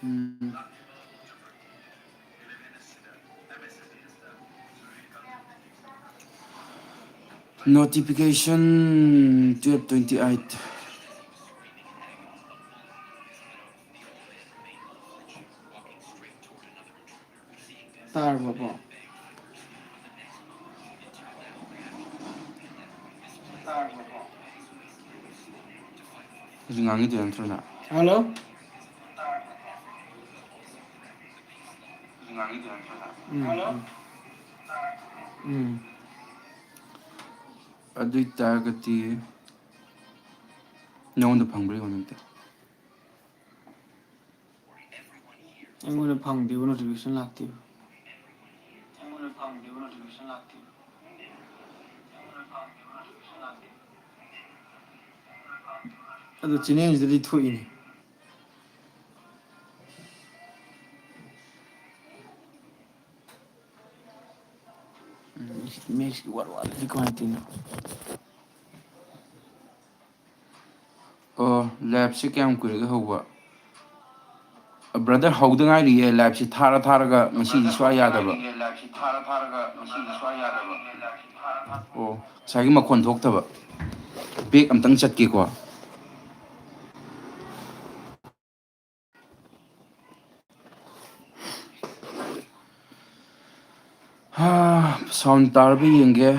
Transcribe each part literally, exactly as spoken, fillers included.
ꯎꯝ꯫ Notification twelve twenty-eight. ꯇꯥꯔꯕꯣ? ꯍꯧꯖꯤꯛ ꯉꯥꯡꯉꯤꯗꯨ ꯅꯠꯇ꯭ꯔꯣ ꯅꯪ? ꯍꯜꯂꯣ? ꯎꯝ, ꯎꯝ꯫ ꯎꯝ꯫ ꯑꯗꯨ ꯑꯣꯏ ꯇꯥꯔꯒꯗꯤ ꯅꯉꯣꯟꯗ ꯐꯪꯕ꯭ꯔꯥ ꯌꯦꯡꯉꯣ ꯑꯝꯇ꯫ ꯑꯩꯉꯣꯟꯗ ꯐꯪꯗꯦꯕ, notification ꯂꯥꯛꯇꯦꯕ꯫ ꯑꯗꯨ channelꯁꯤꯗꯗꯤ ꯊꯣꯛꯏꯅꯦ꯫ ꯎꯝ, ꯁꯤ ꯃꯦꯛꯁꯀꯤ ꯋꯥꯠ ꯋꯥꯠꯂꯗꯤ ꯀꯃꯥꯏꯅ ꯇꯧꯔꯤꯅꯣ? ꯑꯣ, liveꯁꯦ ꯀꯌꯥꯝ ꯀꯨꯏꯔꯒꯦ ꯍꯧꯕ? Brother, ꯍꯧꯗ ꯉꯥꯏꯔꯤꯌꯦ, liveꯁꯦ ꯊꯥꯔ ꯊꯥꯔꯒ ꯉꯁꯤꯗꯤ ꯁꯨꯡꯌꯥ ꯌꯥꯗꯕ꯫ ꯑꯣ, ꯉꯁꯥꯏꯒꯤ ꯃꯈꯣꯟ ꯊꯣꯛꯇꯕ꯫ Back ꯑꯝꯇꯪ ꯆꯠꯀꯦꯀꯣ꯫ ꯍꯥ, sound ꯇꯥꯔꯕ ꯌꯦꯡꯒꯦ꯫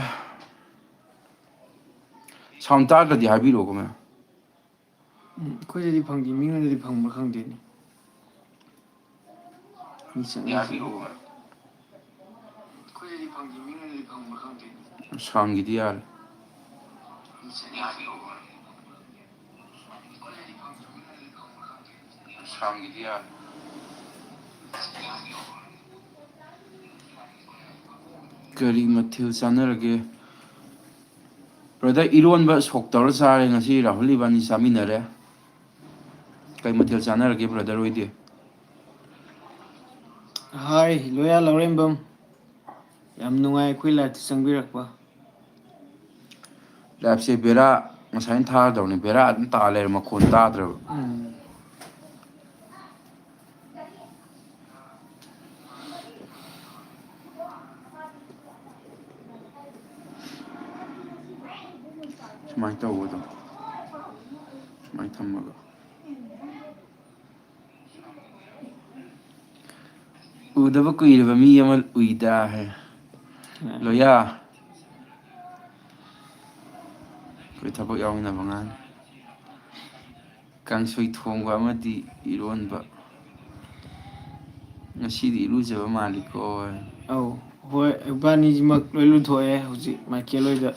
Sound ꯇꯥꯗ꯭ꯔꯗꯤ ꯍꯥꯏꯕꯤꯔꯛꯑꯣꯀꯣ, ꯃꯌꯥꯝ꯫ ꯎꯝ, ꯑꯩꯈꯣꯏꯗꯗꯤ ꯐꯪꯗꯦ, ꯃꯤꯉꯣꯟꯗꯗꯤ ꯐꯪꯕ꯭ꯔꯥ ꯈꯪꯗꯦꯅꯦ꯫ ꯃꯤ ꯆꯠꯅꯗꯦ꯫ Soundꯒꯤꯗꯤ ꯌꯥꯔꯦ꯫ ꯀꯔꯤ ꯃꯊꯦꯜ ꯆꯥꯟꯅꯔꯒꯦ? Brother, ꯏꯔꯣꯟꯕ ꯁꯣꯛ ꯇꯧꯔ ꯆꯥꯔꯦ ꯉꯁꯤ, ꯔꯥꯍꯨꯜ ꯏꯕꯥꯅꯤ ꯆꯥꯃꯤꯟꯅꯔꯦ꯫ ꯀꯩ ꯃꯊꯦꯜ ꯆꯥꯟꯅꯔꯒꯦ brother ꯍꯣꯏꯗꯤ? Hi, ꯂꯣꯌꯥ ꯂꯧꯔꯦꯝꯕꯝ꯫ ꯌꯥꯝ ꯅꯨꯡꯉꯥꯏ ꯑꯩꯈꯣꯏ liveꯇ ꯆꯪꯕꯤꯔꯛꯄ꯫ Liveꯁꯦ ꯕꯦꯔꯥ, ꯉꯁꯥꯏꯅ ꯊꯥꯔꯗꯧꯅꯤ, ꯕꯦꯔꯥ ꯑꯗꯨꯝ ꯇꯥ ꯂꯩꯔꯦ, ꯃꯈꯣꯟ ꯇꯥꯗ꯭ꯔꯕ꯫ ꯎꯝ꯫ ꯁꯨꯃꯥꯏꯅ ꯇꯧꯕꯗꯣ꯫ ꯁꯨꯃꯥꯏꯅ ꯊꯝꯃꯒ꯫ ꯎꯗꯕ ꯀꯨꯏꯔꯕ ꯃꯤ ꯑꯃ ꯎꯏꯗ ꯍꯥꯏ꯫ ꯂꯣꯌꯥ꯫ ꯑꯩꯈꯣꯏ ꯊꯕꯛ ꯌꯥꯎꯃꯤꯟꯅꯕ ꯑꯉꯥꯡ꯫ ꯀꯥꯡꯁꯣꯏ ꯊꯣꯡꯕ ꯑꯃꯗꯤ ꯏꯔꯣꯟꯕ꯫ ꯉꯁꯤꯗꯤ ꯏꯔꯨꯖꯕ ꯃꯥꯜꯂꯤꯀꯣ꯫ ꯑꯧ, ꯍꯣꯏ, ꯏꯕꯥꯅꯤꯃꯛ ꯂꯣꯏ ꯂꯨꯊꯣꯛꯑꯦ ꯍꯧꯖꯤꯛ ꯃꯥꯏꯀꯦꯜ ꯍꯣꯏꯗ꯫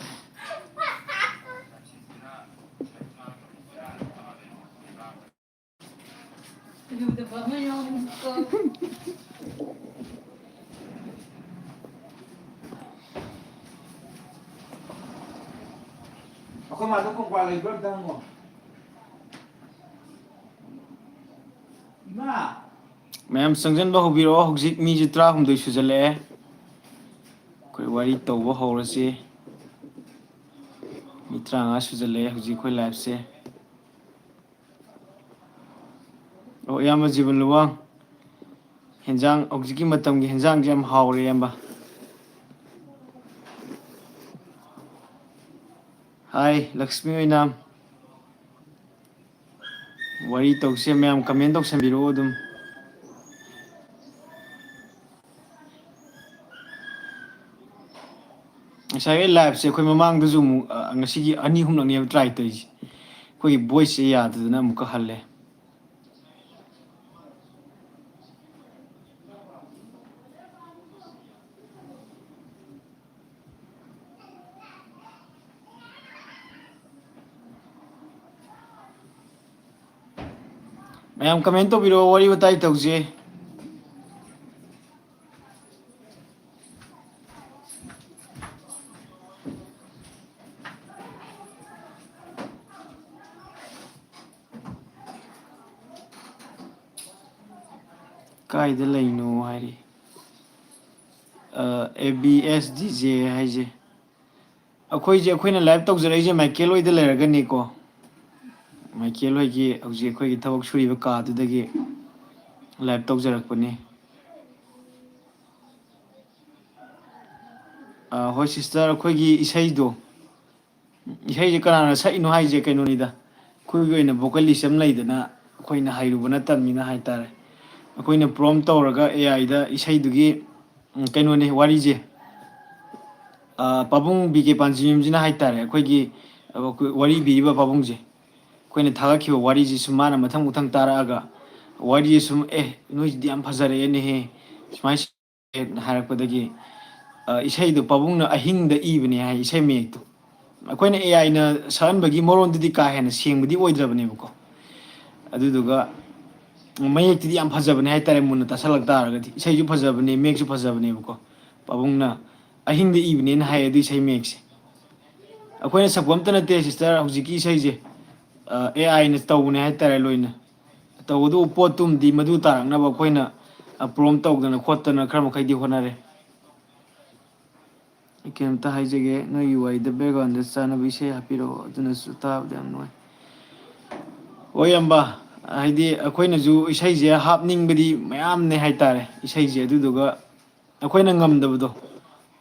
ꯂꯨꯗꯕ ꯑꯃ ꯌꯥꯎꯕꯅꯤꯀꯣ꯫ ꯑꯩꯈꯣꯏ ꯃꯥꯗꯣ ꯀꯣꯡꯀ꯭ꯋꯥ ꯂꯩꯕ꯭ꯔꯥ ꯑꯝꯇ ꯍꯪꯉꯣ꯫ ꯏꯃꯥ! ꯃꯌꯥꯝ ꯆꯪꯁꯤꯟꯕ ꯍꯧꯕꯤꯔꯛꯑꯣ꯫ ꯍꯧꯖꯤꯛ ꯃꯤꯁꯦ ꯇꯔꯥꯍꯨꯝꯗꯣꯏ ꯁꯨꯖꯜꯂꯛꯑꯦ꯫ ꯑꯩꯈꯣꯏ ꯋꯥꯔꯤ ꯇꯧꯕ ꯍꯧꯔꯁꯤ꯫ ꯃꯤ ꯇꯔꯥꯃꯉꯥ ꯁꯨꯖꯜꯂꯛꯑꯦ ꯍꯧꯖꯤꯛ ꯑꯩꯈꯣꯏ liveꯁꯦ꯫ ꯑꯣ, ꯏꯌꯥꯝꯕ ꯖꯤꯕꯟ ꯂꯨꯋꯥꯡ, ꯍꯦꯟꯖꯥꯡ, ꯍꯧꯖꯤꯛꯀꯤ ꯃꯇꯝꯒꯤ ꯍꯦꯟꯖꯥꯡꯁꯦ ꯌꯥꯝ ꯍꯥꯎꯔꯦ, ꯏꯌꯥꯝꯕ꯫ ꯍꯥꯏ, ꯂꯛꯁꯃꯤ ꯑꯣꯏꯅꯥꯝ꯫ ꯋꯥꯔꯤ ꯇꯧꯁꯦ ꯃꯌꯥꯝ, comment ꯇꯧꯁꯟꯕꯤꯔꯛꯑꯣ ꯑꯗꯨꯝ꯫ ꯉꯁꯥꯏꯒꯤ liveꯁꯦ ꯑꯩꯈꯣꯏ ꯃꯃꯥꯡꯗꯁꯨ ꯑꯃꯨꯛ, ꯑ, ꯉꯁꯤꯒꯤ ꯑꯅꯤ ꯑꯍꯨꯝꯂꯛꯅꯦꯕ try ꯇꯧꯔꯤꯁꯦ꯫ ꯑꯩꯈꯣꯏꯒꯤ voiceꯁꯦ ꯌꯥꯗꯗꯅ ꯑꯃꯨꯛꯀ ꯍꯜꯂꯦ꯫ ꯃꯌꯥꯝ comment ꯇꯧꯕꯤꯔꯛꯑꯣ, ꯋꯥꯔꯤ ꯋꯥꯇꯥꯏ ꯇꯧꯁꯦ꯫ ꯀꯥꯏꯗ ꯂꯩꯅꯣ ꯍꯥꯏꯔꯤ꯫ ꯑ, A B S D J ꯍꯥꯏꯁꯦ꯫ ꯑꯩꯈꯣꯏꯁꯦ, ꯑꯩꯈꯣꯏꯅ live ꯇꯧꯖꯔꯛꯏꯁꯦ ꯃꯥꯏꯀꯦꯜ ꯍꯣꯏꯗ ꯂꯩꯔꯒꯅꯤꯀꯣ꯫ ꯃꯥꯏꯀꯦꯜ ꯍꯣꯏꯒꯤ ꯍꯧꯖꯤꯛ ꯑꯩꯈꯣꯏꯒꯤ ꯊꯕꯛ ꯁꯨꯔꯤꯕ ꯀꯥꯗꯨꯗꯒꯤ live ꯇꯧꯖꯔꯛꯄꯅꯤ꯫ ꯑ, ꯍꯣꯏ sister, ꯑꯩꯈꯣꯏꯒꯤ ꯏꯁꯩꯗꯣ, ꯏꯁꯩꯁꯦ ꯀꯅꯥꯅ ꯁꯛꯏꯅꯣ ꯍꯥꯏꯁꯦ ꯀꯩꯅꯣꯅꯤꯗ, ꯑꯩꯈꯣꯏꯒꯤ ꯑꯣꯏꯅ vocalist ꯑꯃ ꯂꯩꯗꯅ, ꯑꯩꯈꯣꯏꯅ ꯍꯩꯔꯨꯕ ꯅꯠꯇꯕꯅꯤꯅ ꯍꯥꯏꯇꯥꯔꯦ꯫ ꯑꯩꯈꯣꯏꯅ prompt ꯇꯧꯔꯒ A I ꯗ ꯏꯁꯩꯗꯨꯒꯤ, ꯎꯝ, ꯀꯩꯅꯣꯅꯦ ꯋꯥꯔꯤꯁꯦ, ꯑ, ꯄꯥꯕꯨꯡ ꯕꯤ ꯀꯦ ꯄꯥꯟꯖꯤꯃꯌꯨꯝꯁꯤꯅ ꯍꯥꯏꯇꯥꯔꯦ, ꯑꯩꯈꯣꯏꯒꯤ, ꯑ, ꯑꯩꯈꯣꯏ ꯋꯥꯔꯤ ꯏꯕꯤꯔꯤꯕ ꯄꯥꯕꯨꯡꯁꯦ, ꯑꯩꯈꯣꯏꯅ ꯊꯥꯒꯠꯈꯤꯕ ꯋꯥꯔꯤꯁꯤ ꯁꯨꯝ ꯃꯥꯅ ꯃꯊꯪ ꯃꯊꯪ ꯇꯥꯔꯛꯑꯒ, ꯋꯥꯔꯤꯁꯦ ꯁꯨꯝ, "ꯑꯦ, ꯅꯣꯏꯁꯤꯗꯤ ꯌꯥꯝ ꯐꯖꯔꯛꯑꯦꯅꯦꯍꯦ, ꯁꯨꯃꯥꯏꯅ ꯍꯥꯏꯔꯛꯄꯗꯒꯤ, ꯑ, ꯏꯁꯩꯗꯣ ꯄꯥꯕꯨꯡꯅ ꯑꯍꯤꯡꯗ ꯏꯕꯅꯦ" ꯍꯥꯏ, ꯏꯁꯩ ꯃꯌꯦꯛꯇꯣ꯫ ꯑꯩꯈꯣꯏꯅ A I ꯅ ꯁꯛꯍꯟꯕꯒꯤ ꯃꯔꯣꯟꯗꯨꯗꯤ ꯀꯥ ꯍꯦꯟꯅ ꯁꯦꯡꯕꯗꯤ ꯑꯣꯏꯗ꯭ꯔꯕꯅꯦꯕꯀꯣ꯫ ꯑꯗꯨꯗꯨꯒ ꯃꯌꯦꯛꯇꯨꯗꯤ ꯌꯥꯝ ꯐꯖꯕꯅꯦ ꯍꯥꯏꯇꯥꯔꯦ, ꯃꯨꯟꯅ ꯇꯥꯁꯜꯂꯛ ꯇꯥꯔꯒꯗꯤ꯫ ꯏꯁꯩꯁꯨ ꯐꯖꯕꯅꯦ, ꯃꯌꯦꯛꯁꯨ ꯐꯖꯕꯅꯦꯕꯀꯣ꯫ ꯄꯥꯕꯨꯡꯅ ꯑꯍꯤꯡꯗ ꯏꯕꯅꯦꯅ ꯍꯥꯏ ꯑꯗꯨ ꯏꯁꯩ ꯃꯌꯦꯛꯁꯦ꯫ ꯑꯩꯈꯣꯏꯅ ꯁꯛꯄ ꯑꯝꯇ ꯅꯠꯇꯦ sister, ꯍꯧꯖꯤꯛꯀꯤ ꯏꯁꯩꯁꯦ, ꯑ, A I ꯅ ꯇꯧꯕꯅꯦ ꯍꯥꯏꯇꯥꯔꯦ ꯂꯣꯏꯅ꯫ ꯇꯧꯒꯗꯧꯕ ꯄꯣꯠꯇꯨꯝꯗꯤ ꯃꯗꯨ ꯇꯥꯔꯛꯅꯕ ꯑꯩꯈꯣꯏꯅ, ꯑ, prompt ꯇꯧꯗꯅ ꯈꯣꯠꯇꯅ ꯈꯔ ꯃꯈꯩꯗꯤ ꯍꯣꯠꯅꯔꯦ꯫ ꯑꯩ ꯀꯩꯅꯣꯝꯇ ꯍꯥꯏꯖꯒꯦ, ꯅꯣꯏꯒꯤ ꯋꯥꯔꯤꯗ background ꯗ ꯆꯥꯅꯕ ꯏꯁꯩ ꯍꯥꯞꯄꯤꯔꯛꯑꯣ, ꯑꯗꯨꯅꯁꯨ ꯇꯥꯕꯗ ꯌꯥꯝ ꯅꯨꯡꯉꯥꯏ꯫ ꯍꯣꯏ, ꯏꯌꯥꯝꯕ, ꯍꯥꯏꯗꯤ ꯑꯩꯈꯣꯏꯅꯁꯨ ꯏꯁꯩꯁꯦ ꯍꯥꯞꯅꯤꯡꯕꯗꯤ ꯃꯌꯥꯝꯅꯦ ꯍꯥꯏꯇꯥꯔꯦ, ꯏꯁꯩꯁꯦ꯫ ꯑꯗꯨꯗꯨꯒ ꯑꯩꯈꯣꯏꯅ ꯉꯝꯗꯕꯗꯣ,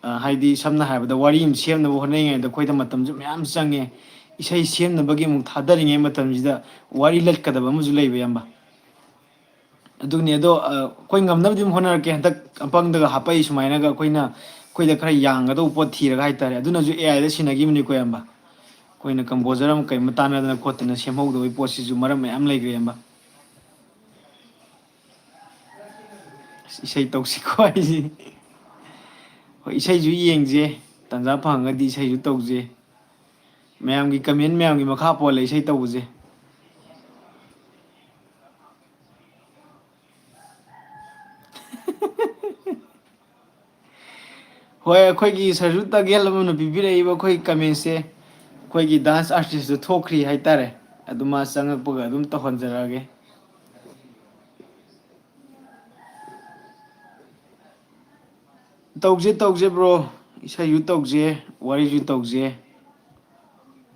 ꯑ, ꯍꯥꯏꯗꯤ ꯁꯝꯅ ꯍꯥꯏꯔꯕꯗ ꯋꯥꯔꯤ ꯑꯃ ꯁꯦꯝꯅꯕ ꯍꯣꯠꯅꯔꯤꯉꯩꯗ ꯑꯩꯈꯣꯏꯗ ꯃꯇꯝꯁꯨ ꯃꯌꯥꯝ ꯆꯪꯉꯦ꯫ ꯏꯁꯩ ꯁꯦꯝꯅꯕꯒꯤ ꯑꯃꯨꯛ ꯊꯥꯗꯔꯤꯉꯩ ꯃꯇꯝꯁꯤꯗ ꯋꯥꯔꯤ ꯂꯠꯀꯗꯕ ꯑꯃꯁꯨ ꯂꯩꯕ, ꯏꯌꯥꯝꯕ꯫ ꯑꯗꯨꯅꯤ, ꯑꯗꯣ, ꯑ, ꯑꯩꯈꯣꯏ ꯉꯝꯅꯕꯗꯤ ꯑꯗꯨꯝ ꯍꯣꯠꯅꯔꯛꯀꯦ꯫ ꯍꯟꯗꯛ ꯑꯄꯪꯗꯒ ꯍꯥꯞꯄꯛꯏ ꯁꯨꯃꯥꯏꯅꯒ ꯑꯩꯈꯣꯏꯅ, ꯑꯩꯈꯣꯏꯗ ꯈꯔ ꯌꯥꯡꯒꯗꯧꯕ ꯄꯣꯠ ꯊꯤꯔꯒ ꯍꯥꯏꯇꯥꯔꯦ꯫ ꯑꯗꯨꯅꯁꯨ A I ꯗ ꯁꯤꯟꯅꯈꯤꯕꯅꯤꯀꯣ, ꯏꯌꯥꯝꯕ꯫ ꯑꯩꯈꯣꯏꯅ composer ꯑꯃ ꯀꯩ ꯑꯃ ꯇꯥꯟꯅꯗꯅ ꯈꯣꯠꯇꯅ ꯁꯦꯝꯍꯧꯗꯕꯒꯤ ꯄꯣꯠꯁꯤꯁꯨ ꯃꯔꯝ ꯃꯌꯥꯝ ꯂꯩꯈ꯭ꯔꯦ, ꯏꯌꯥꯝꯕ꯫ ꯑꯁ, ꯏꯁꯩ ꯇꯧꯁꯤꯀꯣ ꯍꯥꯏꯁꯤ꯫ ꯍꯣꯏ, ꯏꯁꯩꯁꯨ ꯌꯦꯡꯁꯦ, ꯇꯥꯟꯖꯥ ꯐꯪꯉꯒꯗꯤ ꯏꯁꯩꯁꯨ ꯇꯧꯁꯦ꯫ ꯃꯌꯥꯝꯒꯤ comment ꯃꯌꯥꯝꯒꯤ ꯃꯈꯥ ꯄꯣꯜꯂꯦ ꯏꯁꯩ ꯇꯧꯕꯁꯦ꯫ ꯍꯣꯏ, ꯑꯩꯈꯣꯏꯒꯤ ꯁꯔꯖꯨ ꯇꯒꯦꯜ ꯑꯃꯅ ꯄꯤꯕꯤꯔꯛꯏꯕ ꯑꯩꯈꯣꯏ comment ꯁꯦ ꯑꯩꯈꯣꯏꯒꯤ dance artist ꯇꯣ ꯊꯣꯛꯈ꯭ꯔꯤ ꯍꯥꯏꯇꯥꯔꯦ꯫ ꯑꯗꯨ ꯃꯥ ꯆꯪꯉꯛꯄꯒ ꯑꯗꯨꯝ ꯇꯧꯍꯟꯖꯔꯛꯑꯒꯦ꯫ ꯇꯧꯁꯦ, ꯇꯧꯁꯦ bro, ꯏꯁꯩꯁꯨ ꯇꯧꯁꯦ, ꯋꯥꯔꯤꯁꯨ ꯇꯧꯁꯦ꯫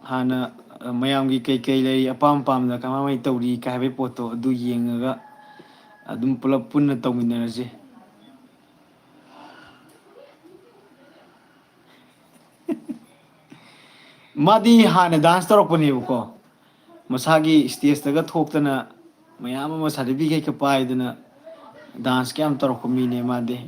ꯍꯥꯟꯅ, ꯑ, ꯃꯌꯥꯝꯒꯤ ꯀꯩ ꯀꯩ ꯂꯩꯔꯤ, ꯑꯄꯥꯝ ꯑꯄꯥꯝꯕꯗ ꯀꯃꯥꯏ ꯀꯃꯥꯏ ꯇꯧꯔꯤ ꯀꯥꯏ ꯍꯥꯏꯕꯒꯤ ꯄꯣꯠꯇꯣ ꯑꯗꯨ ꯌꯦꯡꯉꯒ ꯑꯗꯨꯝ ꯄꯨꯂꯞ ꯄꯨꯟꯅ ꯇꯧꯃꯤꯟꯅꯔꯁꯦ꯫ ꯃꯥꯗꯤ ꯍꯥꯟꯅ ꯗꯥꯟꯁ ꯇꯧꯔꯛꯄꯅꯦꯕꯀꯣ, ꯃꯁꯥꯒꯤ ꯁ꯭ꯇꯦꯖꯇꯒ ꯊꯣꯛꯇꯅ ꯃꯌꯥꯝ ꯑꯃ ꯁꯥꯔꯇꯤꯐꯤꯀꯦꯠꯀ ꯄꯥꯏꯗꯅ ꯗꯥꯟꯁꯀ ꯌꯥꯝ ꯇꯧꯔꯛꯄ ꯃꯤꯅꯦ ꯃꯥꯗꯤ꯫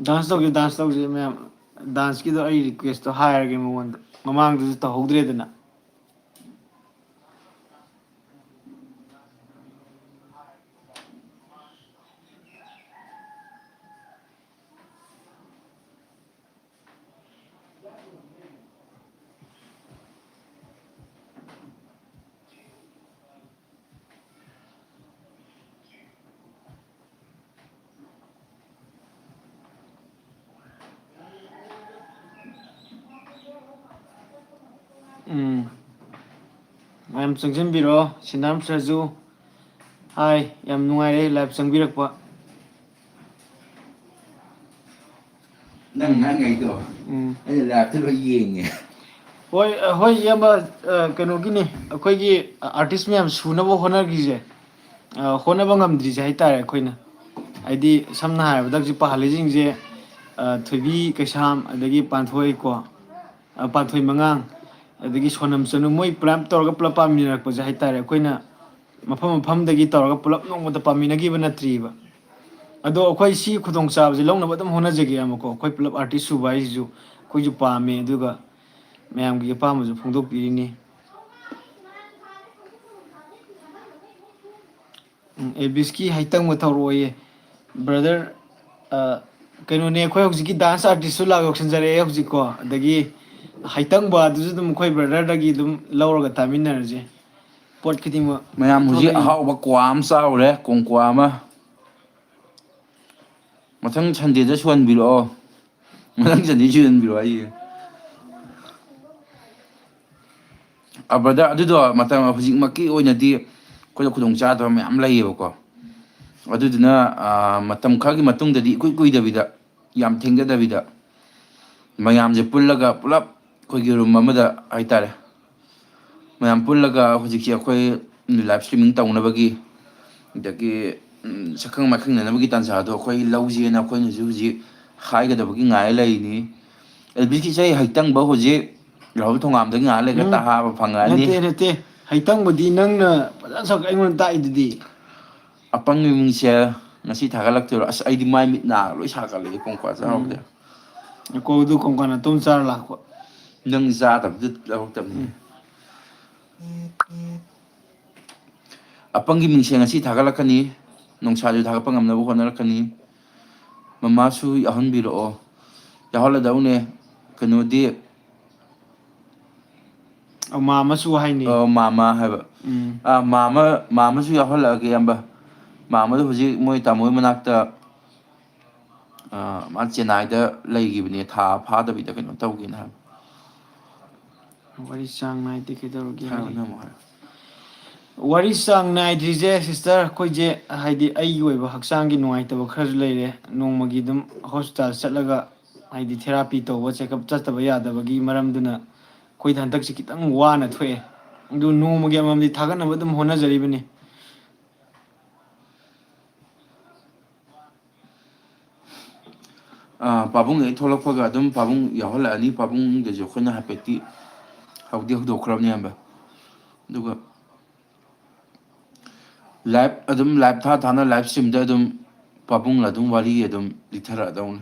ꯗꯥꯟꯁ ꯇꯧꯁꯤ, ꯗꯥꯟꯁ ꯇꯧꯁꯤ ꯃꯌꯥꯝ꯫ ꯗꯥꯟꯁꯀꯤꯗꯣ ꯑꯩ ꯔꯤꯀ꯭ꯋꯦꯁꯇꯣ ꯍꯥꯏꯔꯒꯦ ꯃꯉꯣꯟꯗ, ꯃꯃꯥꯡꯗꯁꯨ ꯇꯧꯍꯧꯗ꯭ꯔꯦꯗꯅ꯫ ꯎꯝ꯫ ꯃꯌꯥꯝ ꯆꯪꯁꯤꯟꯕꯤꯔꯣ, ꯁꯤꯅꯥꯝ ꯁꯔꯖꯨ꯫ ꯍꯥꯏ, ꯌꯥꯝ ꯅꯨꯡꯉꯥꯏꯔꯦ live ꯆꯪꯕꯤꯔꯛꯄ꯫ ꯅꯪ ꯎꯝ꯫ ꯉꯥꯡꯉꯩꯗꯣ ꯎꯝ꯫ ꯑꯩꯅ live ꯇ ꯂꯣꯏ ꯌꯦꯡꯉꯦ꯫ ꯍꯣꯏ, ꯑ, ꯍꯣꯏ, ꯏꯌꯥꯝꯕ, ꯑ, ꯀꯩꯅꯣꯒꯤꯅꯤ, ꯑꯩꯈꯣꯏꯒꯤ artist ꯃꯌꯥꯝ ꯁꯨꯅꯕ ꯍꯣꯠꯅꯈꯤꯁꯦ, ꯑ, ꯍꯣꯠꯅꯕ ꯉꯝꯗ꯭ꯔꯤꯁꯦ ꯍꯥꯏꯇꯥꯔꯦ ꯑꯩꯈꯣꯏꯅ꯫ ꯍꯥꯏꯗꯤ, ꯁꯝꯅ ꯍꯥꯏꯔꯕꯗ, ꯍꯧꯖꯤꯛ ꯄꯥꯍꯜꯂꯤꯁꯤꯡꯁꯦ, ꯑ, ꯊꯣꯏꯕꯤ ꯀꯩꯁꯥꯝ, ꯑꯗꯒꯤ ꯄꯥꯟꯊꯣꯏ ꯀꯣ, ꯑ, ꯄꯥꯟꯊꯣꯏ ꯃꯉꯥꯡ, ꯑꯗꯒꯤ ꯁꯣꯅꯝ ꯆꯅꯨ, ꯃꯣꯏ ꯄꯨꯂꯞ ꯇꯧꯔꯒ ꯄꯨꯂꯞ ꯄꯥꯃꯤꯟꯅꯔꯛꯄꯁꯦ ꯍꯥꯏꯇꯥꯔꯦ꯫ ꯑꯩꯈꯣꯏꯅ ꯃꯐꯝ ꯃꯐꯝꯗꯒꯤ ꯇꯧꯔꯒ ꯄꯨꯂꯞ ꯅꯣꯡꯃꯗ ꯄꯥꯃꯤꯟꯅꯈꯤꯕ ꯅꯠꯇ꯭ꯔꯤꯕ꯫ ꯑꯗꯣ ꯑꯩꯈꯣꯏ ꯁꯤ ꯈꯨꯗꯣꯡꯆꯥꯕꯁꯦ ꯂꯧꯅꯕ ꯑꯗꯨꯝ ꯍꯣꯠꯅꯖꯒꯦ, ꯑꯃꯀꯣ꯫ ꯑꯩꯈꯣꯏ ꯄꯨꯂꯞ artist ꯁꯨꯕ ꯍꯥꯏꯁꯤꯁꯨ ꯑꯩꯈꯣꯏꯁꯨ ꯄꯥꯝꯃꯦ, ꯑꯗꯨꯒ ꯃꯌꯥꯝꯒꯤ ꯑꯄꯥꯝꯕꯁꯨ ꯐꯣꯡꯗꯣꯛꯄꯤꯔꯤꯅꯤ꯫ ꯎꯝ, ꯑꯦꯕꯤꯁꯀꯤ ꯍꯩꯇꯪꯕ ꯊꯧꯔꯛꯑꯣꯌꯦ꯫ Brother, ꯑ, ꯀꯩꯅꯣꯅꯦ, ꯑꯩꯈꯣꯏ ꯍꯧꯖꯤꯛꯀꯤ dance artist ꯁꯨ ꯂꯥꯛ ꯌꯧꯁꯟꯖꯔꯛꯑꯦ ꯍꯧꯖꯤꯛꯀꯣ꯫ ꯑꯗꯒꯤ ꯍꯩꯇꯪꯕ ꯑꯗꯨꯁꯨ ꯑꯗꯨꯝ ꯑꯩꯈꯣꯏ brother ꯗꯒꯤ ꯑꯗꯨꯝ ꯂꯧꯔꯒ ꯇꯥꯃꯤꯟꯅꯔꯁꯦ꯫ ꯄꯣꯠ ꯈꯨꯗꯤꯡꯃꯛ ꯃꯌꯥꯝ ꯍꯧꯖꯤꯛ ꯊꯣꯛꯂꯛꯏ꯫ ꯑꯍꯥꯎꯕ ꯀ꯭ꯋꯥ ꯑꯃ ꯆꯥꯎꯔꯦ, ꯀꯣꯡꯀ꯭ꯋꯥ ꯑꯃ꯫ ꯃꯊꯪ Sunday ꯗ ꯁꯨꯍꯟꯕꯤꯔꯛꯑꯣ꯫ ꯃꯊꯪ Sunday ꯁꯨꯍꯟꯕꯤꯔꯛꯑꯣ ꯍꯥꯏꯌꯦ꯫ ꯑ, brother, ꯑꯗꯨꯗꯣ ꯃꯇꯝ ꯍꯧꯖꯤꯛꯃꯛꯀꯤ ꯑꯣꯏꯅꯗꯤ ꯑꯩꯈꯣꯏꯗ ꯈꯨꯗꯣꯡꯆꯥꯗꯕ ꯃꯌꯥꯝ ꯂꯩꯌꯦꯕꯀꯣ꯫ ꯑꯗꯨꯗꯨꯅ, ꯑ, ꯃꯇꯝ ꯈꯔꯒꯤ ꯃꯇꯨꯡꯗꯗꯤ ꯏꯀꯨꯏ ꯀꯨꯏꯗꯕꯤꯗ, ꯌꯥꯝ ꯊꯦꯡꯖꯗꯕꯤꯗ, ꯃꯌꯥꯝꯁꯦ ꯄꯨꯜꯂꯒ ꯄꯨꯂꯞ ꯑꯩꯈꯣꯏꯒꯤ room ꯑꯃꯗ ꯍꯥꯏꯇꯥꯔꯦ, ꯃꯌꯥꯝ ꯄꯨꯜꯂꯒ ꯍꯧꯖꯤꯛꯁꯦ ꯑꯩꯈꯣꯏ live streaming ꯇꯧꯅꯕꯒꯤ, ꯑꯗꯒꯤ, ꯎꯝ, ꯁꯛꯈꯪ ꯃꯥꯏꯈꯪꯅꯅꯕꯒꯤ ꯇꯥꯟꯖꯥꯗꯣ ꯑꯩꯈꯣꯏ ꯂꯧꯁꯦꯅ ꯑꯩꯈꯣꯏꯅꯁꯨ ꯍꯧꯖꯤꯛ ꯍꯥꯏꯒꯗꯕꯒꯤ ꯉꯥꯏ ꯂꯩꯔꯤꯅꯤ꯫ ꯑꯦꯜꯕꯤꯁꯀꯤ ꯏꯁꯩ ꯍꯩꯇꯪꯕ ꯍꯧꯖꯤꯛ ꯔꯥꯍꯨꯜ ꯊꯣꯉꯥꯝꯗꯒꯤ ꯉꯥꯏꯍꯥꯛ ꯂꯩꯔꯒ ꯎꯝ꯫ ꯇꯥꯕ ꯐꯪꯉꯛꯑꯅꯤ꯫ ꯅꯠꯇꯦ, ꯅꯠꯇꯦ꯫ ꯍꯩꯇꯪꯕꯗꯤ ꯅꯪꯅ ꯐꯖꯅ ꯁꯛ-, ꯑꯩꯉꯣꯟꯗ ꯇꯥꯛꯏꯗꯨꯗꯤ꯫ ꯑꯄꯪꯒꯤ ꯃꯤꯡꯁꯦ ꯉꯁꯤ ꯊꯥꯒꯠꯂꯛꯇꯣꯏꯔꯣ? ꯑꯁ, ꯑꯩꯗꯤ ꯃꯥꯏ ꯃꯤꯠ ꯅꯥ ꯂꯣꯏ ꯁꯥꯒꯠꯂꯛꯑꯦ ꯀꯣꯡꯀ꯭ꯋꯥ ꯆꯥꯔꯨꯕꯗ꯫ ꯎꯝ꯫ ꯀꯣꯜꯗꯨ ꯀꯣꯡꯀ꯭ꯋꯥ ꯅꯥꯇꯣꯝ ꯆꯥꯔ ꯂꯥꯛꯄ꯫ ꯅꯪ ꯆꯥꯗꯕꯗꯨ ꯂꯧꯔꯛꯇꯕꯅꯤ꯫ ꯎꯝ꯫ ꯑꯄꯪꯒꯤ ꯃꯤꯡꯁꯦ ꯉꯁꯤ ꯊꯥꯒꯠꯂꯛꯀꯅꯤ꯫ ꯅꯣꯡꯁꯥꯁꯨ ꯊꯥꯒꯠꯄ ꯉꯝꯅꯕ ꯍꯣꯠꯅꯔꯛꯀꯅꯤ꯫ ꯃꯃꯥꯁꯨ ꯌꯥꯎꯍꯟꯕꯤꯔꯛꯑꯣ꯫ ꯌꯥꯎꯍꯜꯂꯗꯧꯅꯦ꯫ ꯀꯩꯅꯣꯗꯤ ꯑꯧ, ꯃꯥ ꯑꯃꯁꯨ ꯍꯥꯏꯅꯤ꯫ ꯑꯣ, ꯃꯥꯃ ꯍꯥꯏꯕ꯫ ꯎꯝ꯫ ꯑꯥ, ꯃꯥꯃ, ꯃꯥꯃꯁꯨ ꯌꯥꯎꯍꯜꯂꯛꯑꯒꯦ, ꯏꯌꯥꯝꯕ꯫ ꯃꯥꯃꯗꯣ ꯍꯧꯖꯤꯛ ꯃꯣꯏ ꯇꯥꯃꯣ ꯍꯣꯏ ꯃꯅꯥꯛꯇ, ꯑꯥ, ꯃꯥ ꯆꯦꯟꯅꯥꯏꯗ ꯂꯩꯈꯤꯕꯅꯦ, ꯊꯥ ꯐꯥꯗꯕꯤꯗ ꯀꯩꯅꯣ ꯇꯧꯒꯦꯅ ꯍꯥꯏꯕ꯫ ꯋꯥꯔꯤ ꯆꯥꯡ ꯅꯥꯏꯗꯦ, ꯀꯩꯗꯧꯔꯒꯦ ꯍꯥꯏꯔꯣ, ꯍꯥꯏꯔꯤ? ꯅꯪ ꯑꯃꯨꯛ ꯍꯥꯏꯔꯣ꯫ ꯋꯥꯔꯤ ꯆꯥꯡ ꯅꯥꯏꯗ꯭ꯔꯤꯁꯦ, ꯁꯤꯁꯇꯔ, ꯑꯩꯈꯣꯏꯁꯦ ꯍꯥꯏꯗꯤ ꯑꯩꯒꯤ ꯑꯣꯏꯕ ꯍꯛꯆꯥꯡꯒꯤ ꯅꯨꯡꯉꯥꯏꯇꯕ ꯈꯔꯁꯨ ꯂꯩꯔꯦ꯫ ꯅꯣꯡꯃꯒꯤ ꯑꯗꯨꯝ ꯍꯣꯁꯄꯤꯇꯥꯜ ꯆꯠꯂꯒ ꯍꯥꯏꯗꯤ ꯊꯦꯔꯥꯄꯤ ꯇꯧꯕ, ꯆꯦꯛꯑꯞ ꯆꯠꯇꯕ ꯌꯥꯗꯕꯒꯤ ꯃꯔꯝꯗꯨꯅ ꯑꯩꯈꯣꯏꯗ ꯍꯟꯗꯛꯁꯦ ꯈꯤꯇꯪ ꯋꯥꯅ ꯊꯣꯛꯑꯦ꯫ ꯑꯗꯨ ꯅꯣꯡꯃꯒꯤ ꯑꯃꯃꯝꯗꯤ ꯊꯥꯒꯠꯅꯕ ꯑꯗꯨꯝ ꯍꯣꯠꯅꯖꯔꯤꯕꯅꯤ꯫ ꯑꯥ, ꯄꯥꯕꯨꯡ ꯍꯦꯛ ꯊꯣꯛꯂꯛꯄꯒ ꯑꯗꯨꯝ ꯄꯥꯕꯨꯡ ꯌꯥꯎꯍꯜꯂꯛꯑꯅꯤ꯫ ꯄꯥꯕꯨꯡꯗꯁꯨ ꯑꯩꯈꯣꯏꯅ ꯍꯥꯏꯐꯦꯠꯇꯤ ꯍꯧꯗꯤ ꯍꯧꯗꯣꯛꯈ꯭ꯔꯕꯅꯦ, ꯑꯌꯥꯝꯕ꯫ ꯑꯗꯨꯒ ꯂꯥꯏꯞ ꯑꯗꯨꯝ, ꯂꯥꯏꯞ ꯊꯥ ꯊꯥꯅ ꯂꯥꯏꯞ ꯁ꯭ꯇ꯭ꯔꯤꯝꯗ ꯑꯗꯨꯝ ꯄꯥꯕꯨꯡꯅ ꯑꯗꯨꯝ ꯋꯥꯔꯤ ꯑꯗꯨꯝ ꯂꯤꯊꯔꯛꯑꯗꯧꯅꯤ꯫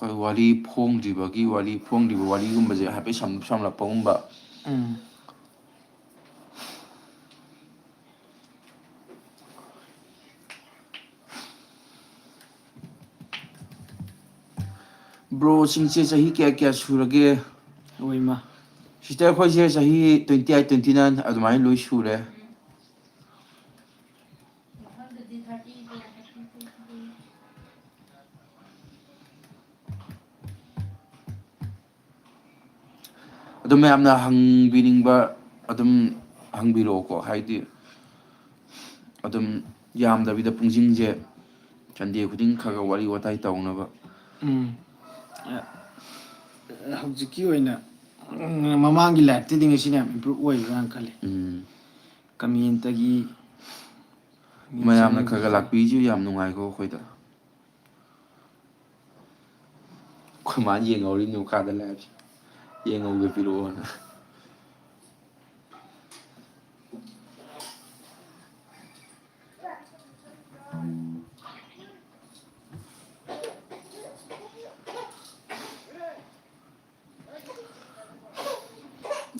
ꯑꯩꯈꯣꯏ ꯋꯥꯔꯤ ꯐꯣꯡꯗ꯭ꯔꯤꯕꯒꯤ ꯋꯥꯔꯤ, ꯐꯣꯡꯗ꯭ꯔꯤꯕ ꯋꯥꯔꯤꯒꯨꯝꯕꯁꯦ ꯍꯥꯏꯐꯦꯠ ꯁꯝꯂꯞ ꯁꯝꯂꯞꯄꯒꯨꯝꯕ꯫ ꯎꯝ꯫ ꯕ꯭ꯔꯣꯁꯤꯡꯁꯦ ꯆꯍꯤ ꯀꯌꯥ ꯀꯌꯥ ꯁꯨꯔꯒꯦ? ꯑꯣꯏꯃ꯫ ꯁꯤꯁꯇꯔ ꯑꯩꯈꯣꯏꯁꯦ ꯆꯍꯤ twenty eight, twenty nine ꯑꯗꯨꯃꯥꯏꯅ ꯂꯣꯏ ꯁꯨꯔꯦ꯫ ꯑꯗꯨꯝ ꯃꯌꯥꯝꯅ ꯍꯪꯕꯤꯅꯤꯡꯕ ꯑꯗꯨꯝ ꯍꯪꯕꯤꯔꯛꯑꯣꯀꯣ, ꯍꯥꯏꯗꯤ ꯑꯗꯨꯝ ꯌꯥꯝꯗꯕꯤꯗ ꯄꯨꯡꯁꯤꯡꯁꯦ ꯁꯟꯗꯦ ꯈꯨꯗꯤꯡ ꯈꯔ ꯈꯔ ꯋꯥꯔꯤ ꯋꯥꯇꯥꯏ ꯇꯧꯅꯕ꯫ ꯎꯝ꯫ ꯑ, ꯍꯧꯖꯤꯛꯀꯤ ꯑꯣꯏꯅ, ꯎꯝ, ꯃꯃꯥꯡꯒꯤ ꯂꯥꯏꯐꯇꯗꯤ ꯉꯁꯤꯅ ꯌꯥꯝ ꯏꯝꯄ꯭ꯔꯨꯞ ꯑꯣꯏꯕ꯭ꯔꯥꯅ ꯈꯜꯂꯤ꯫ ꯎꯝ꯫ ꯀꯃꯦꯟꯇꯒꯤ ꯃꯌꯥꯝꯅ ꯈꯔ ꯈꯔ ꯂꯥꯛꯄꯤꯔꯤꯁꯤ ꯌꯥꯝ ꯅꯨꯡꯉꯥꯏꯀꯣ ꯑꯩꯈꯣꯏꯗ꯫ ꯑꯩꯈꯣꯏ ꯃꯥꯅ ꯌꯦꯡꯍꯧꯔꯤꯅꯦ ꯃꯈꯥꯗ ꯂꯥꯏꯞꯁꯦ꯫ ꯌꯦꯡꯍꯧꯒꯦ ꯄꯤꯔꯛꯑꯣꯅ꯫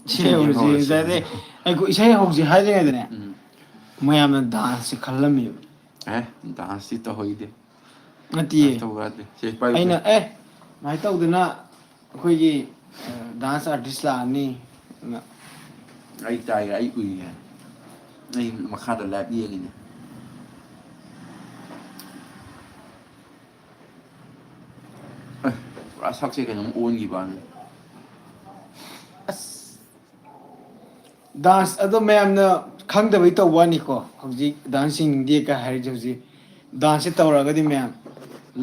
ꯏꯁꯩ ꯍꯧꯔꯁꯤ ꯍꯧꯔꯁꯤ꯫ ꯉꯁꯥꯏꯗꯩ꯫ ꯑꯩꯈꯣꯏ ꯏꯁꯩ ꯍꯧꯁꯤ ꯍꯥꯏꯗ꯭ꯔꯤꯉꯩꯗꯅꯦ, ꯎꯝ꯫ ꯃꯌꯥꯝꯅ ꯗꯥꯟꯁꯁꯦ ꯈꯜꯂꯝꯃꯦꯕ꯫ ꯑꯦ, ꯗꯥꯟꯁꯇꯤ ꯇꯧꯍꯩꯗꯦ꯫ ꯅꯠꯇꯤꯌꯦ꯫ ꯗꯥꯟꯁ ꯇꯧꯕ ꯌꯥꯗꯦ꯫ ꯁꯦ, ꯄꯥꯏꯌꯨ, ꯑꯩꯅ, ꯁꯦ꯫ "ꯑꯦ, ꯁꯨꯃꯥꯏꯅ ꯇꯧꯗꯅ ꯑꯩꯈꯣꯏꯒꯤ, ꯑ, ꯗꯥꯟꯁ ꯑꯥꯔꯇꯤꯁ ꯂꯥꯛꯑꯅꯤ"꯫ ꯑꯗꯨꯅ ꯑꯩ ꯇꯥꯏꯌꯦ, ꯑꯩ ꯎꯏꯌꯦ꯫ ꯑꯩ ꯃꯈꯥꯗ ꯂꯥꯏꯚ ꯌꯦꯡꯉꯤꯅꯦ꯫ ꯑꯦ, ꯄꯨꯔꯥ ꯁꯛꯁꯦ ꯀꯩꯅꯣꯝ ꯑꯣꯟꯈꯤꯕ ꯋꯥꯅꯤ꯫ ꯑꯁ꯫ ꯗꯥꯟꯁ ꯑꯗꯣ ꯃꯌꯥꯝꯅ ꯈꯪꯗꯕꯩ ꯇꯧꯕ ꯋꯥꯅꯤꯀꯣ꯫ ꯍꯧꯖꯤꯛ ꯗꯥꯟꯁ ꯌꯦꯡꯅꯤꯡꯗꯦ ꯀꯥꯏ ꯍꯥꯏꯔꯤꯁꯦ ꯍꯧꯖꯤꯛ ꯗꯥꯟꯁꯁꯦ ꯇꯧꯔꯛꯑꯒꯗꯤ ꯃꯌꯥꯝ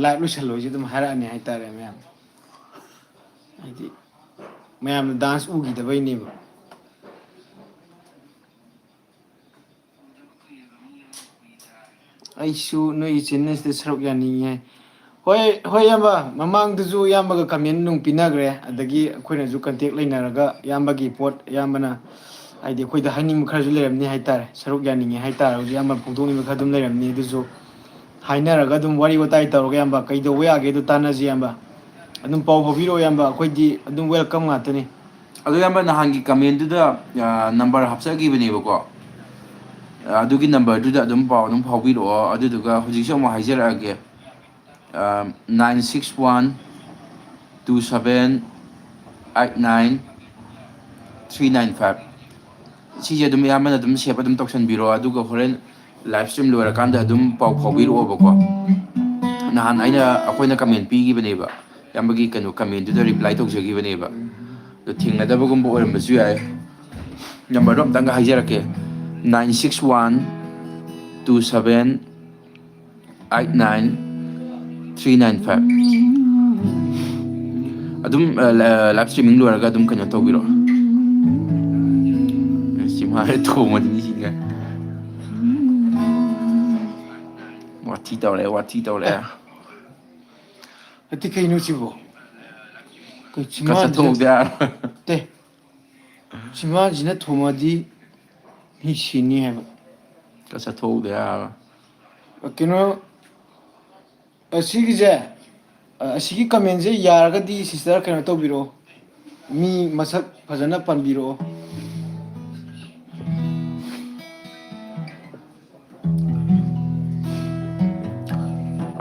ꯂꯥꯏꯚ ꯂꯣꯏꯁꯜꯂꯣꯏꯁꯦ ꯑꯗꯨꯝ ꯍꯥꯏꯔꯛꯑꯅꯤ ꯍꯥꯏꯇꯥꯔꯦ ꯃꯌꯥꯝ꯫ ꯍꯥꯏꯗꯤ ꯃꯌꯥꯝꯅ ꯗꯥꯟꯁ ꯎꯈꯤꯗꯕꯩꯅꯦꯕ꯫ ꯑꯩꯁꯨ ꯅꯣꯏꯒꯤ ꯆꯦꯅꯦꯜꯁꯤꯗ ꯁꯔꯨꯛ ꯌꯥꯅꯤꯡꯉꯦ꯫ ꯍꯣꯏ, ꯍꯣꯏ, ꯏꯌꯥꯝꯕ, ꯃꯃꯥꯡꯗꯁꯨ ꯏꯌꯥꯝꯕꯒ ꯀꯃꯦꯟ ꯅꯨꯡ ꯄꯤꯅꯈ꯭ꯔꯦ, ꯑꯗꯒꯤ ꯑꯩꯈꯣꯏꯅꯁꯨ ꯀꯟꯇꯦꯛ ꯂꯩꯅꯔꯒ ꯏꯌꯥꯝꯕꯒꯤ ꯄꯣꯠ, ꯏꯌꯥꯝꯕꯅ ꯍꯥꯏꯗꯤ ꯑꯩꯈꯣꯏꯗ ꯍꯥꯏꯅꯤꯡꯕ ꯈꯔꯁꯨ ꯂꯩꯔꯝꯅꯤ ꯍꯥꯏꯇꯥꯔꯦ, ꯁꯔꯨꯛ ꯌꯥꯅꯤꯡꯉꯦ ꯍꯥꯏꯇꯥꯔꯒꯁꯨ ꯏꯌꯥꯝꯕꯅ ꯐꯣꯡꯗꯣꯛꯅꯤꯡꯕ ꯈꯔ ꯑꯗꯨꯝ ꯂꯩꯔꯝꯅꯤ, ꯑꯗꯨꯁꯨ ꯍꯥꯏꯅꯔꯒ ꯑꯗꯨꯝ ꯋꯥꯔꯤ ꯋꯥꯇꯥꯏ ꯇꯧꯔꯒ ꯏꯌꯥꯝꯕ ꯀꯩꯗꯧꯕ ꯌꯥꯒꯦꯗꯣ ꯇꯥꯟꯅꯁꯤ ꯏꯌꯥꯝꯕ꯫ ꯑꯗꯨꯝ ꯄꯥꯎ ꯐꯥꯎꯕꯤꯔꯛꯑꯣ ꯏꯌꯥꯝꯕ, ꯑꯩꯈꯣꯏꯗꯤ ꯑꯗꯨꯝ ꯋꯦꯜꯀꯝ ꯉꯥꯛꯇꯅꯤ꯫ ꯑꯗꯣ ꯏꯌꯥꯝꯕ ꯅꯍꯥꯟꯒꯤ ꯀꯃꯦꯟꯗꯨꯗ, ꯑ, ꯅꯝꯕꯔ ꯍꯥꯞꯆꯈꯤꯕꯅꯦꯕꯀꯣ꯫ ꯑ, ꯑꯗꯨꯒꯤ ꯅꯝꯕꯔꯗꯨꯗ ꯑꯗꯨꯝ ꯄꯥꯎ ꯑꯗꯨꯝ ꯐꯥꯎꯕꯤꯔꯛꯑꯣ꯫ ꯑꯗꯨꯗꯨꯒ ꯍꯧꯖꯤꯛꯁꯨ ꯑꯃꯨꯛ ꯍꯥꯏꯖꯔꯛꯑꯒꯦ꯫ ꯑ, nine six one two seven eight nine three nine five꯫ ꯁꯤꯁꯦ ꯑꯗꯨꯝ ꯏꯌꯥꯝꯕꯅ ꯑꯗꯨꯝ ꯁꯦꯞ ꯑꯗꯨꯝ ꯇꯧꯁꯟꯕꯤꯔꯣ, ꯑꯗꯨꯒ ꯍꯣꯔꯦꯟ ꯂꯥꯏꯚ ꯁ꯭ꯇ꯭ꯔꯤꯝ ꯂꯣꯏꯔꯀꯥꯟꯗ ꯑꯗꯨꯝ ꯄꯥꯎ ꯐꯥꯎꯕꯤꯔꯛꯑꯣꯕꯀꯣ꯫ ꯅꯍꯥꯟ ꯑꯩꯅ, ꯑꯩꯈꯣꯏꯅ ꯀꯃꯦꯟ ꯄꯤꯈꯤꯕꯅꯦꯕ, ꯏꯌꯥꯝꯕꯒꯤ ꯀꯩꯅꯣ ꯀꯃꯦꯟꯗꯨꯗ ꯔꯤꯄ꯭ꯂꯥꯏ ꯇꯧꯖꯈꯤꯕꯅꯦꯕ꯫ ꯑꯗꯣ ꯊꯦꯡꯅꯗꯕꯒꯨꯝꯕ ꯑꯣꯏꯔꯝꯕꯁꯨ ꯌꯥꯏ꯫ ꯅꯝꯕꯔꯗꯣ ꯑꯝꯇꯪꯒ ꯍꯥꯏꯖꯔꯛꯀꯦ, nine six one two seven eight nine three nine five꯫ ꯑꯗꯨꯝ, ꯑ, ꯂ-, ꯂꯥꯏꯚ ꯁ꯭ꯇ꯭ꯔꯤꯃꯤꯡ ꯂꯣꯏꯔꯒ ꯑꯗꯨꯝ ꯀꯩꯅꯣ ꯇꯧꯕꯤꯔꯣ꯫ ꯁꯤ ꯃꯥ ꯊꯣꯡꯕꯗꯤ ꯃꯤꯁꯤꯡꯁꯦ꯫ ꯋꯥꯊꯤ ꯇꯧꯔꯦ, ꯋꯥꯊꯤ ꯇꯧꯔꯦ꯫ ꯑꯦ꯫ ꯅꯠꯇꯦ, ꯀꯩꯅꯣ ꯁꯤꯕꯣ? ꯀꯩ ꯈꯔ ꯆꯤꯝꯕꯥꯟꯁꯤꯅ ꯆꯠꯊꯣꯛꯎꯗ ꯌꯥꯔꯣꯏ꯫ ꯇꯦ꯫ ꯆꯤꯝꯕꯥꯟꯁꯤꯅ ꯊꯣꯝꯃꯗꯤ ꯃꯤ ꯁꯤꯅꯤ ꯍꯥꯏꯕ꯫ ꯈꯔ ꯆꯠꯊꯣꯛꯎꯗ ꯌꯥꯔꯣꯏ꯫ ꯀꯩꯅꯣ, ꯑꯁꯤꯒꯤꯁꯦ, ꯑꯁꯤꯒꯤ comment ꯁꯦ ꯌꯥꯔꯒꯗꯤ sister ꯀꯩꯅꯣ ꯇꯧꯕꯤꯔꯛꯑꯣ, ꯃꯤ ꯃꯁꯛ ꯐꯖꯅ ꯄꯟꯕꯤꯔꯛꯑꯣ꯫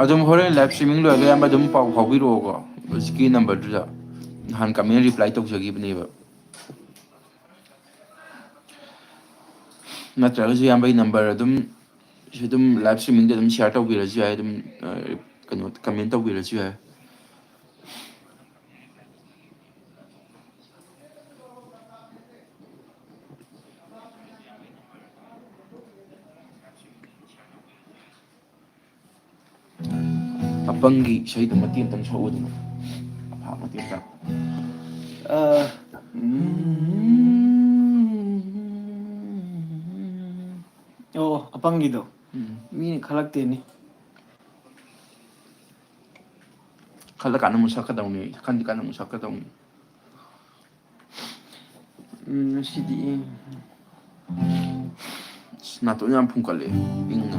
ꯑꯗꯨꯝ ꯍꯣꯔꯦꯟ live streaming ꯂꯣꯏꯔꯒ ꯏꯌꯥꯝꯕ ꯑꯗꯨꯝ ꯄꯥꯎ ꯐꯥꯎꯕꯤꯔꯛꯑꯣꯀꯣ, ꯍꯧꯖꯤꯛꯀꯤ number ꯗꯨꯗ꯫ ꯅꯍꯥꯟ comment reply ꯇꯧꯖꯈꯤꯕꯅꯦꯕ꯫ ꯅꯠꯇ꯭ꯔꯒꯁꯨ ꯏꯌꯥꯝꯕꯒꯤ number ꯑꯗꯨꯝ ꯁꯤ ꯑꯗꯨꯝ live streaming ꯗ ꯑꯗꯨꯝ share ꯇꯧꯕꯤꯔꯁꯨ ꯌꯥꯏ, ꯑꯗꯨꯝ, ꯑ, ꯀꯩꯅꯣ, comment ꯇꯧꯕꯤꯔꯁꯨ ꯌꯥꯏ꯫ ꯑꯄꯪꯒꯤ ꯏꯁꯩꯗꯣ ꯃꯇꯦꯛ ꯑꯃꯇꯪ ꯁꯛꯎꯗꯅ꯫ ꯑꯐꯥ ꯃꯇꯦꯛ ꯑꯃꯇꯪ꯫ ꯑ, ꯎꯝ꯫ ꯑꯣ, ꯑꯄꯪꯒꯤꯗꯣ꯫ ꯎꯝ꯫ ꯃꯤꯅ ꯈꯜꯂꯛꯇꯦꯅꯦ꯫ ꯈꯜꯂꯀꯥꯟꯗ ꯑꯃꯨꯛ ꯁꯛꯀꯗꯧꯅꯤ, ꯈꯟꯗ꯭ꯔꯤꯀꯥꯟꯗ ꯑꯃꯨꯛ ꯁꯛꯀꯗꯧꯅꯤ꯫ ꯎꯝ, ꯉꯁꯤꯗꯤ ꯏꯪ-, ꯑꯁ, ꯅꯥꯇꯣꯟ ꯌꯥꯝ ꯐꯨꯟꯒꯠꯂꯦ, ꯏꯪꯅ꯫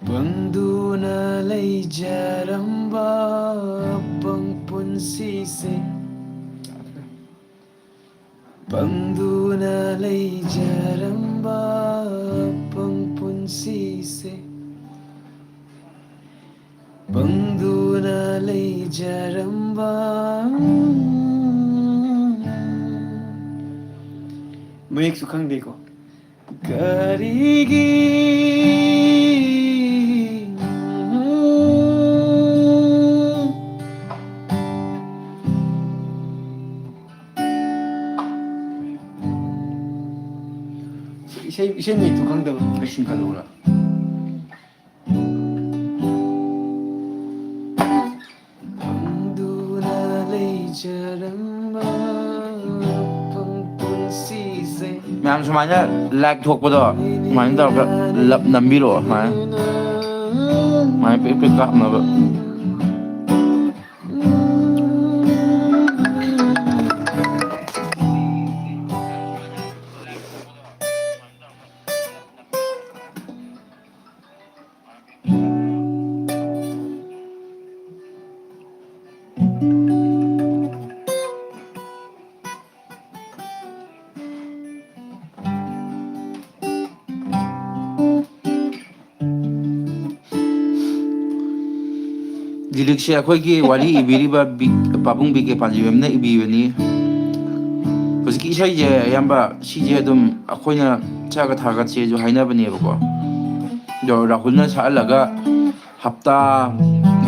ꯄꯪꯗꯨꯅ ꯂꯩꯖꯔꯝꯕ ꯑꯄꯪ ꯄꯨꯟꯁꯤꯁꯦ꯫ ꯄꯪꯗꯨꯅ ꯂꯩꯖꯔꯝꯕ ꯑꯄꯪ ꯄꯨꯟꯁꯤꯁꯦ꯫ ꯄꯪꯗꯨꯅ ꯂꯩꯖꯔꯝꯕ꯫ ꯃꯌꯦꯛꯁꯨ ꯈꯪꯗꯦꯀꯣ꯫ ꯀꯔꯤꯒꯤ? ꯏꯁꯩ, ꯏꯁꯩ ꯃꯌꯦꯛꯇꯨ ꯈꯪꯗꯕ꯫ ꯑꯩ ꯁꯤꯡꯀꯠꯂꯛꯎꯔꯥ? ꯃꯌꯥꯝ ꯁꯨꯃꯥꯏꯅ ꯂꯥꯏꯛ ꯊꯣꯛꯄꯗꯣ, ꯁꯨꯃꯥꯏꯅ ꯇꯧꯔꯒ ꯂꯞ ꯅꯝꯕꯤꯔꯛꯑꯣ, ꯁꯨꯃꯥꯏꯅ, ꯁꯨꯃꯥꯏꯅ ꯄꯤꯛ ꯄꯤꯛ ꯀꯥꯞꯅꯕ꯫ ꯂꯤꯔꯤꯛꯁꯦ ꯑꯩꯈꯣꯏꯒꯤ ꯋꯥꯔꯤ ꯏꯕꯤꯔꯤꯕ ꯕꯤ-, ꯄꯥꯕꯨꯡ ꯕꯤ ꯀꯦ ꯄꯥꯟꯖꯤꯕꯝꯅ ꯏꯕꯤꯕꯅꯤ꯫ ꯍꯧꯖꯤꯛꯀꯤ ꯏꯁꯩꯁꯦ ꯑꯌꯥꯝꯕ ꯁꯤꯁꯦ ꯑꯗꯨꯝ ꯑꯩꯈꯣꯏꯅ ꯁꯛꯑꯒ ꯊꯥꯒꯠꯁꯦꯁꯨ ꯍꯥꯏꯅꯕꯅꯦꯕꯀꯣ꯫ ꯑꯗꯣ ꯔꯥꯍꯨꯜꯅ ꯁꯛꯍꯜꯂꯒ ꯍꯞꯇꯥ,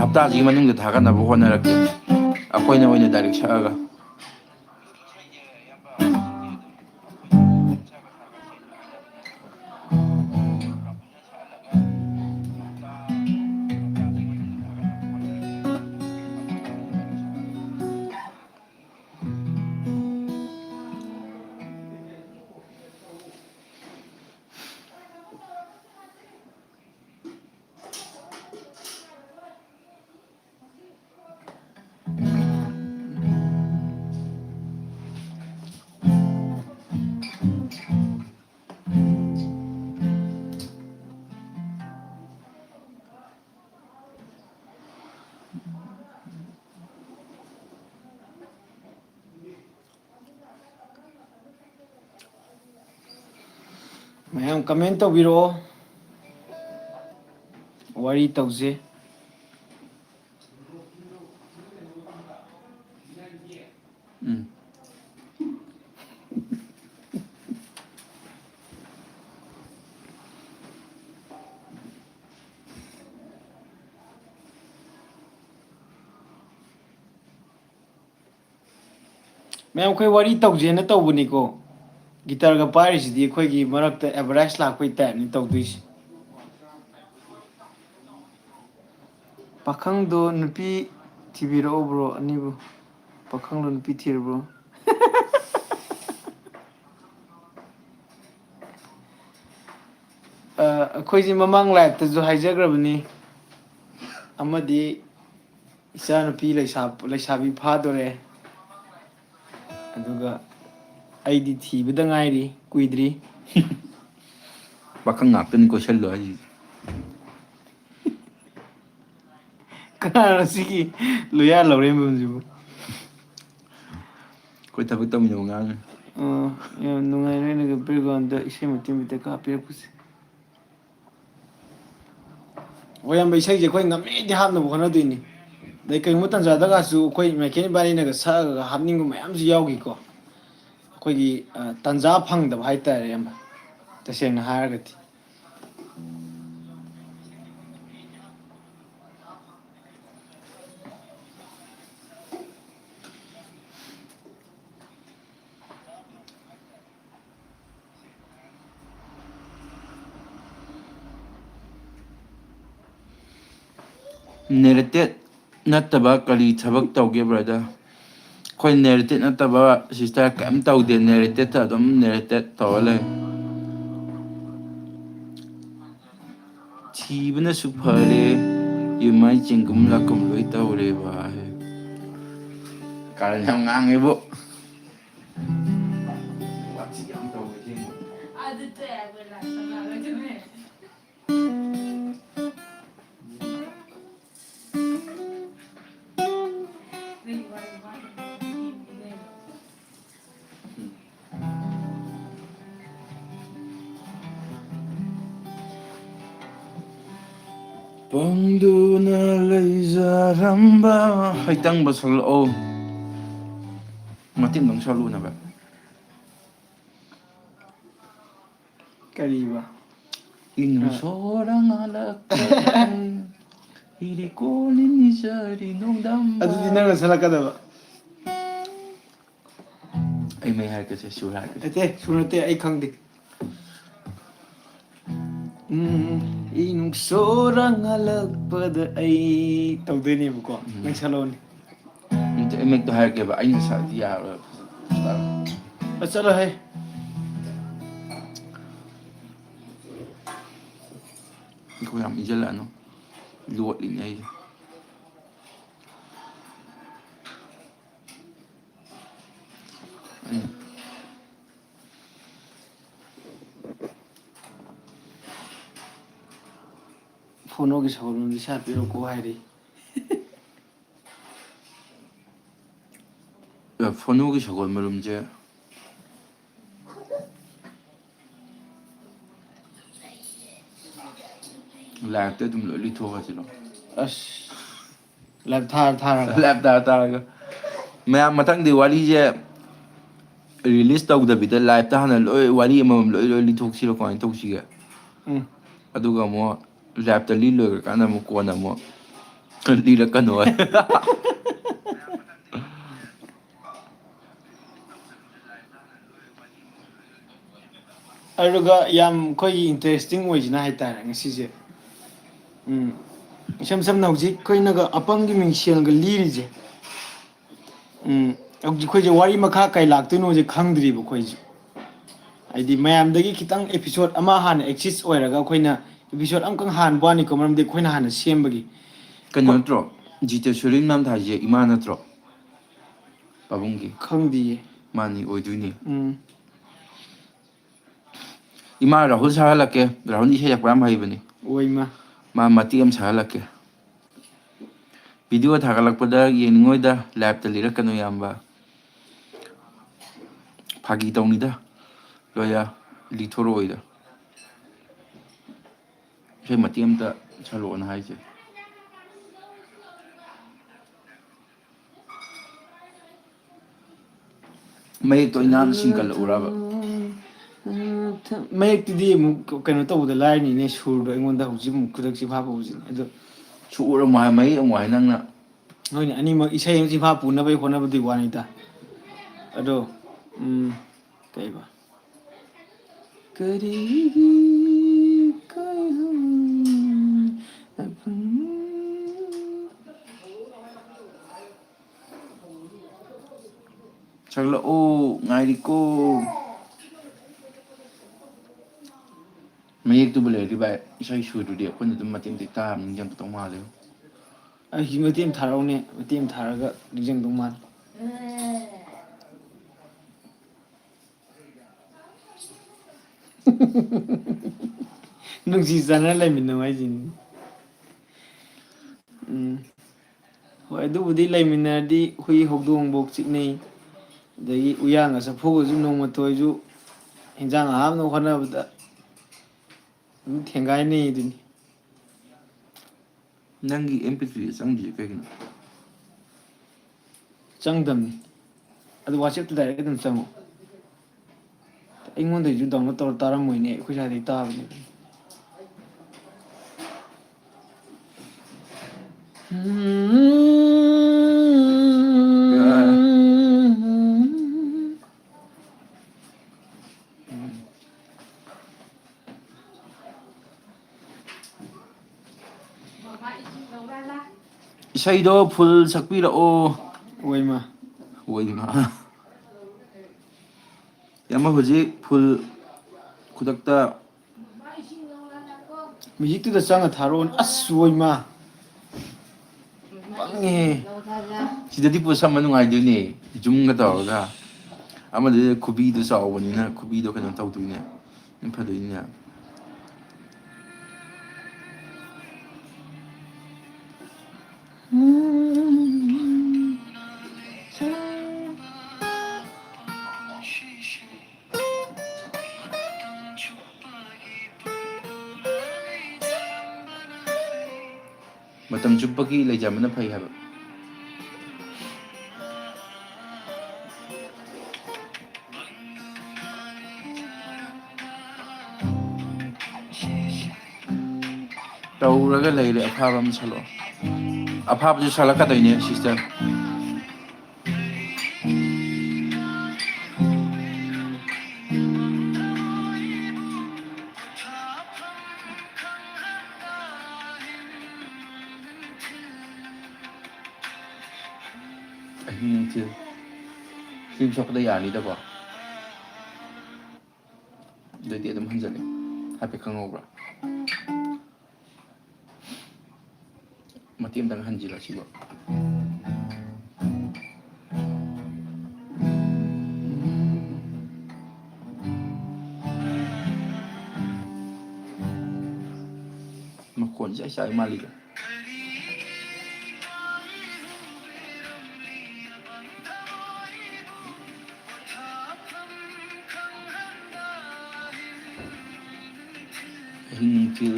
ꯍꯞꯇꯥꯁꯤꯒꯤ ꯃꯅꯨꯡꯗ ꯊꯥꯒꯠꯅꯕ ꯍꯣꯠꯅꯔꯛꯀꯦ, ꯑꯩꯈꯣꯏꯅ ꯑꯣꯏꯅ ꯗꯥꯏꯔꯦꯛ ꯁꯛꯑꯒ꯫ ꯃꯌꯥꯝ comment ꯇꯧꯕꯤꯔꯛꯑꯣ, ꯋꯥꯔꯤ ꯇꯧꯁꯦ꯫ ꯎꯝ꯫ ꯃꯌꯥꯝ, ꯑꯩꯈꯣꯏ ꯋꯥꯔꯤ ꯇꯧꯁꯦꯅ ꯇꯧꯕꯅꯤꯀꯣ꯫ ꯒꯤꯇꯔꯒ ꯄꯥꯏꯔꯤꯁꯤꯗꯤ ꯑꯩꯈꯣꯏꯒꯤ ꯃꯔꯛꯇ advertise ꯂꯥꯛꯄꯩ type ꯅꯤ ꯇꯧꯗꯣꯏꯁꯦ꯫ ꯄꯥꯈꯪꯗꯣ ꯅꯨꯄꯤ ꯊꯤꯕꯤꯔꯛꯑꯣ bro, ꯑꯅꯤꯕꯨ꯫ ꯄꯥꯈꯪꯗꯣ ꯅꯨꯄꯤ ꯊꯤꯔꯕ꯭ꯔꯣ? ꯑꯩꯈꯣꯏꯁꯦ ꯃꯃꯥꯡ ꯂꯥꯏꯐꯇꯁꯨ ꯍꯥꯏꯖꯈ꯭ꯔꯕꯅꯤ, ꯑꯃꯗꯤ ꯏꯆꯥꯅꯨꯄꯤ ꯂꯩꯁꯥ-, ꯂꯩꯁꯥꯕꯤ ꯐꯥꯗꯣꯔꯦ, ꯑꯗꯨꯒ ꯑꯩꯗꯤ ꯊꯤꯕꯗ ꯉꯥꯏꯔꯤ, ꯀꯨꯏꯗ꯭ꯔꯤ꯫ ꯄꯥꯈꯪ ꯉꯥꯛꯇꯅꯤ ꯀꯣꯏꯁꯜꯂꯣ ꯍꯥꯏꯁꯤ꯫ ꯀꯅꯥꯅꯣ ꯁꯤꯒꯤ ꯂꯣꯌꯥ ꯂꯧꯔꯦꯝꯕꯝꯁꯤꯕꯨ? ꯑꯩꯈꯣꯏ ꯊꯕꯛ ꯇꯧꯃꯤꯟꯅꯕ ꯑꯉꯥꯡꯅꯤ꯫ ꯑꯣ, ꯌꯥꯝ ꯅꯨꯡꯉꯥꯏꯔꯦ ꯅꯪꯒꯤ ꯕꯦꯛꯒ꯭ꯔꯥꯎꯟꯗ ꯏꯁꯩ ꯃꯇꯦꯛ ꯃꯇꯦꯛ ꯀꯥꯞꯄꯤꯔꯛꯄꯁꯦ꯫ ꯑꯣ, ꯏꯌꯥꯝꯕ, ꯏꯁꯩꯁꯦ ꯑꯩꯈꯣꯏ ꯉꯝꯃꯤꯗꯤ ꯍꯥꯞꯅꯕ ꯍꯣꯠꯅꯗꯣꯏꯅꯤ꯫ ꯑꯗꯩ ꯀꯩꯒꯨꯝꯕ ꯇꯥꯟꯖꯥꯗꯒꯁꯨ ꯑꯩꯈꯣꯏ ꯃꯥꯏꯀꯦꯜ ꯏꯕꯥꯅꯤꯅꯒ ꯁꯛꯑꯒ ꯍꯥꯞꯅꯤꯡꯕ ꯃꯌꯥꯝꯁꯨ ꯌꯥꯎꯈꯤꯀꯣ꯫ ꯑꯩꯈꯣꯏꯒꯤ, ꯑ, ꯇꯥꯟꯖꯥ ꯐꯪꯗꯕ ꯍꯥꯏꯇꯥꯔꯦ, ꯏꯌꯥꯝꯕ, ꯇꯁꯦꯡꯅ ꯍꯥꯏꯔꯒꯗꯤ꯫ Narrated ꯅꯠꯇꯕ ꯀꯔꯤ ꯊꯕꯛ ꯇꯧꯒꯦ, brother? ꯑꯩꯈꯣꯏ narrated ꯅꯠꯇꯕ, sister, ꯀꯩꯝ ꯇꯧꯗꯦ꯫ Narrated ꯑꯗꯨꯝ narrated ꯇꯧꯔ ꯂꯩ꯫ ꯊꯤꯕꯅꯁꯨ ꯐꯔꯦ, ꯌꯨꯝꯃꯥꯏ ꯆꯤꯡꯒꯨꯝ ꯂꯥꯛꯀꯨꯝ ꯂꯣꯏ ꯇꯧꯔꯦ ꯚꯥꯏ꯫ ꯀꯥꯔꯟ ꯌꯥꯝ ꯉꯥꯡꯉꯦꯕꯨ꯫ ꯋꯥꯊꯤ ꯌꯥꯝ ꯇꯧꯋꯦ ꯊꯦꯡꯅ꯫ ꯄꯪꯗꯨꯅ ꯂꯩꯖꯔꯝꯕ꯫ ꯍꯩꯇꯪꯕ ꯁꯛꯂꯛꯑꯣ꯫ ꯃꯇꯦꯛ ꯑꯃ ꯁꯛꯂꯛꯎꯅꯕ꯫ ꯀꯔꯤꯕ? ꯏꯪ ꯁꯣꯔ ꯉꯥꯜꯂꯛꯄꯗ ꯏꯔꯤꯀꯣꯜ ꯅꯤꯖꯔꯤ ꯅꯣꯡꯗꯝꯕ꯫ ꯑꯗꯨꯗꯤ ꯅꯪꯅ ꯁꯛꯂꯛꯀꯗꯕ꯫ ꯑꯩ ꯃꯩ ꯍꯥꯏꯔꯛꯀꯦꯁꯦ, ꯁꯨꯔ ꯍꯥꯏꯔꯛꯀꯦꯁꯦ꯫ ꯅꯠꯇꯦ, ꯁꯨꯔ ꯅꯠꯇꯦ, ꯑꯩ ꯈꯪꯗꯦ꯫ ꯎꯝ, ꯏꯅꯨꯡ ꯁꯣꯔ ꯉꯥꯜꯂꯛꯄꯗ ꯑꯩ ꯇꯧꯗꯣꯏꯅꯦꯕꯀꯣ꯫ ꯎꯝ꯫ ꯅꯪ ꯁꯛꯂꯛꯑꯣꯅꯦ꯫ ꯅꯠꯇꯦ, ꯑꯩ ꯃꯩꯛꯇꯣ ꯍꯥꯏꯔꯛꯀꯦꯕ, ꯑꯩꯅ ꯁꯛꯑꯗꯤ ꯌꯥꯔꯣꯏ꯫ ꯑ, ꯆꯠꯂꯣꯍꯦ꯫ ꯑꯩꯈꯣꯏ ꯌꯥꯝ ꯏꯟꯖꯜꯂꯛꯑꯅꯨ꯫ ꯂꯣꯠꯂꯤꯅꯦ ꯑꯩꯁꯦ꯫ ꯑꯩꯅ ꯐꯣꯅꯣꯒꯤ ꯁꯒꯣꯜꯕꯟꯗ ꯏꯁꯥ ꯄꯤꯔꯛꯎꯀꯣ ꯍꯥꯏꯔꯤ꯫ ꯐꯣꯅꯣꯒꯤ ꯁꯒꯣꯜ ꯃꯔꯨꯝꯁꯦ ꯂꯥꯏꯞꯇ ꯑꯗꯨꯝ ꯂꯣꯏ ꯂꯤꯊꯣꯛꯑꯁꯤꯔꯣ? ꯑꯁ, ꯂꯥꯏꯞ ꯊꯥꯔ ꯊꯥꯔꯒ꯫ ꯂꯥꯏꯞ ꯊꯥꯔ ꯊꯥꯔꯒ꯫ ꯃꯌꯥꯝ ꯃꯊꯪꯗꯤ ꯋꯥꯔꯤꯁꯦ ꯔꯤꯂꯤꯁ ꯇꯧꯗꯕꯤꯗ ꯂꯥꯏꯞꯇ ꯍꯥꯟꯅ ꯂꯣꯏ ꯋꯥꯔꯤ ꯑꯃꯃꯝ ꯂꯣꯏ ꯂꯣꯏ ꯂꯤꯊꯣꯛꯁꯤꯔꯣ? ꯀꯃꯥꯏꯅ ꯇꯧꯁꯤꯒꯦ? ꯎꯝ꯫ ꯑꯗꯨꯒ ꯑꯃꯨꯛ ꯂꯥꯏꯞꯇ ꯂꯤ ꯂꯣꯏꯈ꯭ꯔꯀꯥꯟꯗ ꯑꯃꯨꯛ ꯀꯣꯟꯅ ꯑꯃꯨꯛ ꯂꯤꯔꯛꯀꯅꯣ ꯍꯥꯏ꯫ ꯑꯗꯨꯒ ꯌꯥꯝ ꯑꯩꯈꯣꯏꯒꯤ ꯏꯟꯇꯔꯦꯁꯇꯤꯡ ꯑꯣꯏꯁꯤꯅ ꯍꯥꯏꯇꯥꯔꯦ ꯉꯁꯤꯁꯦ꯫ ꯎꯝ, ꯏꯁꯝ ꯁꯝꯅ ꯍꯧꯖꯤꯛ ꯑꯩꯈꯣꯏꯅꯒ ꯑꯄꯪꯒꯤ ꯃꯤꯡꯁꯦꯜꯒ ꯂꯤꯔꯤꯁꯦ꯫ ꯎꯝ, ꯍꯧꯖꯤꯛ ꯑꯩꯈꯣꯏꯁꯦ ꯋꯥꯔꯤ ꯃꯈꯥ ꯀꯩ ꯂꯥꯛꯇꯣꯏꯅꯣꯁꯦ ꯈꯪꯗ꯭ꯔꯤꯕ ꯑꯩꯈꯣꯏꯁꯦ꯫ ꯍꯥꯏꯗꯤ ꯃꯌꯥꯝꯗꯒꯤ ꯈꯤꯇꯪ ꯑꯦꯄꯤꯁꯣꯠ ꯑꯃ ꯍꯥꯟꯅ ꯑꯦꯛꯁꯤꯁ ꯑꯣꯏꯔꯒ ꯑꯩꯈꯣꯏꯅ ꯑꯦꯄꯤꯁꯣꯠ ꯑꯃꯈꯛ ꯍꯥꯟꯕ ꯋꯥꯅꯤꯀꯣ, ꯃꯔꯝꯗꯤ ꯑꯩꯈꯣꯏꯅ ꯍꯥꯟꯅ ꯁꯦꯝꯕꯒꯤ꯫ ꯀꯩꯅꯣ ꯅꯠꯇ꯭ꯔꯣ? ꯖꯤꯇꯦꯁꯣꯔꯤ ꯃꯦꯝ ꯊꯥꯏꯁꯦ ꯏꯃꯥ ꯅꯠꯇ꯭ꯔꯣ? ꯄꯥꯕꯨꯡꯒꯤ꯫ ꯈꯪꯗꯤꯌꯦ꯫ ꯃꯥꯅꯤ, ꯑꯣꯏꯗꯣꯏꯅꯤ꯫ ꯎꯝ꯫ ꯏꯃꯥ ꯔꯥꯍꯨꯜ ꯁꯥꯍꯜꯂꯛꯀꯦ꯫ ꯔꯥꯍꯨꯜ ꯏꯁꯩ ꯁꯛꯄ ꯌꯥꯝ ꯍꯩꯕꯅꯤ꯫ ꯑꯣꯏ ꯃꯥ꯫ ꯃꯥ ꯃꯇꯦꯛ ꯑꯃ ꯁꯥꯍꯜꯂꯛꯀꯦ꯫ ꯚꯤꯗꯤꯑꯣ ꯊꯥꯒꯠꯂꯛꯄꯗ ꯌꯦꯡꯅꯤꯡꯉꯣꯏꯗ, ꯂꯥꯏꯞꯇ ꯂꯤꯔꯛꯀꯅꯨ ꯏꯌꯥꯝꯕ꯫ ꯐꯥꯒꯤ ꯇꯧꯅꯤꯗ, ꯂꯣꯌꯥ, ꯂꯤꯊꯣꯔꯛꯑꯣꯏꯗ꯫ ꯏꯁꯩ ꯃꯇꯦꯛ ꯑꯃꯇ ꯁꯛꯂꯛꯑꯣꯅ ꯍꯥꯏꯁꯦ꯫ ꯃꯌꯦꯛꯇꯣ ꯑꯩ ꯅꯍꯥꯟ ꯁꯤꯡꯀꯠꯂꯛꯎꯔꯕ? ꯃꯌꯦꯛꯇꯨꯗꯤ ꯑꯃꯨꯛ ꯀꯩꯅꯣ ꯇꯧꯕꯗ ꯂꯥꯏꯔꯅꯤꯅꯦ, ꯁꯨꯔꯗꯣ ꯑꯩꯉꯣꯟꯗ ꯍꯧꯖꯤꯛ ꯑꯃꯨꯛ ꯈꯨꯗꯛ ꯆꯤꯟꯐꯥ ꯄꯨꯕꯁꯤꯅ꯫ ꯑꯗꯣ ꯁꯨꯔ ꯑꯃꯨꯛ ꯍꯥꯏ, ꯃꯌꯦꯛ ꯑꯃꯨꯛ ꯍꯥꯏ ꯅꯪꯅ꯫ ꯍꯣꯏꯅꯦ, ꯑꯅꯤꯃꯛ ꯏꯁꯩ ꯑꯃ ꯆꯤꯟꯐꯥ ꯄꯨꯅꯕꯒꯤ ꯍꯣꯠꯅꯕꯗꯨꯒꯤ ꯋꯥꯅꯤꯗ꯫ ꯑꯗꯣ, ꯎꯝ, ꯀꯩꯕ? ꯀꯔꯤꯒꯤ ꯀꯥꯏꯍꯧ ꯑꯄꯨꯟ- ꯁꯛꯂꯛꯑꯣ, ꯉꯥꯏꯔꯤꯀꯣ꯫ ꯃꯌꯦꯛꯇꯨꯕꯨ ꯂꯩꯔꯗꯤ ꯚꯥꯏ, ꯏꯁꯩ ꯁꯨꯔꯗꯨꯗꯤ ꯑꯩꯈꯣꯏꯅ ꯑꯗꯨꯝ ꯃꯇꯦꯛ ꯃꯇꯦꯛ ꯇꯥꯔ ꯅꯤꯡꯁꯤꯡꯉꯛꯀꯗꯧ ꯃꯥꯜꯂꯦ꯫ ꯑꯩꯒꯤ ꯃꯇꯦꯛ ꯑꯃ ꯊꯥꯔꯛꯎꯅꯦ, ꯃꯇꯦꯛ ꯑꯃ ꯊꯥꯔꯒ ꯅꯤꯡꯁꯤꯡꯗꯧ ꯃꯥꯜꯂꯦ꯫ ꯅꯨꯡꯁꯤ ꯆꯥꯟꯅꯅ ꯂꯩꯃꯤꯟꯅꯧ ꯍꯥꯏꯁꯤꯅꯤ꯫ ꯎꯝ꯫ ꯍꯣꯏ, ꯑꯗꯨꯕꯨꯗꯤ ꯂꯩꯃꯤꯟꯅꯔꯗꯤ ꯍꯨꯏ ꯍꯧꯗꯣꯡꯐꯧ ꯆꯤꯛꯅꯩ꯫ ꯑꯗꯒꯤ ꯎꯌꯥꯟꯒ ꯆꯐꯨꯒꯁꯨ ꯅꯣꯡꯃꯇ ꯑꯣꯏꯁꯨ ꯍꯤꯟꯖꯥꯡ ꯑꯍꯥꯎꯅꯕ ꯍꯣꯠꯅꯕꯗ ꯑꯗꯨꯝ ꯊꯦꯡꯒꯥꯏꯅꯩ ꯑꯗꯨꯅꯤ꯫ ꯅꯪꯒꯤ ꯑꯦꯝ ꯄꯤ ꯊ꯭ꯔꯤꯗ ꯆꯪꯗ꯭ꯔꯤꯁꯦ ꯀꯩꯒꯤꯅꯣ? ꯆꯪꯗꯕꯅꯤ꯫ ꯑꯗꯨ WhatsApp-ꯇ direct ꯑꯗꯨꯝ ꯆꯪꯉꯣ꯫ ꯑꯩꯉꯣꯟꯗꯩꯁꯨ download ꯇꯧꯔ ꯇꯥꯔꯝꯃꯣꯏꯅꯦ, ꯑꯩꯈꯣꯏ ꯁ꯭ꯋꯥꯏꯗꯩ ꯇꯥꯕꯅꯦ꯫ ꯏꯁꯩꯗꯣ full ꯁꯛꯄꯤꯔꯛꯑꯣ꯫ ꯑꯣꯏꯃ꯫ ꯑꯣꯏꯃ꯫ ꯏꯌꯥꯝꯕ ꯍꯧꯖꯤꯛ full ꯈꯨꯗꯛꯇ꯫ Music-ꯇꯨꯗ ꯆꯪꯉ ꯊꯥꯔꯛꯑꯣꯅꯦ꯫ ꯑꯁ, ꯑꯣꯏꯃ꯫ ꯄꯪꯉꯦꯍꯦ꯫ ꯁꯤꯗꯗꯤ ꯄꯨꯁꯟꯕ ꯅꯨꯡꯉꯥꯏꯗꯣꯏꯅꯦ, zoom-ꯒ ꯇꯧꯔꯒ꯫ ꯑꯃꯗꯨꯗꯤ ꯈꯨꯕꯤꯗꯣ ꯆꯥꯎꯕꯅꯤꯅ ꯈꯨꯕꯤꯗꯣ ꯀꯩꯅꯣ ꯇꯧꯗꯣꯏꯅꯦ꯫ ꯐꯗꯣꯏꯅꯦ꯫ ꯃꯇꯝ ꯆꯨꯞꯄꯒꯤ ꯂꯩꯖꯕꯅ ꯐꯩ ꯍꯥꯏꯕ꯫ ꯇꯧꯔꯒ ꯂꯩꯔꯦ, ꯑꯐꯥꯕ ꯑꯃ ꯁꯥꯜꯂꯛꯑꯣ꯫ ꯑꯐꯥꯕꯁꯨ ꯁꯥꯜꯂꯛꯀꯗꯣꯏꯅꯦ, sister꯫ ꯑꯍꯤꯡ ꯅꯨꯡꯊꯤꯜ ꯐꯤꯂꯝ ꯁꯣꯛꯄꯗ ꯌꯥꯅꯤꯗꯀꯣ꯫ ꯑꯗꯨꯗꯤ ꯑꯗꯨꯝ ꯍꯟꯖꯜꯂꯦ꯫ ꯍꯥꯏꯐꯦꯠ ꯈꯪꯍꯧꯕ꯭ꯔꯥ? ꯃꯇꯦꯛ ꯑꯃꯇꯪ ꯍꯟꯖꯤꯜꯂꯁꯤꯕ꯫ ꯃꯈꯣꯟꯁꯦ ꯑꯩ ꯆꯥꯏ ꯃꯥꯜꯂꯤꯗ꯫ ꯑꯍꯤꯡ ꯅꯨꯡꯊꯤꯜ꯫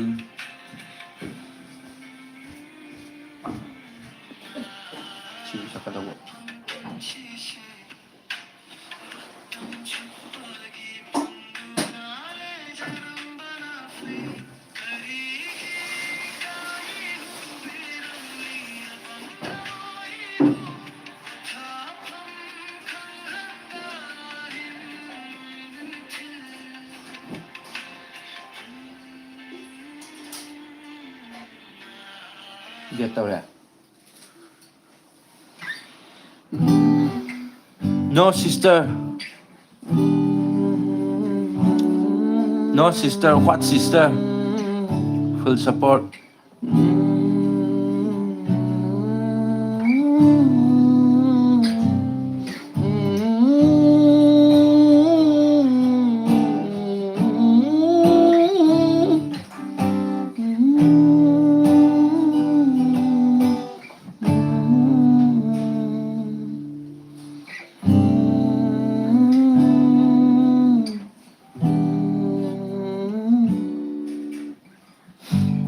ꯁꯤ ꯁꯛꯀꯗꯧꯕ꯫ Get ꯇꯧꯔꯦ꯫ No sister. No sister, what sister? Full support.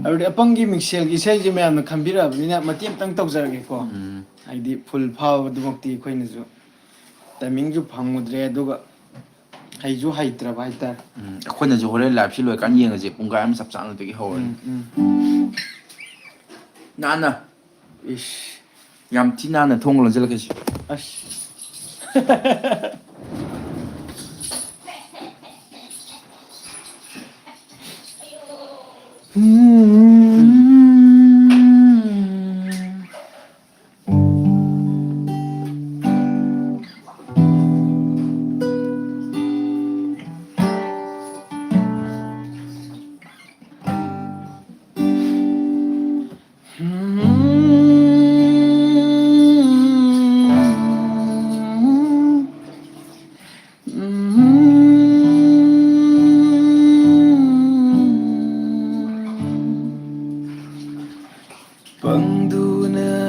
ꯑꯗꯨꯗꯤ ꯑꯄꯪꯒꯤ ꯃꯤꯡꯁꯦꯜꯒꯤ ꯏꯁꯩꯁꯦ ꯃꯌꯥꯝꯅ ꯈꯟꯕꯤꯔꯛꯑꯕꯅꯤꯅ ꯃꯇꯦꯛ ꯑꯃꯇꯪ ꯇꯧꯖꯔꯒꯦꯀꯣ꯫ ꯎꯝ꯫ ꯍꯥꯏꯗꯤ ꯐꯨꯜ ꯐꯥꯕꯗꯨꯃꯛꯇꯤ ꯑꯩꯈꯣꯏꯅꯁꯨ ꯇꯥꯏꯃꯤꯡꯁꯨ ꯐꯪꯉꯨꯗ꯭ꯔꯦ, ꯑꯗꯨꯒ ꯍꯩꯁꯨ ꯍꯩꯇ꯭ꯔꯕ ꯍꯥꯏꯇꯥꯔꯦ꯫ ꯎꯝ, ꯑꯩꯈꯣꯏꯅꯁꯨ ꯍꯣꯔꯦꯟ ꯂꯥꯏꯞꯁꯤ ꯂꯣꯏꯔꯀꯥꯟꯗ ꯌꯦꯡꯉꯁꯦ, ꯄꯨꯡꯈꯥꯏ ꯑꯃ ꯆꯞ ꯆꯥꯅ ꯑꯗꯨꯗꯒꯤ ꯍꯧꯔꯅꯤ꯫ ꯎꯝ, ꯎꯝ꯫ ꯅꯥꯟꯅ꯫ ꯏꯁ꯫ ꯌꯥꯝ ꯊꯤ ꯅꯥꯟꯅ ꯊꯣꯡ ꯂꯣꯟꯁꯤꯜꯂꯛꯀꯦ ꯁꯤ꯫ ꯑꯁ꯫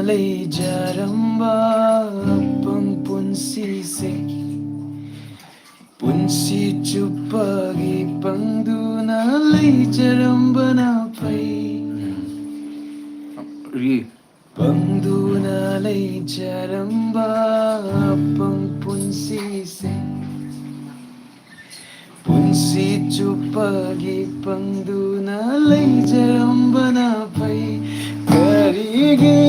ꯂꯩꯖꯔꯝꯕ ꯑꯄꯪ ꯄꯨꯟꯁꯤꯁꯦ, ꯄꯨꯟꯁꯤ ꯆꯨꯞꯄꯒꯤ ꯄꯪꯗꯨꯅ ꯂꯩꯖꯔꯝꯕꯅ ꯐꯩ꯫ ꯄꯪꯗꯨꯅ ꯂꯩꯖꯔꯝꯕ ꯑꯄꯪ ꯄꯨꯟꯁꯤꯁꯦ, ꯄꯨꯟꯁꯤ ꯆꯨꯞꯄꯒꯤ ꯄꯪꯗꯨꯅ ꯂꯩꯖꯔꯝꯕꯅ ꯐꯩ꯫ ꯀꯔꯤꯒꯤ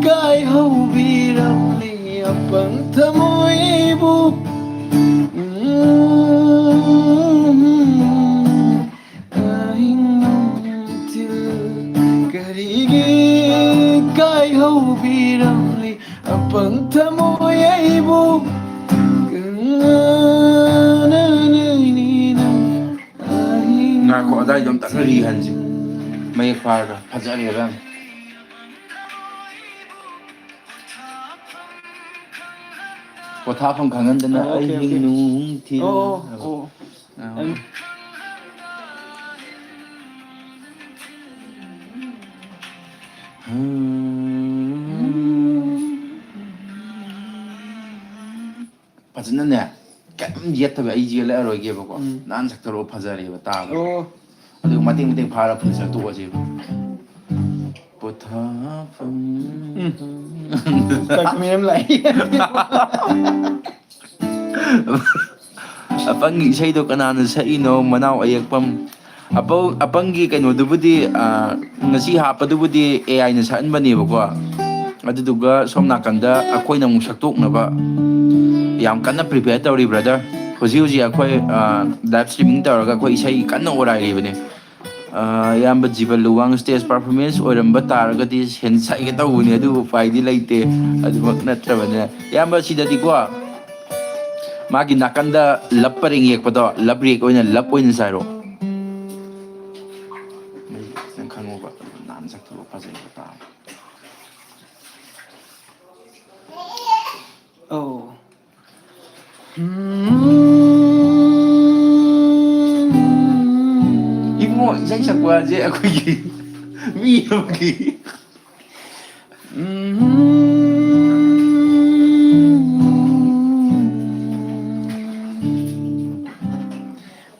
ꯀꯥꯏꯍꯧꯕꯤꯔꯝꯂꯤ ꯑꯄꯪ ꯊꯃꯣꯏꯕꯨ? ꯎꯝ꯫ ꯑꯍꯤꯡ ꯅꯨꯡꯊꯤꯜ ꯀꯔꯤꯒꯤ ꯀꯥꯏꯍꯧꯕꯤꯔꯝꯂꯤ ꯑꯄꯪ ꯊꯃꯣꯏ ꯑꯩꯕꯨ? ꯑꯍꯤꯡ ꯉꯥꯏꯈꯣ, ꯑꯗꯥꯏꯗꯣ ꯑꯝꯇꯪ ꯔꯤꯍꯟꯁꯤ꯫ ꯃꯌꯦꯛ ꯐꯥꯔꯒ ꯐꯖꯔꯦ, ꯏꯕꯦꯝ꯫ ꯄꯣꯊꯥꯐꯝ ꯈꯪꯍꯟꯗꯅ ꯑꯣ, ꯑꯣꯀꯦ, ꯑꯍꯤꯡ ꯑꯣꯀꯦ꯫ ꯅꯨꯡꯊꯤꯜ ꯑꯣ, ꯑꯣ, ꯍꯥꯏꯕ꯫ ꯑꯣ꯫ ꯑꯥ꯫ ꯑꯩ ꯐꯖꯅꯅꯦ, ꯀꯩꯝ ꯌꯦꯠꯇꯕ, ꯑꯩ ꯌꯦꯠꯂꯛꯑꯔꯣꯏꯒꯦꯕꯀꯣ꯫ ꯎꯝ꯫ ꯅꯥꯟ ꯁꯛꯇꯣꯔꯛꯑꯣ, ꯐꯖꯔꯦꯕ ꯇꯥꯕ꯫ ꯑꯣ꯫ ꯑꯗꯨꯒ ꯃꯇꯦꯛ ꯃꯇꯦꯛ ꯐꯥꯔ ꯐꯨꯜ ꯁꯛꯇꯣꯛꯑꯁꯦꯕ꯫ ꯄꯣꯊꯥꯐꯝ꯫ ꯎꯝ꯫ ꯀꯛꯃꯦꯝ ꯂꯥꯛꯏ꯫ ꯑꯄꯪꯒꯤ ꯏꯁꯩꯗꯣ ꯀꯅꯥꯅ ꯁꯛꯏꯅꯣ? ꯃꯅꯥꯎ ꯑꯌꯦꯛꯄꯝ꯫ ꯑꯄꯧ-, ꯑꯄꯪꯒꯤ ꯀꯩꯅꯣꯗꯨꯕꯨꯗꯤ, ꯑ, ꯉꯁꯤ ꯍꯥꯞꯄꯗꯨꯕꯨꯗꯤ ꯑꯦ ꯑꯥꯏꯅ ꯁꯛꯍꯟꯕꯅꯦꯕꯀꯣ꯫ ꯑꯗꯨꯗꯨꯒ ꯁꯣꯝ ꯅꯥꯀꯟꯗ ꯑꯩꯈꯣꯏꯅ ꯑꯃꯨꯛ ꯁꯛꯇꯣꯛꯅꯕ ꯌꯥꯝ ꯀꯟꯅ prepare ꯇꯧꯔꯤ, brother꯫ ꯍꯧꯖꯤꯛ ꯍꯧꯖꯤꯛ ꯑꯩꯈꯣꯏ, ꯑ, live streaming ꯇꯧꯔꯒ ꯑꯩꯈꯣꯏ ꯏꯁꯩ ꯀꯟꯅ ꯑꯣꯔꯥꯏꯔꯤꯕꯅꯤ꯫ ꯑ, ꯏꯌꯥꯝꯕ ꯖꯤꯕꯟ ꯂꯨꯋꯥꯡ stage performance ꯑꯣꯏꯔꯝꯕ ꯇꯥꯔꯒꯗꯤ ꯁꯦꯟ ꯁꯥꯏꯒꯦ ꯇꯧꯕꯅꯤ, ꯑꯗꯨꯕꯨ ꯎꯄꯥꯏꯗꯤ ꯂꯩꯇꯦ꯫ ꯑꯗꯨꯃꯛ ꯅꯠꯇ꯭ꯔꯕꯅꯤꯅ ꯏꯌꯥꯝꯕ ꯁꯤꯗꯗꯤꯀꯣ, ꯃꯥꯒꯤ ꯅꯥꯀꯟꯗ love ꯄꯔꯦꯡ ꯌꯦꯛꯄꯗꯣ, love react ꯑꯣꯏꯅ, love ꯑꯣꯏꯅ ꯆꯥꯏꯔꯣ꯫ ꯃꯩ ꯈꯤꯇꯪ ꯈꯪꯉꯣꯕ, ꯅꯥꯟꯅ ꯆꯠꯈꯤꯕ ꯐꯖꯩꯕ ꯇꯥꯕ꯫ ꯑꯧ꯫ ꯏꯕꯨꯡꯉꯣ, ꯏꯁꯩ ꯁꯛꯄ ꯍꯥꯏꯁꯦ ꯑꯩꯈꯣꯏꯒꯤ ꯃꯤ ꯑꯃꯒꯤ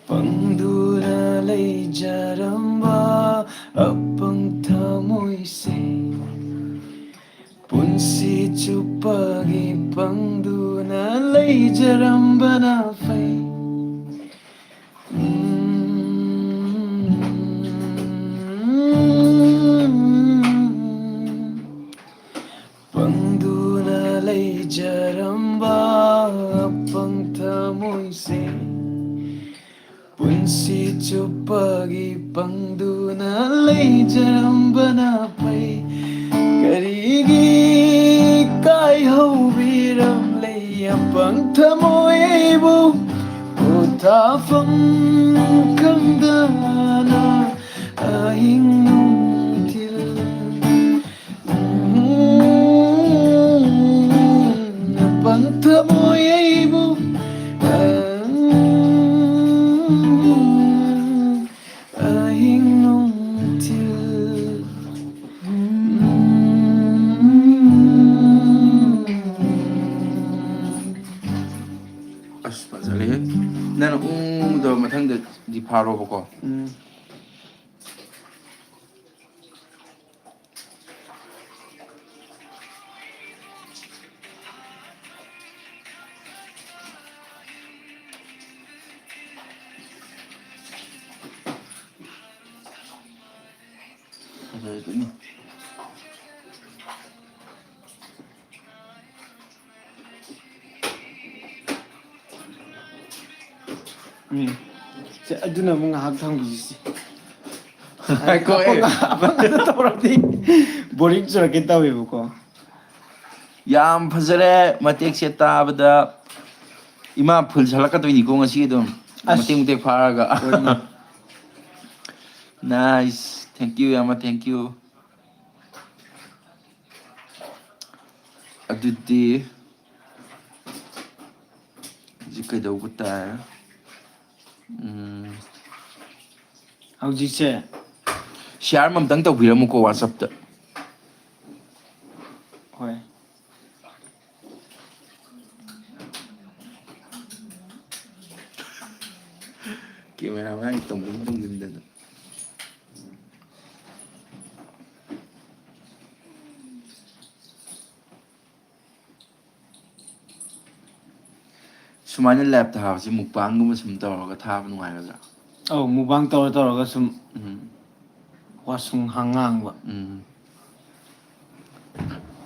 ꯄꯪꯗꯨꯅ ꯂꯩꯖꯔꯝꯕ ꯑꯄꯪ ꯊꯃꯣꯏꯁꯦ, ꯄꯨꯟꯁꯤ ꯆꯨꯞꯄꯒꯤ ꯄꯪꯗꯨꯅ ꯂꯩꯖꯔꯝꯕꯅ ꯐꯩ꯫ ꯄꯪꯗꯨꯅ ꯂꯩꯖꯔꯝꯕ ꯑꯄꯪ ꯊꯃꯣꯏꯁꯦ, ꯄꯨꯟꯁꯤ ꯆꯨꯞꯄꯒꯤ ꯄꯪꯗꯨꯅ ꯂꯩꯖꯔꯝꯕꯅ ꯐꯩ꯫ ꯀꯔꯤꯒꯤ ꯀꯥꯏꯍꯧꯕꯤꯔꯝꯂꯦ ꯑꯄꯪ ꯊꯃꯣꯏꯕꯨ? ꯄꯣꯊꯥꯐꯝ ꯈꯪꯗꯅ ꯑꯍꯤꯡ ꯅꯨꯡꯊꯤꯜ ꯄꯪꯊꯃꯣꯏ ꯑꯩꯕꯨ ꯑꯍꯤꯡ ꯅꯨꯡꯊꯤꯜ꯫ ꯑꯁ, ꯐꯖꯔꯦꯍꯦ꯫ ꯅꯪꯅ ꯎꯪ ꯇꯧꯔ ꯃꯊꯪꯗꯗꯤ ꯐꯥꯔꯣꯕꯀꯣ꯫ ꯎꯝ꯫ ꯎꯝ꯫ ꯁꯦ, ꯑꯗꯨꯅ ꯑꯃꯨꯛ ꯉꯥꯏꯍꯥꯛ ꯊꯝꯈꯤꯁꯤ꯫ ꯉꯥꯏꯈꯣ, ꯑꯦ꯫ ꯑꯄꯪ ꯉꯥꯛꯇ ꯇꯧꯔꯗꯤ ꯕꯣꯔꯤꯡ ꯆꯨꯔꯛꯀꯦ ꯇꯧꯋꯦꯕꯀꯣ꯫ ꯌꯥꯝ ꯐꯖꯔꯦ ꯃꯇꯦꯛꯁꯦ ꯇꯥꯕꯗ꯫ ꯏꯃꯥ ꯐꯨꯜ ꯁꯥꯠꯂꯛꯀꯗꯣꯏꯅꯤꯀꯣ ꯉꯁꯤ ꯑꯗꯨꯝ꯫ ꯑꯁ꯫ ꯃꯇꯦꯛ ꯃꯇꯦꯛ ꯐꯥꯔꯒ꯫ ꯍꯣꯏꯅꯦ꯫ Nice. Thank you, ꯌꯥꯝꯅ thank you꯫ ꯑꯗꯨꯗꯤ ꯍꯧꯖꯤꯛ ꯀꯩꯗꯧꯕ ꯇꯥꯏ? ꯎꯝ꯫ ꯍꯧꯖꯤꯛꯁꯦ꯫ Share ꯑꯃꯇꯪ ꯇꯧꯕꯤꯔꯝꯃꯨꯀꯣ WhatsApp-ꯇ꯫ ꯍꯣꯏ꯫ ꯀꯦꯃꯦꯔꯥ ꯃꯌꯥꯝ ꯇꯣꯡꯁꯤꯟ ꯇꯣꯡꯁꯤꯟꯗꯅ꯫ ꯁꯨꯃꯥꯏꯅ ꯂꯥꯏꯞꯇ ꯊꯥꯕꯁꯤ ꯃꯨꯛꯕꯥꯡꯒꯨꯝꯕ ꯁꯨꯝ ꯇꯧꯔꯒ ꯊꯥꯕ ꯅꯨꯡꯉꯥꯏꯒꯗ꯭ꯔꯥ? ꯑꯧ, ꯃꯨꯛꯕꯥꯡ ꯇꯧꯔ ꯇꯧꯔꯒ ꯁꯨꯝ ꯎꯝ꯫ ꯋꯥꯁꯨꯝ ꯉꯥꯡꯕ꯫ ꯎꯝ꯫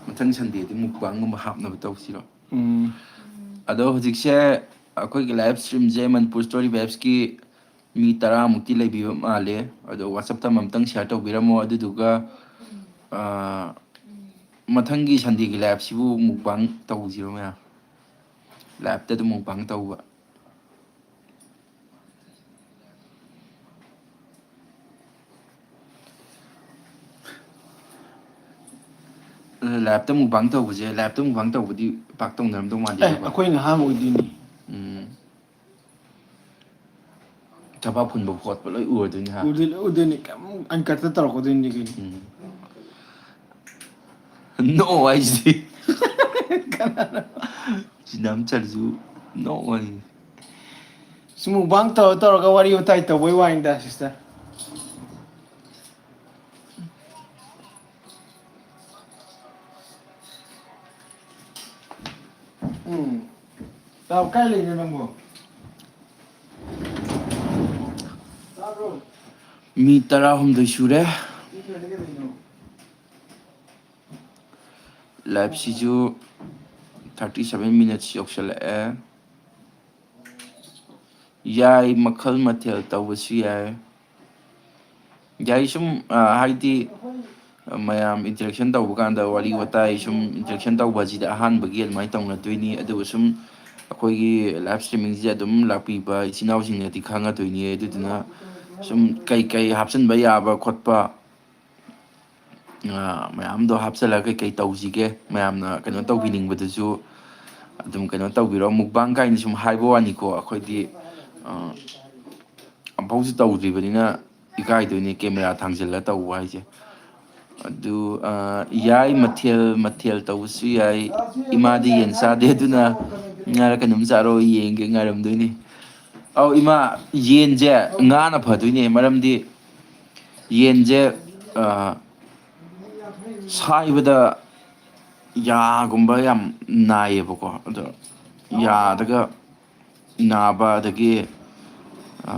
ꯃꯊꯪ ꯁꯟꯗꯦꯗꯤ ꯃꯨꯛꯕꯥꯡꯒꯨꯝꯕ ꯍꯥꯞꯅꯕ ꯇꯧꯁꯤꯔꯣ? ꯎꯝ꯫ ꯑꯗꯣ ꯍꯧꯖꯤꯛꯁꯦ ꯑꯩꯈꯣꯏꯒꯤ ꯂꯥꯏꯞ ꯁ꯭ꯇ꯭ꯔꯤꯝꯁꯦ ꯃꯅꯤꯄꯨꯔ ꯁ꯭ꯇꯣꯔꯤ ꯚꯥꯏꯞꯁꯀꯤ ꯃꯤ ꯇꯔꯥꯃꯨꯛꯇꯤ ꯂꯩꯕꯤꯕ ꯃꯥꯜꯂꯦ꯫ ꯑꯗꯣ WhatsApp-ꯇ ꯑꯃꯃꯝꯇꯪ ꯁꯤꯌꯔ ꯇꯧꯕꯤꯔꯝꯃꯣ꯫ ꯑꯗꯨꯗꯨꯒ, ꯑꯥ, ꯃꯊꯪꯒꯤ ꯁꯟꯗꯦꯒꯤ ꯂꯥꯏꯞꯁꯤꯕꯨ ꯃꯨꯛꯕꯥꯡ ꯇꯧꯁꯤꯔꯣ ꯃꯌꯥꯝ? ꯂꯥꯏꯞꯇ ꯑꯗꯨꯝ ꯃꯨꯛꯕꯥꯡ ꯇꯧꯕ꯫ ꯂꯥꯏꯞꯇ ꯃꯨꯛꯕꯥꯡ ꯇꯧꯕꯁꯦ, ꯂꯥꯏꯞꯇ ꯃꯨꯛꯕꯥꯡ ꯇꯧꯕꯗꯤ ꯄꯥꯛ ꯇꯧꯅꯔꯝꯗꯧ ꯑꯦ, ꯃꯥꯟꯗꯦꯗꯀꯣ꯫ ꯑꯩꯈꯣꯏꯅ ꯑꯍꯥꯟꯕ ꯑꯣꯏꯗꯣꯏꯅꯤ꯫ ꯎꯝ꯫ ꯊꯕꯥꯛ ꯍꯨꯟꯕ ꯈꯣꯠꯄ ꯂꯣꯏ ꯎꯔꯗꯣꯏꯅꯤ ꯍꯥ? ꯎꯗꯣꯏ-, ꯎꯗꯣꯏꯅꯤ꯫ ꯀꯩꯝ uncut-ꯇ ꯇꯧꯔꯛꯀꯗꯣꯏꯅꯤ ꯀꯩꯅꯣ꯫ ꯎꯝ꯫ ꯅꯣ ꯍꯥꯏꯁꯤꯗꯤ꯫ ꯀꯅꯥꯅꯣ? ꯁꯤ ꯅꯝ ꯆꯠꯂꯁꯨ ꯅꯣ ꯍꯥꯏꯁꯤꯗꯤ꯫ ꯁꯤ ꯃꯨꯛꯕꯥꯡ ꯇꯧꯔ ꯇꯧꯔꯒ ꯋꯥꯔꯤ ꯋꯥꯇꯥꯏ ꯇꯧꯕꯩ ꯋꯥꯅꯤꯗ, sister꯫ ꯎꯝ꯫ ꯇꯥꯎ, ꯀꯥꯏ ꯂꯩꯅꯣ ꯅꯪꯕꯣ? ꯇꯥꯕ꯭ꯔꯣ? ꯃꯤ ꯇꯔꯥꯍꯨꯝꯗꯣꯏ ꯁꯨꯔꯦ꯫ ꯁꯤ ꯀꯩꯅꯣ, ꯀꯩꯅꯣ? ꯂꯥꯏꯞꯁꯤꯁꯨ thirty seven minutes ꯌꯧꯁꯜꯂꯛꯑꯦ꯫ ꯌꯥꯏ, ꯃꯈꯜ ꯃꯊꯦꯜ ꯇꯧꯕꯁꯨ ꯌꯥꯏ꯫ ꯌꯥꯏ, ꯁꯨꯝ, ꯑ, ꯍꯥꯏꯗꯤ, ꯑ, ꯃꯌꯥꯝ interaction ꯇꯧꯕ ꯀꯥꯟꯗ ꯋꯥꯔꯤ ꯋꯥꯇꯥꯏ ꯁꯨꯝ interaction ꯇꯧꯕ ꯑꯁꯤꯗꯤ ꯑꯍꯥꯟꯕꯒꯤ ꯑꯗꯨꯃꯥꯏꯅ ꯇꯧꯅꯗꯣꯏꯅꯤ꯫ ꯑꯗꯨꯒ ꯁꯨꯝ ꯑꯩꯈꯣꯏꯒꯤ live streaming-ꯁꯦ ꯑꯗꯨꯝ ꯂꯥꯛꯄꯤꯕ ꯏꯆꯤꯟ ꯏꯅꯥꯎꯁꯤꯡꯅꯗꯤ ꯈꯪꯉꯗꯣꯏꯅꯤ꯫ ꯑꯗꯨꯗꯨꯅ ꯁꯨꯝ ꯀꯩꯀꯩ ꯍꯥꯞꯆꯤꯟꯕ ꯌꯥꯕ ꯈꯣꯠꯄ, ꯑ, ꯃꯌꯥꯝꯗꯣ ꯍꯥꯞꯆꯤꯜꯂꯒ ꯀꯩꯀꯩ ꯇꯧꯁꯤꯒꯦ, ꯃꯌꯥꯝꯅ ꯀꯩꯅꯣ ꯇꯧꯕꯤꯅꯤꯡꯕꯗꯨꯁꯨ ꯑꯗꯨꯝ ꯀꯩꯅꯣ ꯇꯧꯕꯤꯔꯣ꯫ Mukbang ꯀꯥꯏꯅ ꯁꯨꯝ ꯍꯥꯏꯕ ꯋꯥꯅꯤꯀꯣ, ꯑꯩꯈꯣꯏꯗꯤ, ꯑ, ꯑꯝꯐꯥꯎꯁꯨ ꯇꯧꯗ꯭ꯔꯤꯕꯅꯤꯅ ꯏꯀꯥꯏꯗꯣꯏꯅꯦ camera ꯊꯥꯡꯖꯤꯜꯂ ꯇꯧꯕ ꯍꯥꯏꯁꯦ꯫ ꯑꯗꯨ, ꯑ, ꯌꯥꯏ, ꯃꯊꯦꯜ, ꯃꯊꯦꯜ ꯇꯧꯕꯁꯨ ꯌꯥꯏ꯫ ꯏꯃꯥꯗꯤ ꯌꯦꯟ ꯆꯥꯗꯦ, ꯑꯗꯨꯅ ꯉꯥꯔ ꯀꯩꯅꯣꯝ ꯆꯥꯔꯣ, ꯌꯦꯡꯒꯦ, ꯉꯥꯏꯔꯝꯗꯣꯏꯅꯤ꯫ ꯑꯧ, ꯏꯃꯥ, ꯌꯦꯟꯁꯦ ꯉꯥꯅ ꯐꯗꯣꯏꯅꯦ, ꯃꯔꯝꯗꯤ ꯌꯦꯟꯁꯦ, ꯑ, ꯁꯥꯏꯕꯗ ꯌꯥꯒꯨꯝꯕ ꯌꯥꯝ ꯅꯥꯏꯌꯦꯕꯀꯣ꯫ ꯑꯗꯣ ꯌꯥꯗꯒ ꯅꯥꯕ, ꯑꯗꯒꯤ, ꯑ,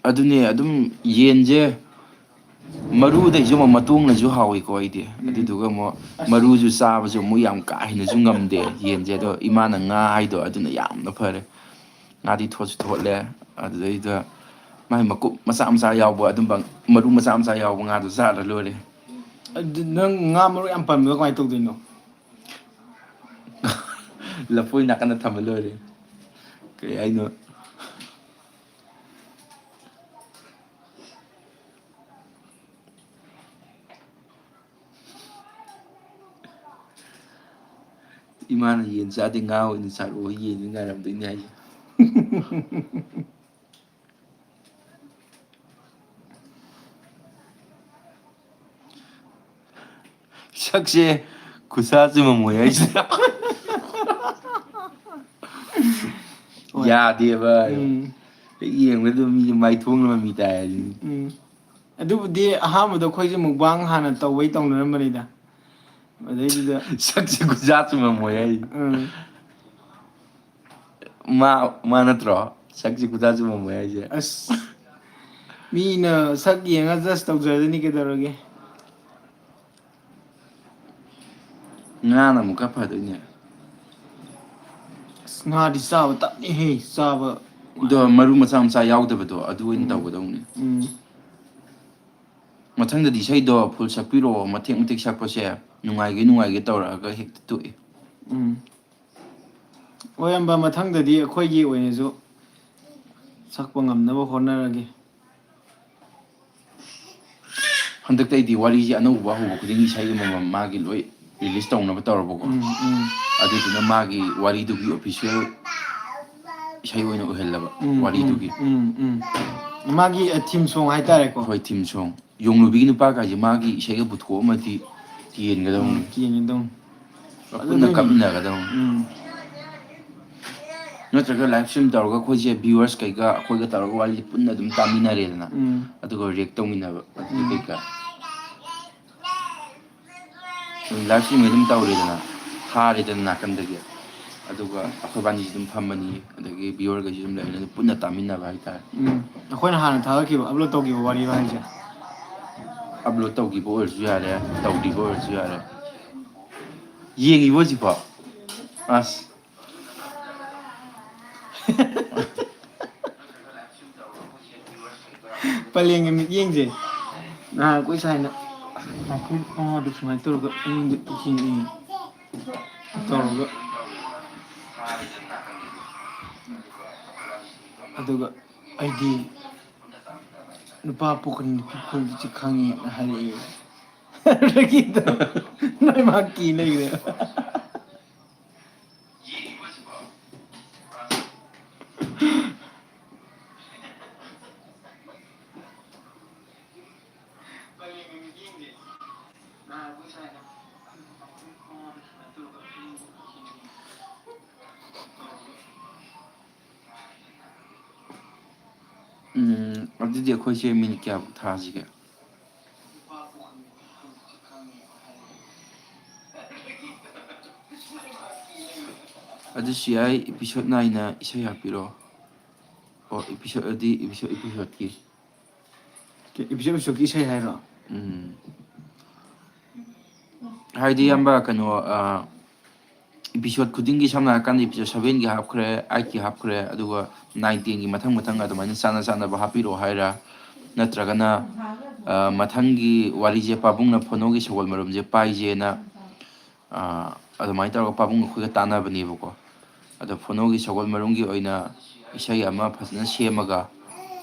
ꯑꯗꯨꯅꯦ, ꯑꯗꯨꯝ ꯌꯦꯟꯁꯦ ꯃꯔꯨꯗꯩꯁꯨ ꯑꯃꯨꯛ ꯃꯇꯣꯡꯅꯁꯨ ꯍꯥꯎꯏꯀꯣ ꯑꯩꯗꯤ꯫ ꯎꯝ꯫ ꯑꯗꯨꯗꯨꯒ ꯑꯃꯨꯛ ꯃꯔꯨꯁꯨ ꯆꯥꯕꯁꯨ ꯑꯃꯨꯛ ꯌꯥꯝ ꯀꯥ ꯍꯦꯟꯅꯁꯨ ꯉꯝꯗꯦ ꯌꯦꯟꯁꯦ꯫ ꯑꯗꯣ ꯏꯃꯥꯅ ꯉꯥ ꯍꯥꯏꯗꯣ ꯑꯗꯨꯅ ꯌꯥꯝꯅ ꯐꯔꯦ꯫ ꯉꯥꯗꯤ ꯊꯣꯠꯁꯨ ꯊꯣꯠꯂꯦ꯫ ꯑꯗꯨꯗꯩꯗ ꯃꯥꯏ ꯃꯀꯨꯞ ꯃꯆꯥ ꯃꯆꯥ ꯌꯥꯎꯕ ꯑꯗꯨꯝꯕ, ꯃꯔꯨ ꯃꯆꯥ ꯃꯆꯥ ꯌꯥꯎꯕ ꯉꯥꯗꯣ ꯆꯥꯔ ꯂꯣꯏꯔꯦ꯫ ꯑꯗꯨ ꯅꯪ ꯉꯥ ꯃꯔꯨ ꯌꯥꯝ ꯄꯟꯕꯗꯣ ꯀꯃꯥꯏꯅ ꯇꯧꯗꯣꯏꯅꯣ? ꯂꯐꯣꯏ ꯅꯥꯀꯟꯗ ꯊꯝꯃ ꯂꯣꯏꯔꯦ꯫ ꯀꯩ ꯍꯥꯏꯅꯣ? ꯏꯃꯥꯅ ꯌꯦꯟ ꯆꯥꯗꯦ, ꯉꯥ ꯑꯣꯏꯅ ꯆꯥꯔꯛꯑꯣ, ꯌꯦꯟꯗꯤ ꯉꯥꯏꯔꯝꯗꯣꯏꯅꯦ ꯍꯥꯏꯁꯦ꯫ ꯁꯛꯁꯦ ꯈꯨꯠꯁꯥ ꯆꯨꯝꯃꯝꯃꯣꯏ ꯍꯥꯏꯁꯦ꯫ ꯍꯣꯏ꯫ ꯌꯥꯗꯦꯕ꯫ ꯎꯝ꯫ ꯍꯦꯛ ꯌꯦꯡꯕꯗ ꯑꯗꯨꯝ ꯃꯤꯁꯦ ꯃꯥꯏꯊꯣꯡꯅꯕ ꯃꯤ ꯇꯥꯏ ꯍꯥꯏꯁꯤꯅꯤ꯫ ꯎꯝ꯫ ꯑꯗꯨꯕꯨꯗꯤ ꯑꯍꯥꯟꯕꯗ ꯑꯩꯈꯣꯏꯁꯨ ꯃꯨꯛꯕꯥꯡ ꯍꯥꯟꯅ ꯇꯧꯕꯩ ꯇꯧꯅꯔꯝꯕꯅꯤꯗ꯫ ꯑꯗꯩꯗꯨꯗ ꯁꯛꯁꯦ ꯈꯨꯠꯁꯥ ꯆꯨꯝꯃꯝꯃꯣꯏ ꯍꯥꯏꯁꯦ꯫ ꯎꯝ꯫ ꯃꯥ, ꯃꯥ ꯅꯠꯇ꯭ꯔꯣ? ꯁꯛꯁꯦ ꯈꯨꯠꯁꯥ ꯆꯨꯝꯃꯝꯃꯣꯏ ꯍꯥꯏꯁꯦ꯫ ꯑꯁ, ꯃꯤꯅ ꯁꯛ ꯌꯦꯡꯉ judge ꯇꯧꯖꯔꯖꯅꯤ ꯀꯩꯗꯧꯔꯒꯦ꯫ ꯉꯥꯅ ꯑꯃꯨꯛꯀ ꯐꯗꯣꯏꯅꯦ꯫ ꯑꯁ, ꯉꯥꯗꯤ ꯆꯥꯕ ꯇꯞꯅꯤꯍꯦ, ꯆꯥꯕ꯫ ꯑꯗꯣ ꯃꯔꯨ ꯃꯆꯥ ꯃꯆꯥ ꯌꯥꯎꯗꯕꯗꯣ ꯑꯗꯨ ꯑꯣꯏꯅ ꯎꯝ꯫ ꯇꯧꯒꯗꯧꯅꯦ꯫ ꯎꯝ꯫ ꯃꯊꯪꯗꯗꯤ ꯏꯁꯩꯗꯣ full ꯁꯛꯄꯤꯔꯛꯑꯣ, ꯃꯇꯦꯛ ꯃꯇꯦꯛ ꯁꯛꯄꯁꯦ ꯅꯨꯡꯉꯥꯏꯒꯦ ꯅꯨꯡꯉꯥꯏꯒꯦ ꯇꯧꯔꯛꯑꯒ ꯍꯦꯛꯇ ꯇꯣꯛꯑꯦ꯫ ꯎꯝ꯫ ꯍꯣꯏ, ꯏꯌꯥꯝꯕ, ꯃꯊꯪꯗꯗꯤ ꯑꯩꯈꯣꯏꯒꯤ ꯑꯣꯏꯅꯁꯨ ꯁꯛꯄ ꯉꯝꯅꯕ ꯍꯣꯠꯅꯔꯒꯦ꯫ ꯍꯟꯗꯛꯇꯩꯗꯤ ꯋꯥꯔꯤꯁꯦ ꯑꯅꯧꯕ ꯍꯧꯕ ꯈꯨꯗꯤꯡꯒꯤ ꯏꯁꯩ ꯑꯃꯃꯝ ꯃꯥꯒꯤ ꯂꯣꯏ release ꯇꯧꯅꯕ ꯇꯧꯔꯕꯀꯣ꯫ ꯎꯝ, ꯎꯝ꯫ ꯑꯗꯨꯗꯨꯅ ꯃꯥꯒꯤ ꯋꯥꯔꯤꯗꯨꯒꯤ official ꯏꯁꯩ ꯑꯣꯏꯅ ꯑꯣꯏꯍꯜꯂꯕ ꯎꯝ, ꯋꯥꯔꯤꯗꯨꯒꯤ꯫ ꯎꯝ, ꯎꯝ, ꯎꯝ꯫ ꯃꯥꯒꯤ, ꯑ, theme song ꯍꯥꯏꯇꯥꯔꯦꯀꯣ꯫ ꯍꯣꯏ, theme song꯫ ꯌꯣꯡꯂꯨꯕꯤꯒꯤ ꯅꯨꯄꯥ ꯀꯥꯏꯁꯦ ꯃꯥꯒꯤ ꯏꯁꯩꯒ ꯄꯨꯊꯣꯛꯑꯝꯃꯗꯤ ꯀꯦꯟꯒꯗꯧꯅꯤ꯫ ꯎꯝ, ꯀꯦꯟꯒꯗꯧꯅꯤ꯫ ꯄꯨꯟꯅ ꯀꯞꯃꯤꯟꯅꯒꯗꯧꯅꯤ꯫ ꯎꯝ꯫ ꯅꯠꯇ꯭ꯔꯒ live stream ꯇꯧꯔꯒ ꯑꯩꯈꯣꯏꯁꯦ viewers ꯀꯩꯒ ꯑꯩꯈꯣꯏꯒ ꯇꯧꯔꯒ ꯋꯥꯔꯤꯁꯦ ꯄꯨꯟꯅ ꯑꯗꯨꯝ ꯇꯥꯃꯤꯟꯅꯔꯦꯗꯅ꯫ ꯎꯝ꯫ ꯑꯗꯨꯒ react ꯇꯧꯃꯤꯟꯅꯕ ꯑꯗꯨꯗꯤ ꯎꯝ꯫ ꯀꯩꯀꯥ꯫ Live stream ꯑꯗꯨꯝ ꯇꯧꯔꯦꯗꯅ, ꯊꯥꯔꯦꯗꯅ ꯅꯥꯀꯟꯗꯒꯤ꯫ ꯑꯗꯨꯒ ꯑꯩꯈꯣꯏꯕꯥꯅꯤꯁꯤ ꯑꯗꯨꯝ ꯐꯝꯃꯅꯤ, ꯑꯗꯒꯤ viewer ꯈꯩꯁꯨ ꯑꯗꯨꯝ ꯂꯩꯔꯅꯤ, ꯑꯗꯨꯝ ꯄꯨꯟꯅ ꯇꯥꯃꯤꯟꯅꯕ ꯍꯥꯏꯇꯥꯔꯦ꯫ ꯎꯝ꯫ ꯑꯩꯈꯣꯏꯅ ꯍꯥꯟꯅ ꯊꯥꯒꯠꯈꯤꯕ, upload ꯇꯧꯈꯤꯕ ꯋꯥꯔꯤꯔꯣ ꯍꯥꯏꯁꯦ? Upload ꯇꯧꯈꯤꯕ ꯑꯣꯏꯔꯁꯨ ꯌꯥꯔꯦ, ꯇꯧꯗ꯭ꯔꯤꯕ ꯑꯣꯏꯔꯁꯨ ꯌꯥꯔꯦ꯫ ꯌꯦꯡꯉꯤꯕꯣ ꯍꯧꯖꯤꯛꯐꯥꯎ? ꯑꯁ꯫ ꯄꯂꯦꯟꯒꯤ ꯃꯤꯠꯌꯦꯡꯁꯦ ꯅꯍꯥꯟ ꯑꯩꯈꯣꯏ ꯁꯥꯏꯅ ꯅꯥꯀꯣꯡ ꯑꯃꯗ ꯁꯨꯃꯥꯏꯅ ꯇꯧꯔꯒ ꯑꯩꯉꯣꯟꯗ ꯌꯦꯡꯉꯛꯏ꯫ ꯇꯧꯔꯒ ꯑꯗꯨꯒ ꯑꯩꯗꯤ ꯅꯨꯄꯥ ꯄꯣꯛꯀꯅꯤ, ꯅꯨꯄꯤ ꯄꯣꯛꯀꯅꯤ ꯈꯪꯉꯦꯅ ꯍꯥꯏꯔꯛꯑꯦ꯫ ꯑꯗꯨꯗꯒꯤꯗꯣ ꯅꯣꯏ ꯃꯥ ꯀꯤ ꯂꯩꯈ꯭ꯔꯦ꯫ ꯎꯝ, ꯑꯗꯨꯗꯤ ꯑꯩꯈꯣꯏꯁꯦ ꯃꯤꯅꯤꯠ ꯀꯌꯥꯃꯨꯛ ꯊꯥꯁꯤꯒꯦ? ꯑꯗꯨꯁꯨ ꯌꯥꯏ, episode ꯅꯥꯏꯅ ꯏꯁꯩ ꯍꯥꯞꯄꯤꯔꯛꯑꯣ꯫ ꯑꯣ, episode ꯑꯗꯤ episode, episode ꯀꯤ꯫ Episode, episode ꯀꯤ ꯏꯁꯩ ꯍꯥꯏꯔꯣ? ꯎꯝ꯫ ꯍꯥꯏꯗꯤ, ꯏꯌꯥꯝꯕ, ꯀꯩꯅꯣ, ꯑ, episode ꯈꯨꯗꯤꯡꯒꯤ, ꯁꯝꯅ ꯍꯥꯏꯔꯀꯥꯟꯗ, episode seven ꯒꯤ ꯍꯥꯞꯈ꯭ꯔꯦ, eight ꯀꯤ ꯍꯥꯞꯈ꯭ꯔꯦ, ꯑꯗꯨꯒ nine, ten ꯒꯤ ꯃꯊꯪ ꯃꯊꯪ ꯑꯗꯨꯃꯥꯏꯅ ꯆꯥꯟꯅ ꯆꯥꯟꯅꯕ ꯍꯥꯞꯄꯤꯔꯛꯑꯣ ꯍꯥꯏꯔ? ꯅꯠꯇ꯭ꯔꯒꯅ, ꯑ, ꯃꯊꯪꯒꯤ ꯋꯥꯔꯤꯁꯦ ꯄꯥꯕꯨꯡꯅ ꯐꯣꯅꯣꯒꯤ ꯁꯒꯣꯜ ꯃꯔꯨꯝꯁꯦ ꯄꯥꯏꯁꯦꯅ, ꯑ, ꯑꯗꯨꯃꯥꯏꯅ ꯇꯧꯔꯒ ꯄꯥꯕꯨꯡ ꯑꯩꯈꯣꯏꯒ ꯇꯥꯟꯅꯕꯅꯦꯕꯀꯣ꯫ ꯑꯗꯣ ꯐꯣꯅꯣꯒꯤ ꯁꯒꯣꯜ ꯃꯔꯨꯝꯒꯤ ꯑꯣꯏꯅ ꯏꯁꯩ ꯑꯃ ꯐꯖꯅ ꯁꯦꯝꯃꯒ,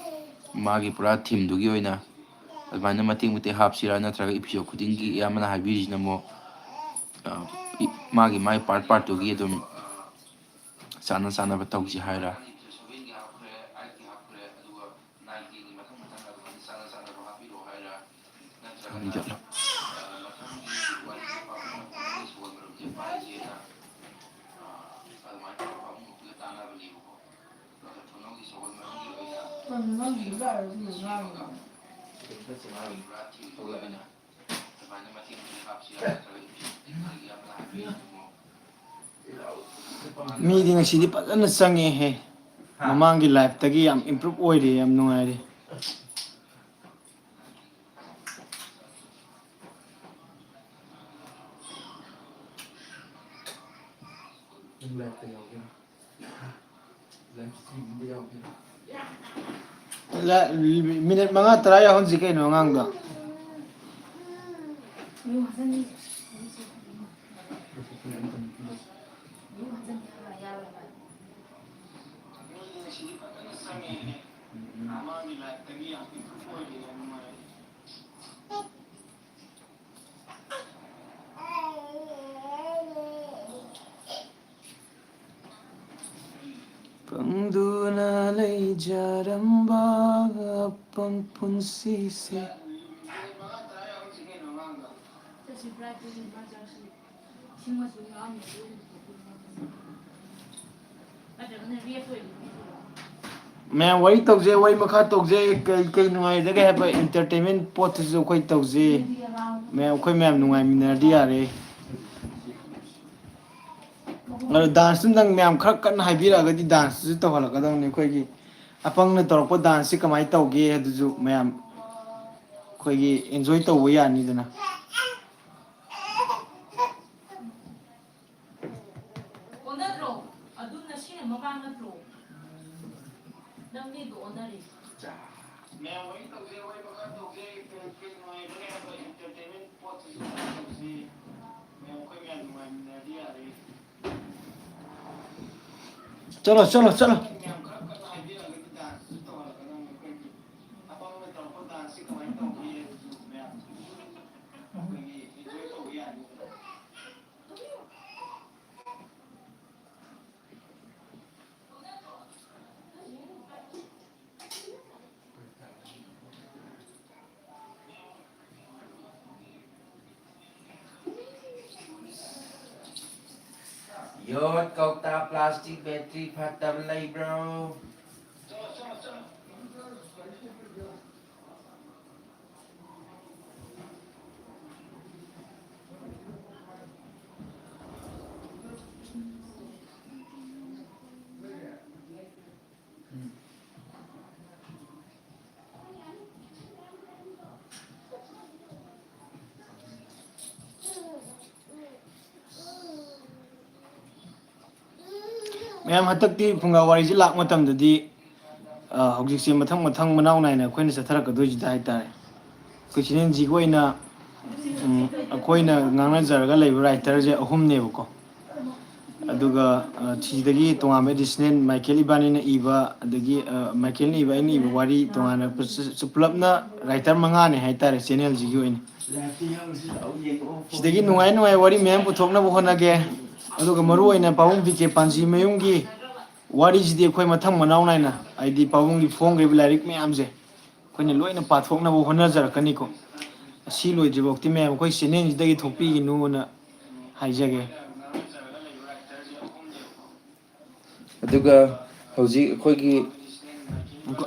ꯃꯥꯒꯤ ꯄꯨꯔꯥ theme ꯗꯨꯒꯤ ꯑꯣꯏꯅ ꯑꯗꯨꯃꯥꯏꯅ ꯃꯇꯦꯛ ꯃꯇꯦꯛ ꯍꯥꯞꯁꯤꯔꯥ, ꯅꯠꯇ꯭ꯔꯒ episode ꯈꯨꯗꯤꯡꯒꯤ ꯏꯌꯥꯝꯕꯅ ꯍꯥꯏꯕꯤꯔꯤꯁꯤꯅ ꯑꯃꯨꯛ, ꯑ, ꯏ-, ꯃꯥꯒꯤ ꯃꯥꯒꯤ part part ꯇꯨꯒꯤ ꯑꯗꯨꯝ ꯆꯥꯟꯅ ꯆꯥꯟꯅꯕ ꯇꯧꯁꯤ ꯍꯥꯏꯔ? ꯍꯤꯡꯒꯠꯂꯣ꯫ ꯃꯤꯗꯤ ꯉꯁꯤꯗꯤ ꯐꯖꯅ ꯆꯪꯉꯦꯍꯦ꯫ ꯃꯃꯥꯡꯒꯤ ꯂꯥꯏꯐꯇꯒꯤ ꯌꯥꯝ ꯏꯝꯄ꯭ꯔꯨꯞ ꯑꯣꯏꯔꯦ, ꯌꯥꯝ ꯅꯨꯡꯉꯥꯏꯔꯦ꯫ ꯂ-, ꯃꯤꯅꯤꯠ ꯃꯉꯥ ꯇꯔꯥ ꯌꯥꯎꯍꯟꯁꯤ ꯀꯩꯅꯣ ꯑꯉꯥꯡꯗꯣ꯫ ꯄꯪꯗꯨꯅ ꯂꯩꯖꯔꯝꯕ ꯑꯄꯪ ꯄꯨꯟꯁꯤꯁꯦ꯫ ꯃꯌꯥꯝ ꯋꯥꯔꯤ ꯇꯧꯖꯩ, ꯋꯥꯔꯤ ꯃꯈꯥ ꯇꯧꯖꯩ꯫ ꯀꯩ ꯀꯩ ꯅꯨꯡꯉꯥꯏꯖꯒꯦ ꯍꯥꯏꯕ entertainment ꯄꯣꯠꯇꯨꯁꯨ ꯑꯩꯈꯣꯏ ꯇꯧꯖꯩ꯫ ꯃꯌꯥꯝ, ꯑꯩꯈꯣꯏ ꯃꯌꯥꯝ ꯅꯨꯡꯉꯥꯏꯃꯤꯟꯅꯔꯗꯤ ꯌꯥꯔꯦ꯫ ꯑꯗꯣ dance ꯇꯨꯝꯗꯪ ꯃꯌꯥꯝ ꯈꯔ ꯀꯟꯅ ꯍꯥꯏꯕꯤꯔꯛꯑꯒꯗꯤ dance ꯇꯨꯁꯨ ꯇꯧꯍꯜꯂꯛꯀꯗꯧꯅꯤ꯫ ꯑꯩꯈꯣꯏꯒꯤ ꯑꯄꯪꯅ ꯇꯧꯔꯛꯄ dance ꯁꯤ ꯀꯃꯥꯏꯅ ꯇꯧꯒꯦ ꯑꯗꯨꯁꯨ ꯃꯌꯥꯝ ꯑꯩꯈꯣꯏꯒꯤ enjoy ꯇꯧꯕ ꯌꯥꯅꯤꯗꯅ꯫ ꯑꯣꯟꯅꯗ꯭ꯔꯣ? ꯑꯗꯨ ꯉꯁꯤꯅ ꯃꯃꯥꯡ ꯅꯠꯇ꯭ꯔꯣ? ꯅꯪ ꯃꯤꯗꯣ ꯑꯣꯟꯅꯔꯦ꯫ ꯃꯌꯥꯝ ꯋꯥꯔꯤ ꯇꯧꯖꯩ, ꯋꯥꯔꯤ ꯃꯈꯥ ꯇꯧꯖꯩ, ꯀꯩ ꯀꯩ ꯅꯨꯡꯉꯥꯏꯕꯅꯦ ꯍꯥꯏꯕ entertainment ꯄꯣꯠꯇꯨꯁꯨ ꯈꯔ ꯇꯧꯁꯤ꯫ ꯃꯌꯥꯝ ꯑꯩꯈꯣꯏ ꯃꯌꯥꯝ ꯅꯨꯡꯉꯥꯏꯃꯤꯟꯅꯔꯗꯤ ꯌꯥꯔꯦ꯫ ꯆꯠꯂꯣ, ꯆꯠꯂꯣ, ꯆꯠꯂꯣ꯫ ꯃꯌꯥꯝ ꯈꯔ ꯀꯟꯅ ꯍꯥꯏꯕꯤꯔꯛꯑꯒꯗꯤ dance ꯁꯨ ꯇꯧꯍꯜꯂꯛꯀꯗꯧꯅꯤ ꯑꯩꯈꯣꯏꯒꯤ꯫ ꯑꯄꯪꯅ ꯇꯧꯔꯛꯄ dance ꯁꯤ ꯀꯃꯥꯏꯅ ꯇꯧꯒꯦ ꯍꯥꯏꯕꯗꯨ ꯃꯌꯥꯝ ꯑꯩꯈꯣꯏꯒꯤ enjoy ꯇꯧꯕ ꯌꯥꯅꯤꯗꯅ꯫ ꯌꯣꯠ ꯀꯧꯇꯥ, ꯄ꯭ꯂꯥꯁꯇꯤꯛ ꯕꯦꯇ꯭ꯔꯤ ꯐꯠꯇꯕ ꯂꯩꯕ꯭ꯔꯣ? ꯃꯌꯥꯝ, ꯍꯟꯗꯛꯇꯤ ꯐꯨꯡꯒꯥ ꯋꯥꯔꯤꯁꯤ ꯂꯥꯛꯄ ꯃꯇꯝꯗꯗꯤ, ꯑ, ꯍꯧꯖꯤꯛꯁꯦ ꯃꯊꯪ ꯃꯊꯪ ꯃꯅꯥꯎ ꯅꯥꯏꯅ ꯑꯩꯈꯣꯏꯅ ꯆꯠꯊꯔꯛꯀꯗꯣꯏꯁꯤꯗ ꯍꯥꯏꯇꯥꯔꯦ, ꯑꯩꯈꯣꯏ ꯆꯦꯅꯦꯜꯁꯤꯒꯤ ꯑꯣꯏꯅ, ꯎꯝ, ꯑꯩꯈꯣꯏꯅ ꯉꯥꯡꯅꯖꯔꯒ ꯂꯩꯕ ꯔꯥꯏꯇꯔꯁꯦ ꯑꯍꯨꯝꯅꯦꯕꯀꯣ꯫ ꯑꯗꯨꯒ, ꯑ, ꯁꯤꯗꯒꯤ ꯇꯣꯉꯥꯟꯕ ꯑꯦꯗꯤꯁꯅꯦꯜ ꯃꯥꯏꯀꯦꯜ ꯏꯕꯥꯅꯤꯅ ꯏꯕ, ꯑꯗꯒꯤ, ꯑ, ꯃꯥꯏꯀꯦꯜꯅ ꯏꯕ, ꯑꯩꯅ ꯏꯕ ꯋꯥꯔꯤ ꯇꯣꯉꯥꯟꯅ ꯄꯨ-, ꯄꯨꯂꯞꯅ ꯔꯥꯏꯇꯔ ꯃꯉꯥꯅꯦ ꯍꯥꯏꯇꯥꯔꯦ ꯆꯦꯅꯦꯜꯁꯤꯒꯤ ꯑꯣꯏꯅ꯫ ꯁꯤꯗꯒꯤ ꯅꯨꯡꯉꯥꯏ ꯅꯨꯡꯉꯥꯏ ꯋꯥꯔꯤ ꯃꯌꯥꯝ ꯄꯨꯊꯣꯛꯅꯕ ꯍꯣꯠꯅꯒꯦ꯫ ꯑꯗꯨꯒ ꯃꯔꯨ ꯑꯣꯏꯅ ꯄꯥꯕꯨꯡ ꯕꯤ ꯀꯦ ꯄꯥꯟꯖꯤ ꯃꯌꯨꯝꯒꯤ ꯋꯥꯔꯤꯁꯤꯗꯤ ꯑꯩꯈꯣꯏ ꯃꯊꯪ ꯃꯅꯥꯎ ꯅꯥꯏꯅ, ꯍꯥꯏꯗꯤ ꯄꯥꯕꯨꯡꯒꯤ ꯐꯣꯡꯈ꯭ꯔꯤꯕ ꯂꯥꯏꯔꯤꯛ ꯃꯌꯥꯝꯁꯦ ꯑꯩꯈꯣꯏꯅ ꯂꯣꯏꯅ ꯄꯥꯊꯣꯛꯅꯕ ꯍꯣꯠꯅꯖꯔꯛꯀꯅꯤꯀꯣ꯫ ꯑꯁꯤ ꯂꯣꯏꯗ꯭ꯔꯤꯐꯥꯎꯗꯤ ꯃꯌꯥꯝ ꯑꯩꯈꯣꯏ ꯆꯦꯅꯦꯜꯁꯤꯗꯒꯤ ꯊꯣꯛꯄꯤꯒꯅꯨꯅ ꯍꯥꯏꯖꯒꯦ꯫ ꯑꯗꯨꯒ ꯍꯧꯖꯤꯛ ꯑꯩꯈꯣꯏꯒꯤ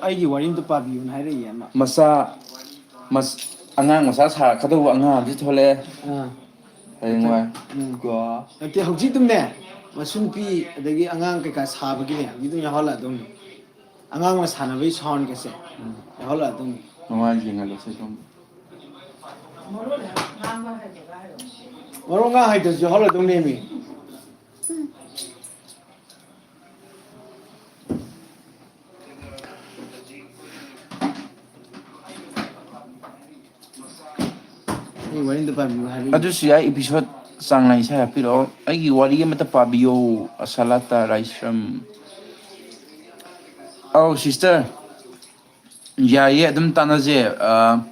ꯑꯩꯒꯤ ꯋꯥꯔꯤ ꯑꯝꯇ ꯄꯥꯕꯤꯌꯨꯅ ꯍꯥꯏꯔꯛꯏꯌꯦ ꯑꯃ꯫ ꯃꯆꯥ, ꯃꯁ-, ꯑꯉꯥꯡ ꯃꯆꯥ ꯁꯥꯔꯛꯀꯗꯧꯕ ꯑꯉꯥꯡ ꯑꯃꯁꯨ ꯊꯣꯛꯂꯛꯑꯦ꯫ ꯑꯥ꯫ ꯍꯌꯦꯡꯋꯥꯏ꯫ ꯎꯝ꯫ ꯀꯣ꯫ ꯅꯠꯇꯦ, ꯍꯧꯖꯤꯛ ꯑꯗꯨꯝꯅꯦ, ꯃꯁꯨ ꯅꯨꯄꯤ ꯑꯗꯒꯤ ꯑꯉꯥꯡ ꯀꯩꯀꯥ ꯁꯥꯕꯒꯤꯅꯦ, ꯍꯧꯖꯤꯛ ꯑꯗꯨꯝ ꯌꯥꯎꯍꯜꯂꯛꯑꯗꯧꯅꯤ꯫ ꯑꯉꯥꯡꯅ ꯁꯥꯟꯅꯕꯒꯤ ꯁꯥꯎꯟ ꯀꯩꯁꯦ ꯎꯝ꯫ ꯌꯥꯎꯍꯜꯂꯛꯑꯗꯧꯅꯤ꯫ ꯅꯨꯡꯉꯥꯏ, ꯌꯦꯡꯍꯜꯂꯁꯦ ꯑꯗꯨꯝ꯫ ꯃꯔꯣꯟ ꯉꯥꯡ ꯍꯩꯇ꯭ꯔꯁꯨ ꯌꯥꯎꯍꯜꯂꯛꯑꯗꯧꯅꯦꯃꯤ꯫ ꯑꯩ ꯋꯥꯔꯤ ꯑꯝꯇ ꯄꯥꯕꯤꯌꯨ ꯍꯥꯏꯕꯒꯤ꯫ ꯑꯗꯨꯁꯨ ꯌꯥꯏ, ꯏꯄꯤꯁꯣꯠ ꯆꯥꯡ ꯅꯥꯏ ꯁꯥꯏ ꯍꯥꯞꯄꯤꯔꯛꯑꯣ꯫ ꯑꯩꯒꯤ ꯋꯥꯔꯤ ꯑꯃꯇ ꯄꯥꯕꯤꯌꯣ, ꯑꯁꯥꯂꯥꯇꯥ ꯔꯥꯏꯁ꯭ꯔꯝ꯫ ꯑꯧ, ꯁꯤꯁꯇꯔ, ꯌꯥꯏꯌꯦ, ꯑꯗꯨꯝ ꯇꯥꯟꯅꯁꯦ꯫ ꯑ,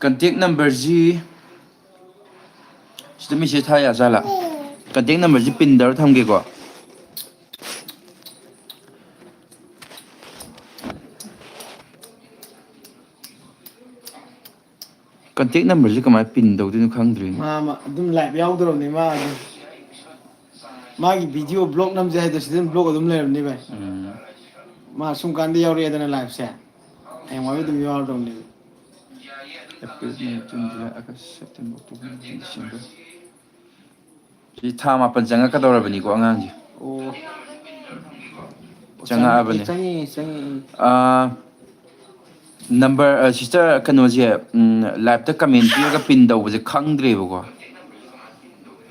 ꯀꯟꯇꯦꯛ ꯅꯝꯕꯔꯁꯤ ꯁꯤꯗ ꯃꯦꯁꯦꯖ ꯊꯥ ꯌꯥꯖꯥꯠꯂꯥ? ꯀꯟꯇꯦꯛ ꯅꯝꯕꯔꯁꯤ ꯄꯤꯟ ꯇꯧꯔ ꯊꯝꯒꯦꯀꯣ꯫ ꯀꯟꯇꯦꯛ ꯅꯝꯕꯔꯁꯤ ꯀꯃꯥꯏꯅ ꯄꯤꯟ ꯇꯧꯗꯣꯏꯅꯣ ꯈꯪꯗ꯭ꯔꯤꯅꯦ꯫ ꯃꯥ, ꯃꯥ ꯑꯗꯨꯝ ꯂꯥꯏꯚ ꯌꯥꯎꯗ꯭ꯔꯕꯅꯤ ꯃꯥ ꯑꯗꯨꯝ꯫ ꯃꯥꯒꯤ video blog ꯅꯝꯖꯦ ꯍꯥꯏꯗꯣ ꯁꯤꯗ ꯑꯗꯨꯝ blog ꯑꯗꯨꯝ ꯂꯩꯔꯝꯅꯤ ꯚꯥꯏ꯫ ꯎꯝ꯫ ꯃꯥ ꯁꯨꯝ ꯀꯥꯟꯗ ꯌꯥꯎꯔꯛꯑꯦꯗꯅ live ꯁꯦ, ꯍꯌꯦꯡꯋꯥꯏ ꯑꯗꯨꯝ ꯌꯥꯎꯔꯗꯧꯅꯦꯕ꯫ April, May, June, July, August, September, October, November, December꯫ ꯁꯤ ꯊꯥ ꯃꯥꯄꯟ ꯆꯪꯉꯛꯀꯗꯧꯔꯕꯅꯤꯀꯣ ꯑꯉꯥꯡꯁꯦ꯫ ꯑꯣ꯫ ꯆꯪꯉꯛꯑꯕꯅꯦ꯫ ꯆꯪꯉꯛꯑꯦ, ꯆꯪꯉꯛꯑꯦ꯫ ꯑꯥ, number, ꯑ, sister, ꯀꯩꯅꯣꯁꯦ, ꯎꯝ, live ꯇ comment ꯄꯤꯔꯒ pin ꯇꯧꯕꯁꯦ ꯈꯪꯗ꯭ꯔꯦꯕꯀꯣ꯫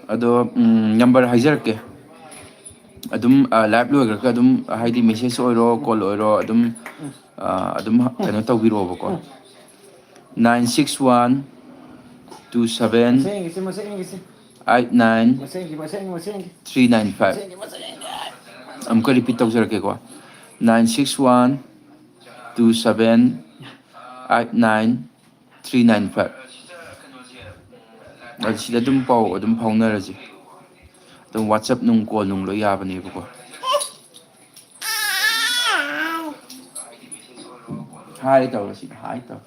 ꯑꯗꯣ, ꯎꯝ, number ꯍꯥꯏꯖꯔꯛꯀꯦ꯫ ꯑꯗꯨꯝ, ꯑ, live ꯂꯣꯏꯈ꯭ꯔꯒ ꯑꯗꯨꯝ, ꯍꯥꯏꯗꯤ message ꯑꯣꯏꯔꯣ, call ꯑꯣꯏꯔꯣ, ꯑꯗꯨꯝ, ꯑ, ꯑꯗꯨꯝ ꯀꯩꯅꯣ ꯇꯧꯕꯤꯔꯛꯑꯣꯕꯀꯣ꯫ Nine six one two seven ꯃꯁꯦꯡꯒꯤꯁꯦ, ꯃꯁꯦꯡꯒꯤꯁꯦ꯫ Eight nine ꯃꯁꯦꯡꯒꯤ, ꯃꯁꯦꯡꯒꯤ, ꯃꯁꯦꯡꯒꯤ꯫ Three nine five꯫ ꯃꯁꯦꯡꯒꯤ, ꯃꯁꯦꯡꯒꯤ꯫ ꯑꯃꯨꯛꯀ repeat ꯇꯧꯖꯔꯛꯀꯦꯀꯣ꯫ Nine six one two seven eight nine three nine five꯫ ꯑꯗꯨ ꯁꯤꯗ ꯑꯗꯨꯝ ꯄꯥꯎ ꯑꯗꯨꯝ ꯐꯥꯎꯅꯔꯁꯤ꯫ ꯑꯗꯨꯝ WhatsApp ꯅꯨꯡ, call ꯅꯨꯡ ꯂꯣꯏ ꯌꯥꯕꯅꯦꯕꯀꯣ꯫ Hi ꯇꯧꯔꯣ ꯁꯤꯗ, hi ꯇꯧ꯫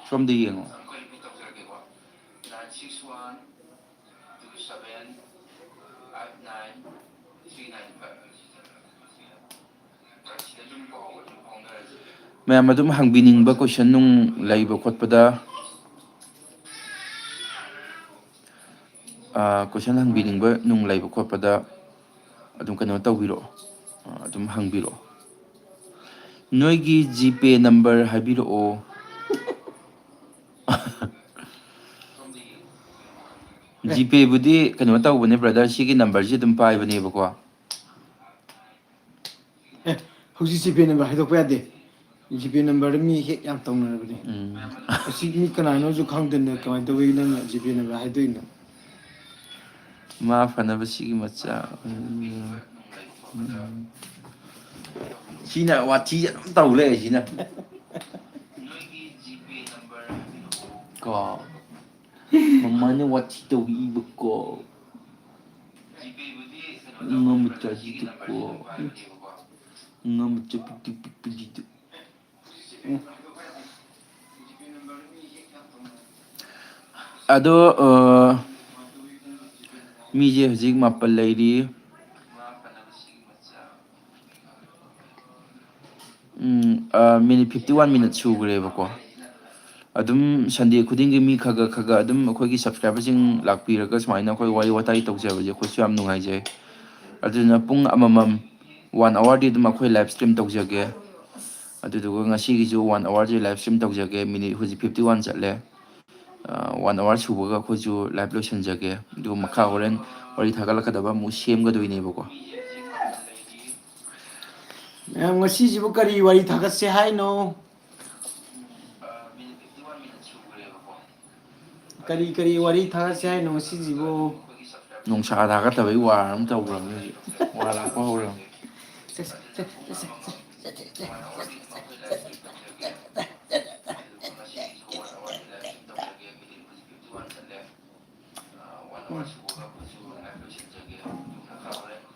ꯁꯣꯝꯗ ꯌꯦꯡꯉꯣ꯫ ꯃꯌꯥꯝ ꯑꯗꯨꯝ ꯍꯪꯕꯤꯅꯤꯡꯕ question ꯅꯨꯡ ꯂꯩꯕ ꯈꯣꯠꯄꯗ, ꯑ, question ꯍꯪꯕꯤꯅꯤꯡꯕ ꯅꯨꯡ ꯂꯩꯕ ꯈꯣꯠꯄꯗ ꯑꯗꯨꯝ ꯀꯩꯅꯣ ꯇꯧꯕꯤꯔꯛꯑꯣ, ꯑ, ꯑꯗꯨꯝ ꯍꯪꯕꯤꯔꯛꯑꯣ꯫ ꯅꯣꯏꯒꯤ GPay number ꯍꯥꯏꯕꯤꯔꯛꯑꯣ꯫ GPay ꯕꯨꯗꯤ ꯀꯩꯅꯣ ꯇꯧꯕꯅꯦ brother, ꯁꯤꯒꯤ number ꯁꯦ ꯑꯗꯨꯝ ꯄꯥꯏꯕꯅꯦꯕꯀꯣ꯫ ꯑꯦ, ꯍꯧꯖꯤꯛ GPay number ꯍꯥꯏꯗꯣꯛꯄ ꯌꯥꯗꯦ꯫ GPay number ꯗ ꯃꯤ hack ꯌꯥꯝ ꯇꯧꯅꯔꯕꯅꯦ꯫ ꯎꯝ꯫ ꯑꯁꯤ ꯃꯤ ꯀꯅꯥꯅꯣꯁꯨ ꯈꯪꯗꯅ ꯀꯃꯥꯏꯅ ꯇꯧꯕꯒꯤ ꯅꯪꯅ GPay number ꯍꯥꯏꯗꯣꯛꯏꯅꯣ? ꯃꯥ ꯐꯅꯕ ꯁꯤꯒꯤ ꯃꯆꯥ꯫ ꯎꯝ꯫ ꯁꯤꯅ ꯋꯥꯊꯤꯁꯦ ꯑꯗꯨꯝ ꯇꯧ ꯂꯩꯔꯦ ꯁꯤꯅ꯫ ꯀꯣ꯫ ꯃꯃꯥꯅ ꯋꯥꯊꯤ ꯇꯧꯕꯤꯕꯀꯣ꯫ ꯑꯉꯥꯡ ꯃꯆꯥꯁꯤꯗꯀꯣ꯫ ꯑꯉꯥꯡ ꯃꯆꯥ ꯄꯤꯛꯇꯨ ꯄꯤꯛꯄꯁꯤꯗ꯫ ꯑꯗꯣ, ꯑ, ꯃꯤꯁꯦ ꯍꯧꯖꯤꯛ ꯃꯥꯄꯜ ꯂꯩꯔꯤ꯫ ꯎꯝ, ꯑ, ꯃꯤꯅꯤꯠ ꯐꯤꯐꯇꯤ ꯋꯥꯟ ꯃꯤꯅꯤꯠ ꯁꯨꯈ꯭ꯔꯦꯕꯀꯣ꯫ ꯑꯗꯨꯝ ꯁꯟꯗꯦ ꯈꯨꯗꯤꯡꯒꯤ ꯃꯤ ꯈꯒ ꯈꯒ ꯑꯗꯨꯝ ꯑꯩꯈꯣꯏꯒꯤ ꯁꯕꯁꯀ꯭ꯔꯥꯏꯕꯔꯁꯤꯡ ꯂꯥꯛꯄꯤꯔꯒ ꯁꯨꯃꯥꯏꯅ ꯑꯩꯈꯣꯏ ꯋꯥꯔꯤ ꯋꯥꯇꯥꯏ ꯇꯧꯖꯕꯁꯦ ꯑꯩꯈꯣꯏꯁꯨ ꯌꯥꯝ ꯅꯨꯡꯉꯥꯏꯖꯩ꯫ ꯑꯗꯨꯅ ꯄꯨꯡ ꯑꯃꯃꯝ, ꯋꯥꯟ ꯑꯋꯥꯔꯗꯤ ꯑꯗꯨꯝ ꯑꯩꯈꯣꯏ ꯂꯥꯏꯞ ꯁ꯭ꯇ꯭ꯔꯤꯝ ꯇꯧꯖꯒꯦ꯫ ꯑꯗꯨꯗꯨꯒ ꯉꯁꯤꯒꯤꯁꯨ ꯋꯥꯟ ꯑꯋꯥꯔꯁꯦ ꯂꯥꯏꯞ ꯁ꯭ꯇ꯭ꯔꯤꯝ ꯇꯧꯖꯒꯦ꯫ ꯃꯤꯅꯤꯠ ꯍꯧꯖꯤꯛ ꯐꯤꯐꯇꯤ ꯋꯥꯟ ꯆꯠꯂꯦ꯫ ꯑ, ꯋꯥꯟ ꯑꯋꯥꯔ ꯁꯨꯕꯒ ꯑꯩꯈꯣꯏꯁꯨ ꯂꯥꯏꯞ ꯂꯣꯏꯁꯤꯟꯖꯒꯦ꯫ ꯑꯗꯨꯒ ꯃꯈꯥ ꯍꯣꯔꯦꯟ ꯋꯥꯔꯤ ꯊꯥꯒꯠꯂꯛꯀꯗꯕ ꯑꯃꯨꯛ ꯁꯦꯝꯒꯗꯣꯏꯅꯦꯕꯀꯣ꯫ ꯃꯌꯥꯝ, ꯉꯁꯤꯁꯤꯕꯨ ꯀꯔꯤ ꯋꯥꯔꯤ ꯊꯥꯒꯠꯁꯦ ꯍꯥꯏꯅꯣ? ꯀꯔꯤ ꯀꯔꯤ ꯋꯥꯔꯤ ꯊꯥꯒꯠꯁꯦ ꯍꯥꯏꯅꯣ ꯉꯁꯤꯁꯤꯕꯨ? ꯅꯨꯡꯁꯥ ꯊꯥꯒꯠꯇꯕꯒꯤ ꯋꯥꯔ ꯑꯃ ꯇꯧꯈ꯭ꯔꯕꯅꯤ ꯍꯧꯖꯤꯛ꯫ ꯋꯥꯔ ꯂꯥꯛꯄ ꯍꯧꯔꯕꯅꯤ꯫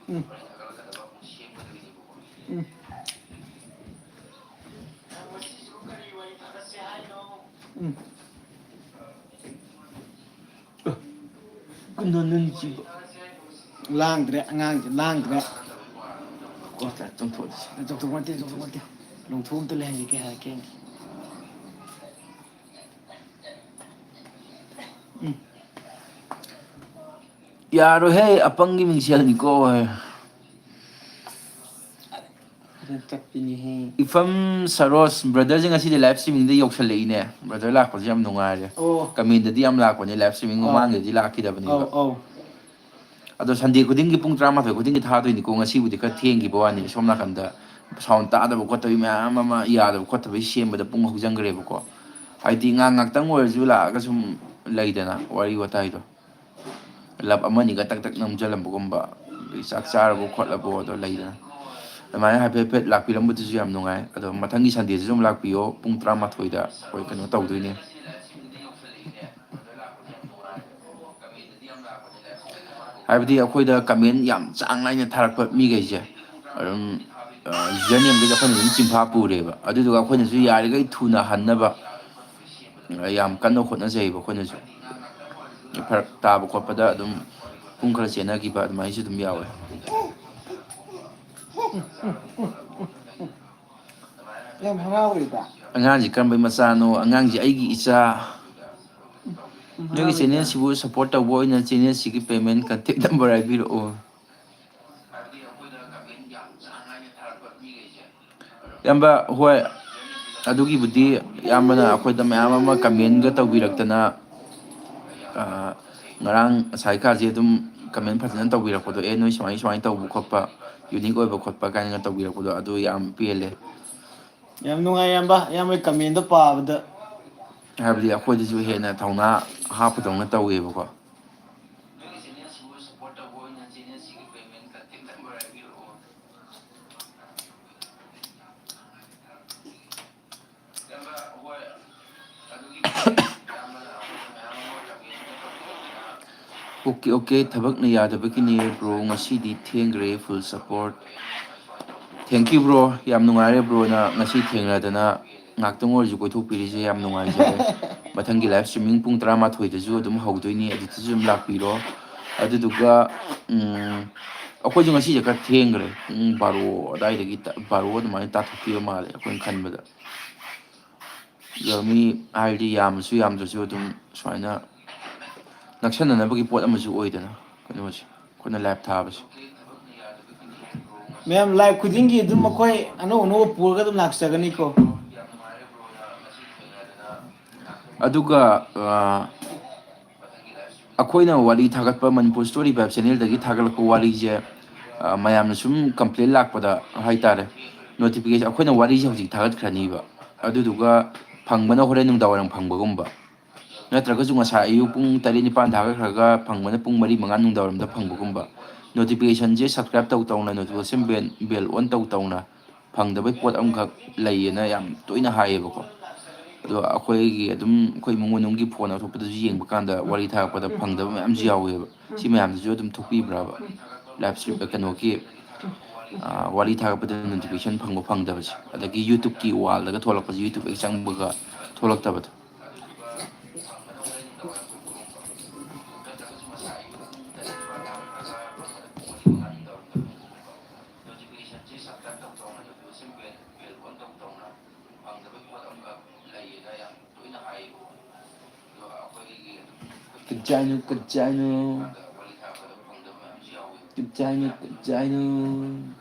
ꯎꯝ꯫ ꯎꯝ꯫ ꯀꯩꯅꯣ ꯅꯪꯁꯤꯕꯣ? ꯂꯥꯡꯗ꯭ꯔꯦ, ꯑꯉꯥꯡꯁꯦ ꯂꯥꯡꯗ꯭ꯔꯦ꯫ ꯀꯣ, ꯆꯥ-, ꯆꯣꯡꯊꯣꯛꯑꯁꯤ꯫ ꯆꯣꯡꯊꯣꯛ ꯅꯠꯇꯦ, ꯆꯣꯡꯊꯣꯛ ꯅꯠꯇꯦ꯫ ꯂꯣꯡꯊꯣꯛ ꯑꯝꯇ ꯂꯩꯍꯟꯒꯦ, ꯀꯩ ꯍꯥꯏꯔꯛꯀꯦ ꯌꯦꯡꯒꯦ꯫ ꯎꯝ꯫ ꯌꯥꯔꯣꯏꯍꯦ, ꯑꯄꯪꯒꯤ ꯃꯤꯡꯁꯦꯜꯅꯤꯀꯣ꯫ ꯐꯖꯅ ꯆꯠꯄꯤꯅꯦꯍꯦ꯫ ꯏꯐꯝ ꯁꯔꯣꯖ, ꯕ꯭ꯔꯗꯔꯁꯦ ꯉꯁꯤꯗꯤ ꯂꯥꯏꯞ ꯁ꯭ꯇ꯭ꯔꯤꯃꯤꯡꯗ ꯌꯧꯁꯜꯂꯛꯏꯅꯦ꯫ ꯕ꯭ꯔꯗꯔ ꯂꯥꯛꯄꯁꯦ ꯌꯥꯝ ꯅꯨꯡꯉꯥꯏꯔꯦ꯫ ꯑꯣ꯫ ꯀꯃꯦꯟꯗꯗꯤ ꯌꯥꯝ ꯂꯥꯛꯄꯅꯦ ꯂꯥꯏꯞ ꯁ꯭ꯇ꯭ꯔꯤꯃꯤꯡ ꯑꯧ꯫ ꯃꯃꯥꯡꯗꯗꯤ ꯂꯥꯛꯈꯤꯗꯕꯅꯦꯕ꯫ ꯑꯧ, ꯑꯧ꯫ ꯑꯗꯣ ꯁꯟꯗꯦ ꯈꯨꯗꯤꯡꯒꯤ ꯄꯨꯡ ꯇꯔꯥꯃꯥꯊꯣꯏ ꯈꯨꯗꯤꯡꯒꯤ ꯊꯥꯗꯣꯏꯅꯤꯀꯣ꯫ ꯉꯁꯤꯕꯨꯗꯤ ꯈꯔ ꯊꯦꯡꯈꯤꯕ ꯋꯥꯅꯤ꯫ ꯁꯣꯝ ꯅꯥꯀꯟꯗ ꯁꯥꯎꯟ ꯇꯥꯗꯕ ꯈꯣꯠꯇꯕꯒꯤ ꯃꯌꯥꯝ ꯑꯃ ꯌꯥꯗꯕ ꯈꯣꯠꯇꯕꯒꯤ ꯁꯦꯝꯕꯗ ꯄꯨꯡ ꯍꯧꯖꯤꯟꯈ꯭ꯔꯦꯕꯀꯣ꯫ ꯍꯥꯏꯗꯤ ꯉꯥꯏꯍꯥꯛ ꯉꯥꯛꯇꯪ ꯑꯣꯏꯔꯁꯨ ꯂꯥꯛꯑꯒ ꯁꯨꯝ ꯂꯩꯗꯅ ꯋꯥꯔꯤ ꯋꯥꯇꯥꯏꯗꯣ꯫ ꯂꯞ ꯑꯃꯅꯤꯒ ꯇꯛ ꯇꯛ ꯅꯝꯖꯜꯂꯝꯕꯒꯨꯝꯕ, ꯑꯗꯩ ꯆꯥꯛ ꯆꯥꯔꯕꯣ ꯈꯣꯠꯂꯕꯣ ꯑꯗꯣ ꯂꯩꯗꯅ꯫ ꯑꯗꯨꯃꯥꯏꯅ ꯍꯥꯏꯐꯦꯠ ꯍꯥꯏꯐꯦꯠ ꯂꯥꯛꯄꯤꯔꯝꯕꯗꯨꯁꯨ ꯌꯥꯝ ꯅꯨꯡꯉꯥꯏ꯫ ꯑꯗꯣ ꯃꯊꯪꯒꯤ ꯁꯟꯗꯦꯁꯤꯁꯨ ꯑꯗꯨꯝ ꯂꯥꯛꯄꯤꯌꯣ, ꯄꯨꯡ ꯇꯔꯥꯃꯥꯊꯣꯏꯗ ꯑꯩꯈꯣꯏ ꯀꯩꯅꯣ ꯇꯧꯗꯣꯏꯅꯦ꯫ ꯍꯥꯏꯕꯗꯤ ꯑꯩꯈꯣꯏꯗ ꯀꯃꯦꯟ ꯌꯥꯝ ꯆꯥꯡ ꯅꯥꯏꯅ ꯊꯥꯔꯛꯄ ꯃꯤꯈꯩꯁꯦ ꯑꯗꯨꯝ ꯌꯨꯖꯔ ꯅꯦꯝꯗꯨꯗ ꯑꯩꯈꯣꯏꯅ ꯑꯗꯨꯝ ꯆꯤꯟꯐꯥ ꯄꯨꯔꯦꯕ꯫ ꯑꯗꯨꯗꯨꯒ ꯑꯩꯈꯣꯏꯅꯁꯨ ꯌꯥꯔꯤꯈꯩ ꯊꯨꯅ ꯍꯟꯅꯕ ꯌꯥꯝ ꯀꯟꯅ ꯍꯣꯠꯅꯖꯩꯑꯕ ꯑꯩꯈꯣꯏꯅꯁꯨ꯫ ꯐꯔꯛ ꯇꯥꯕ ꯈꯣꯠꯄꯗ ꯑꯗꯨꯝ ꯄꯨꯡ ꯈꯔ ꯆꯦꯟꯅꯈꯤꯕ ꯑꯗꯨꯃꯥꯏꯅꯁꯨ ꯑꯗꯨꯝ ꯌꯥꯎꯋꯦ꯫ ꯌꯥꯝ ꯍꯔꯥꯎꯔꯤꯗ꯫ ꯑꯉꯥꯡꯁꯤ ꯀꯔꯝꯕꯩ ꯃꯆꯥꯅꯣ? ꯑꯉꯥꯡꯁꯤ ꯑꯩꯒꯤ ꯏꯆꯥ꯫ ꯌꯥꯝ ꯅꯣꯏꯒꯤ ꯍꯔꯥꯎꯔꯤꯗ꯫ ꯆꯦꯅꯦꯜꯁꯤꯕꯨ ꯁꯞꯄꯣꯔꯠ ꯇꯧꯕ ꯑꯣꯏꯅ ꯆꯦꯅꯦꯜꯁꯤꯒꯤ ꯄꯦꯃꯦꯟ ꯀꯟꯇꯦꯛ ꯅꯝꯕꯔ ꯍꯥꯏꯕꯤꯔꯛꯑꯣ꯫ ꯏꯌꯥꯝꯕ ꯍꯣꯏ, ꯑꯗꯨꯒꯤꯕꯨꯗꯤ ꯏꯌꯥꯝꯕꯅ ꯑꯩꯈꯣꯏꯗ ꯃꯌꯥꯝ ꯑꯃ ꯀꯃꯦꯟꯒ ꯇꯧꯕꯤꯔꯛꯇꯅ, ꯑ, ꯉꯔꯥꯡ ꯉꯁꯥꯏ ꯀꯥꯁꯦ ꯑꯗꯨꯝ ꯀꯃꯦꯟ ꯐꯖꯅ ꯇꯧꯕꯤꯔꯛꯄꯗꯣ, "ꯑꯦ, ꯅꯣꯏ ꯁꯨꯃꯥꯏ ꯁꯨꯃꯥꯏꯅ ꯇꯧꯕ ꯈꯣꯠꯄ, ꯌꯨꯅꯤꯛ ꯑꯣꯏꯕ ꯈꯣꯠꯄ" ꯀꯥꯏꯅꯒ ꯇꯧꯕꯤꯔꯛꯄꯗꯣ, ꯑꯗꯨ ꯌꯥꯝ ꯄꯦꯜꯂꯦ꯫ ꯌꯥꯝ ꯅꯨꯡꯉꯥꯏ ꯏꯌꯥꯝꯕ, ꯏꯌꯥꯝꯕꯒꯤ ꯀꯃꯦꯟꯗꯣ ꯄꯥꯕꯗ꯫ ꯍꯥꯏꯕꯗꯤ ꯑꯩꯈꯣꯏꯗꯁꯨ ꯍꯦꯟꯅ ꯊꯧꯅꯥ ꯍꯥꯞꯄꯗꯧꯅ ꯇꯧꯋꯦꯕꯀꯣ꯫ ꯑꯣꯀꯦ ꯑꯣꯀꯦ, ꯊꯕꯛꯅ ꯌꯥꯗꯕꯒꯤꯅꯦ ꯕ꯭ꯔꯣ, ꯉꯁꯤꯗꯤ ꯊꯦꯡꯈ꯭ꯔꯦ꯫ Full support꯫ Thank you bro, ꯌꯥꯝ ꯅꯨꯡꯉꯥꯏꯔꯦ ꯕ꯭ꯔꯣꯅ ꯉꯁꯤ ꯊꯦꯡꯅꯗꯅ ꯉꯥꯛꯇꯪ ꯑꯣꯏꯔꯁꯨ ꯀꯣꯏꯊꯣꯛꯄꯤꯔꯤꯁꯦ, ꯌꯥꯝ ꯅꯨꯡꯉꯥꯏꯖꯔꯦ꯫ ꯃꯊꯪꯒꯤ live streaming ꯄꯨꯡ ꯇꯔꯥꯃꯥꯊꯣꯏꯗꯁꯨ ꯑꯗꯨꯝ ꯍꯧꯗꯣꯏꯅꯤ, ꯑꯗꯨꯗꯁꯨ ꯑꯗꯨꯝ ꯂꯥꯛꯄꯤꯔꯣ꯫ ꯑꯗꯨꯗꯨꯒ, ꯎꯝ, ꯑꯩꯈꯣꯏꯁꯨ ꯉꯁꯤꯁꯦ ꯈꯔ ꯊꯦꯡꯈ꯭ꯔꯦ, ꯄꯨꯡ ꯕꯥꯔꯣ ꯑꯗꯨꯋꯥꯏꯗꯒꯤ ꯇ-, ꯕꯥꯔꯣ ꯑꯗꯨꯃꯥꯏꯅ ꯇꯥꯊꯣꯛꯈꯤꯕ ꯃꯥꯜꯂꯦ ꯑꯩꯈꯣꯏꯅ ꯈꯟꯕꯗ꯫ ꯑꯗꯣ ꯃꯤ ꯍꯥꯏꯗꯤ ꯌꯥꯝꯃꯁꯨ ꯌꯥꯝꯗ꯭ꯔꯁꯨ ꯑꯗꯨꯝ ꯁꯨꯃꯥꯏꯅ ꯅꯛꯁꯟꯅꯅꯕꯒꯤ ꯄꯣꯠ ꯑꯃꯁꯨ ꯑꯣꯏꯗꯅ ꯀꯩꯅꯣꯁꯦ, ꯑꯩꯈꯣꯏꯅ live ꯊꯥꯕꯁꯦ꯫ ꯃꯌꯥꯝ live ꯈꯨꯗꯤꯡꯒꯤ ꯑꯗꯨꯝ ꯑꯩꯈꯣꯏ ꯑꯅꯧ ꯑꯅꯧꯕ ꯄꯨꯔꯒ ꯑꯗꯨꯝ ꯂꯥꯛꯆꯒꯅꯤꯀꯣ꯫ ꯑꯗꯨꯒ, ꯑ, ꯑꯩꯈꯣꯏꯅ ꯋꯥꯔꯤ ꯊꯥꯒꯠꯄ, ꯃꯅꯤꯄꯨꯔ Story Vibe channelꯗꯒꯤ ꯊꯥꯒꯠꯂꯛꯄ ꯋꯥꯔꯤꯁꯦ, ꯑ, ꯃꯌꯥꯝꯅ ꯁꯨꯝ complain ꯂꯥꯛꯄꯗ ꯍꯥꯏꯇꯥꯔꯦ, notification, ꯑꯩꯈꯣꯏꯅ ꯋꯥꯔꯤꯁꯦ ꯍꯧꯖꯤꯛ ꯊꯥꯒꯠꯈ꯭ꯔꯅꯤꯕ, ꯑꯗꯨꯗꯨꯒ ꯐꯪꯕꯅ ꯍꯣꯔꯦꯟ ꯅꯨꯡꯗꯥꯡ ꯋꯥꯏꯔꯝ ꯐꯪꯕꯒꯨꯝꯕ, ꯅꯠꯇ꯭ꯔꯒꯁꯨ ꯉꯁꯥꯏ ꯑꯌꯨꯛ ꯄꯨꯡ ꯇꯔꯦꯠ ꯅꯤꯄꯥꯟ ꯊꯥꯒꯠꯈ꯭ꯔꯒ ꯐꯪꯕꯅ ꯄꯨꯡ ꯃꯔꯤ ꯃꯉꯥ ꯅꯨꯡꯗꯥꯡ ꯋꯥꯏꯔꯝꯗ ꯐꯪꯕꯒꯨꯝꯕ꯫ Notificationꯁꯦ subscribe ꯇꯧ ꯇꯧꯅ, notification bell, bell on ꯇꯧ ꯇꯧꯅ ꯐꯪꯗꯕꯩ ꯄꯣꯠ ꯑꯃꯈꯛ ꯂꯩꯌꯦꯅ ꯌꯥꯝ ꯇꯣꯏꯅ ꯍꯥꯏꯌꯦꯕꯀꯣ꯫ ꯑꯗꯣ ꯑꯩꯈꯣꯏꯒꯤ ꯑꯗꯨꯝ ꯑꯩꯈꯣꯏ ꯏꯃꯨꯡ ꯃꯅꯨꯡꯒꯤ phone ꯂꯧꯊꯣꯛꯄꯗꯁꯨ ꯌꯦꯡꯕ ꯀꯥꯟꯗ ꯋꯥꯔꯤ ꯊꯥꯔꯛꯄꯗ ꯐꯪꯗꯕ ꯃꯌꯥꯝꯁꯨ ꯌꯥꯎꯋꯦꯕ꯫ ꯁꯤ ꯃꯌꯥꯝꯗꯨꯁꯨ ꯑꯗꯨꯝ ꯊꯣꯛꯄꯤꯕ꯭ꯔꯥꯕ? Live stream, ꯀꯩꯅꯣꯒꯤ, ꯑ, ꯋꯥꯔꯤ ꯊꯥꯒꯠꯄꯗ notification ꯐꯪꯕ ꯐꯪꯗꯕꯁꯦ, ꯑꯗꯒꯤ YouTube-ꯀꯤ wall-ꯗꯒ ꯊꯣꯛꯂꯛꯄꯁꯦ, YouTube ꯍꯦꯛ ꯆꯪꯕꯒ ꯊꯣꯛꯂꯛꯇꯕꯗꯣ꯫ ꯀꯆꯥꯏꯅꯣ, ꯀꯆꯥꯏꯅꯣ? ꯀꯆꯥꯏꯅꯣ, ꯀꯆꯥꯏꯅꯣ?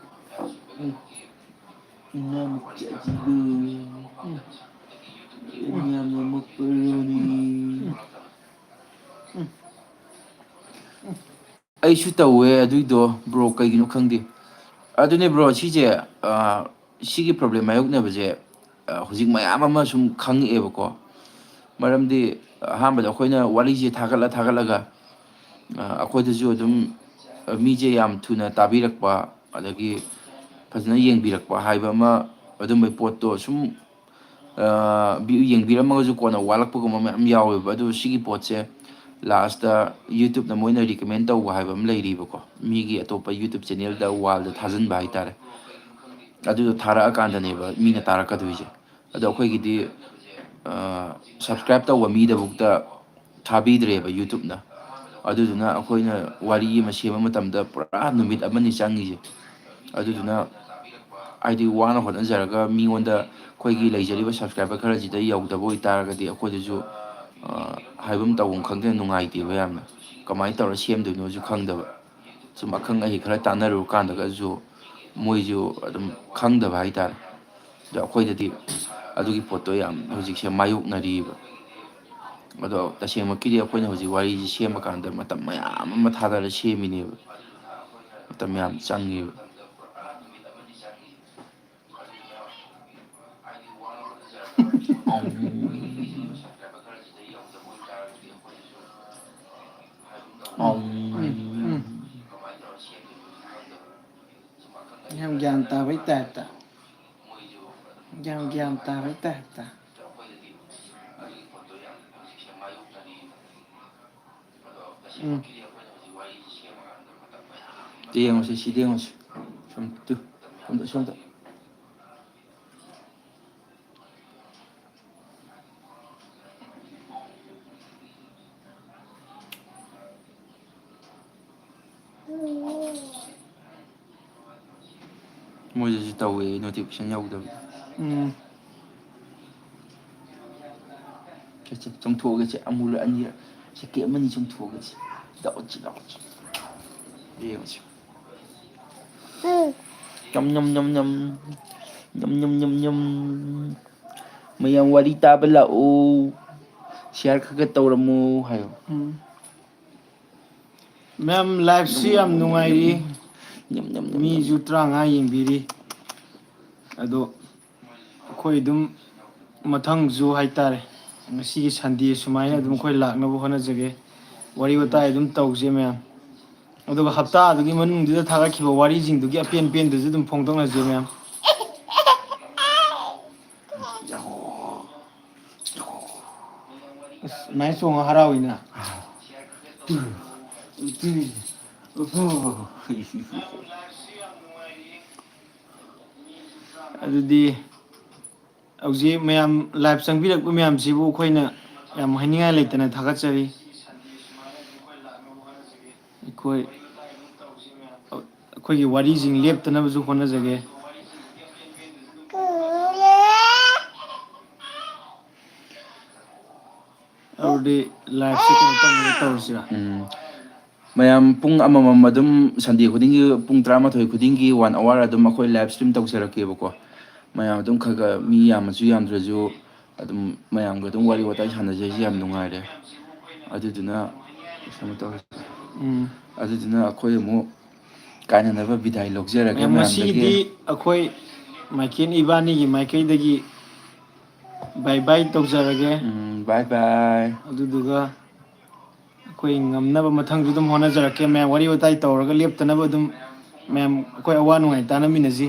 ꯎꯝ꯫ ꯏꯅꯥꯎ ꯃꯆꯥꯁꯤꯕꯨ꯫ ꯎꯝ꯫ ꯌꯥꯝꯅ ꯃꯄꯨꯔꯣꯅꯤ꯫ ꯎꯝ꯫ ꯑꯩꯁꯨ ꯇꯧꯋꯦ ꯑꯗꯨꯏꯗꯣ, bro, ꯀꯩꯒꯤꯅꯣ ꯈꯪꯗꯦ꯫ ꯑꯗꯨꯅꯦ, bro, ꯁꯤꯁꯦ, ꯑ, ꯁꯤꯒꯤ problem ꯃꯥꯌꯣꯛꯅꯕꯁꯦ, ꯑ, ꯍꯧꯖꯤꯛ ꯃꯌꯥꯝ ꯑꯃ ꯁꯨꯝ ꯈꯪꯉꯛꯑꯦꯕꯀꯣ꯫ ꯃꯔꯝꯗꯤ ꯑꯍꯥꯟꯕꯗ ꯑꯩꯈꯣꯏꯅ ꯋꯥꯔꯤꯁꯦ ꯊꯥꯒꯠꯂ ꯊꯥꯒꯠꯂꯒ, ꯑ, ꯑꯩꯈꯣꯏꯗꯁꯨ ꯑꯗꯨꯝ, ꯑ, ꯃꯤꯁꯦ ꯌꯥꯝ ꯊꯨꯅ ꯇꯥꯕꯤꯔꯛꯄ, ꯑꯗꯒꯤ ꯐꯖꯅ ꯌꯦꯡꯕꯤꯔꯛꯄ ꯍꯥꯏꯕ ꯑꯃ, ꯑꯗꯨꯝꯕꯩ ꯄꯣꯠꯇꯣ ꯁꯨꯝ, ꯑ, ꯚ꯭ꯌꯨ ꯌꯦꯡꯕꯤꯔꯝꯃꯒꯁꯨ ꯀꯣꯟꯅ ꯋꯥꯠꯂꯛꯄꯒꯨꯝꯕ ꯃꯌꯥꯝ ꯌꯥꯎꯋꯦꯕ꯫ ꯑꯗꯨ ꯁꯤꯒꯤ ꯄꯣꯠꯁꯦ last-ꯇ YouTube-ꯅ ꯃꯣꯏꯅ recommend ꯇꯧꯕ ꯍꯥꯏꯕ ꯑꯃ ꯂꯩꯔꯤꯕꯀꯣ, ꯃꯤꯒꯤ ꯑꯇꯣꯞꯄ YouTube channel-ꯗ wall-ꯗ ꯊꯥꯖꯤꯟꯕ ꯍꯥꯏꯇꯥꯔꯦ꯫ ꯑꯗꯨꯗꯣ ꯊꯥꯔꯛꯑꯀꯥꯟꯗꯅꯦꯕ ꯃꯤꯅ ꯇꯥꯔꯛꯀꯗꯣꯏꯁꯦ꯫ ꯑꯗꯣ ꯑꯩꯈꯣꯏꯒꯤꯗꯤ, ꯑ, subscribe ꯇꯧꯕ ꯃꯤꯗꯐꯥꯎꯗ ꯊꯥꯕꯤꯗ꯭ꯔꯦꯕ YouTube-ꯅ꯫ ꯑꯗꯨꯗꯨꯅ ꯑꯩꯈꯣꯏꯅ ꯋꯥꯔꯤ ꯑꯃ ꯁꯦꯝꯕ ꯃꯇꯝꯗ ꯄꯨꯔꯥ ꯅꯨꯃꯤꯠ ꯑꯃꯅꯤ ꯆꯪꯉꯤꯁꯦ꯫ ꯑꯗꯨꯗꯨꯅ ꯍꯥꯏꯗꯤ ꯋꯥꯅ ꯍꯣꯠꯅꯖꯔꯒ ꯃꯤꯉꯣꯟꯗ ꯑꯩꯈꯣꯏꯒꯤ ꯂꯩꯖꯔꯤꯕ subscriber ꯈꯔꯁꯤꯗ ꯌꯧꯗꯕ ꯑꯣꯏꯇꯥꯔꯒꯗꯤ ꯑꯩꯈꯣꯏꯗꯁꯨ, ꯑ, ꯍꯥꯏꯐꯝ ꯇꯧꯐꯝ ꯈꯪꯗꯅ ꯅꯨꯡꯉꯥꯏꯇꯦꯕ ꯌꯥꯝꯅ꯫ ꯀꯃꯥꯏꯅ ꯇꯧꯔ ꯁꯦꯝꯗꯣꯏꯅꯣꯁꯨ ꯈꯪꯗꯕ꯫ ꯁꯨꯝ ꯑꯈꯪ ꯑꯍꯩ ꯈꯔ ꯇꯥꯟꯅꯔꯨꯔ ꯀꯥꯟꯗꯒꯁꯨ ꯃꯣꯏꯁꯨ ꯑꯗꯨꯝ ꯈꯪꯗꯕ ꯍꯥꯏꯇꯥꯔꯦ꯫ ꯑꯗꯣ ꯑꯩꯈꯣꯏꯗꯗꯤ ꯑꯗꯨꯒꯤ ꯄꯣꯠꯇꯣ ꯌꯥꯝ ꯍꯧꯖꯤꯛꯁꯦ ꯃꯥꯌꯣꯛꯅꯔꯤꯕ꯫ ꯑꯗꯣ ꯇꯁꯦꯡꯃꯛꯀꯤꯗꯤ ꯑꯩꯈꯣꯏꯅ ꯍꯧꯖꯤꯛ ꯋꯥꯔꯤꯁꯤ ꯁꯦꯝꯕ ꯀꯥꯟꯗ ꯃꯇꯝ ꯃꯌꯥꯝ ꯑꯃ ꯊꯥꯗꯔ ꯁꯦꯝꯃꯤꯅꯦꯕ꯫ ꯃꯇꯝ ꯌꯥꯝ ꯆꯪꯉꯦꯕ꯫ ꯎꯝ, ꯎꯝ꯫ ꯌꯥꯝ ꯒ꯭ꯌꯥꯟ ꯇꯥꯕꯩ type-ꯇ꯫ ꯌꯥꯝ ꯒ꯭ꯌꯥꯟ ꯇꯥꯕꯩ type-ꯇ꯫ ꯎꯝ꯫ ꯌꯦꯡꯉꯨꯁꯤ, ꯁꯤꯗ ꯌꯦꯡꯉꯨꯁꯤ꯫ ꯁꯣꯝ, ꯇꯨ, ꯁꯣꯝꯗ, ꯁꯣꯝꯗ꯫ ꯃꯣꯏꯗꯁꯨ ꯇꯧꯋꯦ, notification ꯌꯧꯗꯕ꯫ ꯎꯝ꯫ ꯁꯦ, ꯁꯦ, ꯆꯣꯡꯊꯣꯛꯑꯒꯦ ꯁꯦ, ꯑꯃꯨꯔꯛ ꯑꯅꯤꯔꯛ, ꯁꯦ, ꯀꯦ ꯑꯃꯅꯤ ꯆꯣꯡꯊꯣꯛꯑꯒꯦ ꯁꯦ꯫ ꯂꯥꯛꯑꯣ ꯁꯦ, ꯂꯥꯛꯑꯣ ꯁꯦ꯫ ꯌꯦꯡꯉꯨ ꯁꯦ꯫ ꯎꯝ꯫ ꯌꯝ, ꯌꯝ, ꯌꯝ, ꯌꯝ꯫ ꯌꯝ, ꯌꯝ, ꯌꯝ, ꯌꯝ꯫ ꯃꯌꯥꯝ ꯋꯥꯔꯤ ꯇꯥꯕ ꯂꯥꯛꯑꯣ꯫ Share ꯈꯔ ꯈꯔ ꯇꯧꯔꯝꯃꯣ ꯍꯥꯏꯌꯣ꯫ ꯎꯝ꯫ ꯃꯌꯥꯝ, live ꯁꯤ ꯌꯥꯝ ꯅꯨꯡꯉꯥꯏꯔꯤ꯫ ꯌꯝ, ꯌꯝ, ꯌꯝ, ꯌꯝ꯫ ꯃꯤꯁꯨ ꯇꯔꯥꯃꯉꯥ ꯌꯦꯡꯕꯤꯔꯤ꯫ ꯑꯗꯣ ꯑꯩꯈꯣꯏ ꯑꯗꯨꯝ ꯃꯊꯪꯁꯨ ꯍꯥꯏꯇꯥꯔꯦ, ꯉꯁꯤꯒꯤ Sunday ꯁꯨꯃꯥꯏꯅ ꯑꯗꯨꯝ ꯑꯩꯈꯣꯏ ꯂꯥꯛꯅꯕ ꯍꯣꯠꯅꯖꯒꯦ꯫ ꯋꯥꯔꯤ ꯋꯥꯇꯥꯏ ꯑꯗꯨꯝ ꯇꯧꯁꯦ ꯃꯌꯥꯝ꯫ ꯑꯗꯨꯒ ꯍꯞꯇꯥ ꯑꯗꯨꯒꯤ ꯃꯅꯨꯡꯗꯨꯗ ꯊꯥꯒꯠꯈꯤꯕ ꯋꯥꯔꯤꯁꯤꯡꯗꯨꯒꯤ ꯑꯄꯦꯟ ꯄꯦꯟꯗꯁꯨ ꯑꯗꯨꯝ ꯐꯣꯡꯗꯣꯛꯅꯁꯦ ꯃꯌꯥꯝ꯫ ꯑꯁ, ꯃꯥꯏ ꯆꯣꯡꯉ ꯍꯔꯥꯎꯏꯅ꯫ ꯑꯗꯨꯗꯤ ꯍꯧꯖꯤꯛ ꯃꯌꯥꯝ live ꯆꯪꯕꯤꯔꯛꯄ ꯃꯌꯥꯝꯁꯤꯕꯨ ꯑꯩꯈꯣꯏꯅ ꯌꯥꯝ ꯍꯥꯏꯅꯤꯡꯉꯥꯏ ꯂꯩꯇꯅ ꯊꯥꯒꯠꯆꯔꯤ꯫ ꯑꯩꯈꯣꯏ, ꯑꯩꯈꯣꯏꯒꯤ ꯋꯥꯔꯤꯁꯤꯡ ꯂꯦꯞꯇꯅꯕꯁꯨ ꯍꯣꯠꯅꯖꯒꯦ꯫ ꯑꯗꯨꯗꯤ live ꯁꯦ ꯀꯩꯅꯣ ꯇꯧꯅꯕ ꯇꯧꯔꯁꯤꯔꯥ? ꯎꯝ꯫ ꯃꯌꯥꯝ ꯄꯨꯡ ꯑꯃꯃꯝ ꯑꯗꯨꯝ Sunday ꯈꯨꯗꯤꯡꯒꯤ ꯄꯨꯡ ꯇꯔꯥꯃꯥꯊꯣꯏ ꯈꯨꯗꯤꯡꯒꯤ one hour ꯑꯗꯨꯝ ꯑꯩꯈꯣꯏ live stream ꯇꯧꯖꯔꯛꯀꯦꯕꯀꯣ꯫ ꯃꯌꯥꯝ ꯑꯗꯨꯝ ꯈꯔ ꯈꯔ ꯃꯤ ꯌꯥꯝꯃꯁꯨ ꯌꯥꯝꯗ꯭ꯔꯁꯨ ꯑꯗꯨꯝ ꯃꯌꯥꯝꯒ ꯑꯗꯨꯝ ꯋꯥꯔꯤ ꯋꯥꯇꯥꯏ ꯁꯥꯟꯅꯖꯩꯁꯦ ꯌꯥꯝ ꯅꯨꯡꯉꯥꯏꯔꯦ꯫ ꯑꯗꯨꯗꯨꯅ ꯀꯩꯅꯣ ꯇꯧꯔꯁꯤ꯫ ꯎꯝ꯫ ꯑꯗꯨꯗꯨꯅ ꯑꯩꯈꯣꯏ ꯑꯃꯨꯛ ꯀꯥꯏꯅꯅꯕ ꯕꯤꯗꯥꯏ ꯂꯧꯖꯔꯒꯦ ꯃꯌꯥꯝ, ꯃꯌꯥꯝꯗꯒꯤ꯫ ꯉꯁꯤꯒꯤꯗꯤ ꯑꯩꯈꯣꯏ ꯃꯥꯏꯀꯦꯟ ꯏꯕꯥꯅꯤꯒꯤ ꯃꯥꯏꯀꯩꯗꯒꯤ bye bye ꯇꯧꯖꯔꯒꯦ꯫ ꯎꯝ, bye bye꯫ ꯑꯗꯨꯗꯨꯒ ꯑꯩꯈꯣꯏ ꯉꯝꯅꯕ ꯃꯊꯪꯁꯨ ꯑꯗꯨꯝ ꯍꯣꯠꯅꯖꯔꯛꯀꯦ꯫ ꯃꯌꯥꯝ ꯋꯥꯔꯤ ꯋꯥꯇꯥꯏ ꯇꯧꯔꯒ ꯂꯦꯞꯇꯅꯕ ꯑꯗꯨꯝ ꯃꯌꯥꯝ ꯑꯩꯈꯣꯏ ꯑꯋꯥ ꯅꯨꯡꯉꯥꯏ ꯇꯥꯟꯅꯃꯤꯟꯅꯁꯤ꯫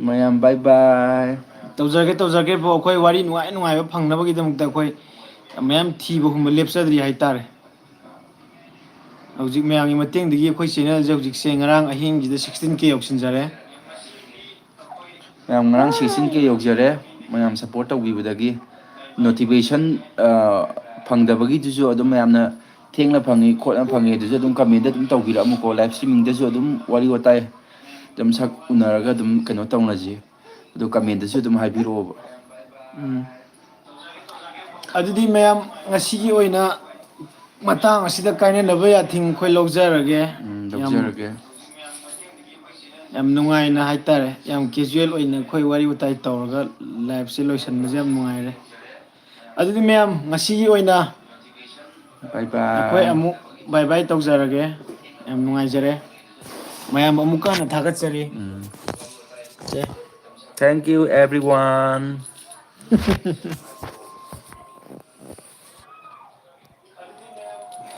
ꯃꯌꯥꯝ bye bye꯫ ꯇꯧꯖꯔꯒꯦ, ꯇꯧꯖꯔꯒꯦ ꯕ꯭ꯔꯣ꯫ ꯑꯩꯈꯣꯏ ꯋꯥꯔꯤ ꯅꯨꯡꯉꯥꯏ ꯅꯨꯡꯉꯥꯏꯕ ꯐꯪꯅꯕꯒꯤꯗꯃꯛꯇ ꯑꯩꯈꯣꯏ ꯃꯌꯥꯝ ꯊꯤꯕ ꯍꯨꯝꯕ ꯂꯦꯞꯆꯗ꯭ꯔꯤ ꯍꯥꯏꯇꯥꯔꯦ꯫ ꯍꯧꯖꯤꯛ ꯃꯌꯥꯝꯒꯤ ꯃꯇꯦꯡꯗꯒꯤ ꯑꯩꯈꯣꯏ ꯆꯦꯅꯦꯜꯁꯦ ꯍꯧꯖꯤꯛꯁꯦ ꯉꯔꯥꯡ ꯑꯍꯤꯡꯁꯤꯗ ꯁꯤꯛꯁꯇꯤꯟ ꯀꯦ ꯌꯧꯁꯤꯟꯖꯔꯦ꯫ ꯃꯌꯥꯝ ꯉꯔꯥꯡ ꯁꯤꯛꯁꯇꯤꯟ ꯀꯦ ꯌꯧꯖꯔꯦ꯫ ꯃꯌꯥꯝ ꯁꯞꯄꯣꯔꯠ ꯇꯧꯕꯤꯕꯗꯒꯤ ꯅꯣꯇꯤꯐꯤꯀꯦꯁꯟ ꯐꯪꯗꯕꯒꯤꯗꯨꯁꯨ ꯑꯗꯨꯝ ꯃꯌꯥꯝꯅ ꯊꯦꯡꯅ ꯐꯪꯉꯤ ꯈꯣꯠꯅ ꯐꯪꯉꯤ ꯑꯗꯨꯁꯨ ꯑꯗꯨꯝ ꯀꯃꯦꯟꯗ ꯑꯗꯨꯝ ꯇꯧꯕꯤꯔꯛꯑꯝꯃꯨꯀꯣ꯫ ꯂꯥꯏꯞ ꯁ꯭ꯇ꯭ꯔꯤꯃꯤꯡꯗꯁꯨ ꯑꯗꯨꯝ ꯋꯥꯔꯤ ꯋꯥꯇꯥꯏ ꯑꯗꯨꯝ ꯁꯛ ꯎꯅꯔꯒ ꯑꯗꯨꯝ ꯀꯩꯅꯣ ꯇꯧꯅꯁꯤ꯫ ꯑꯗꯨ ꯀꯃꯦꯟꯗꯁꯨ ꯑꯗꯨꯝ ꯍꯥꯏꯕꯤꯔꯛꯑꯣꯕ꯫ ꯎꯝ꯫ ꯑꯗꯨꯗꯤ ꯃꯌꯥꯝ, ꯉꯁꯤꯒꯤ ꯑꯣꯏꯅ ꯃꯇꯥꯡ ꯑꯁꯤꯗ ꯀꯥꯏꯅꯅꯕ ꯌꯥꯊꯤꯡ ꯑꯩꯈꯣꯏ ꯂꯧꯖꯔꯒꯦ꯫ ꯎꯝ, ꯌꯥꯝ ꯂꯧꯖꯔꯒꯦ꯫ ꯌꯥꯝ ꯅꯨꯡꯉꯥꯏꯅ ꯍꯥꯏꯇꯥꯔꯦ, ꯌꯥꯝ ꯀꯦꯖꯨꯋꯦꯜ ꯑꯣꯏꯅ ꯑꯩꯈꯣꯏ ꯋꯥꯔꯤ ꯋꯥꯇꯥꯏ ꯇꯧꯔꯒ ꯂꯥꯏꯐꯁꯦ ꯂꯣꯏꯁꯤꯟꯕꯁꯦ ꯌꯥꯝ ꯅꯨꯡꯉꯥꯏꯔꯦ꯫ ꯑꯗꯨꯗꯤ ꯃꯌꯥꯝ, ꯉꯁꯤꯒꯤ ꯑꯣꯏꯅ Bye bye. ꯑꯩꯈꯣꯏ ꯑꯃꯨꯛ ꯕꯥꯏ ꯕꯥꯏ ꯇꯧꯖꯔꯒꯦ꯫ ꯌꯥꯝ ꯅꯨꯡꯉꯥꯏꯖꯔꯦ꯫ ꯃꯌꯥꯝꯕꯨ ꯑꯃꯨꯛꯀ ꯍꯟꯅ ꯊꯥꯒꯠꯆꯔꯤ꯫ ꯎꯝ꯫ ꯁꯦ꯫ Thank you everyone.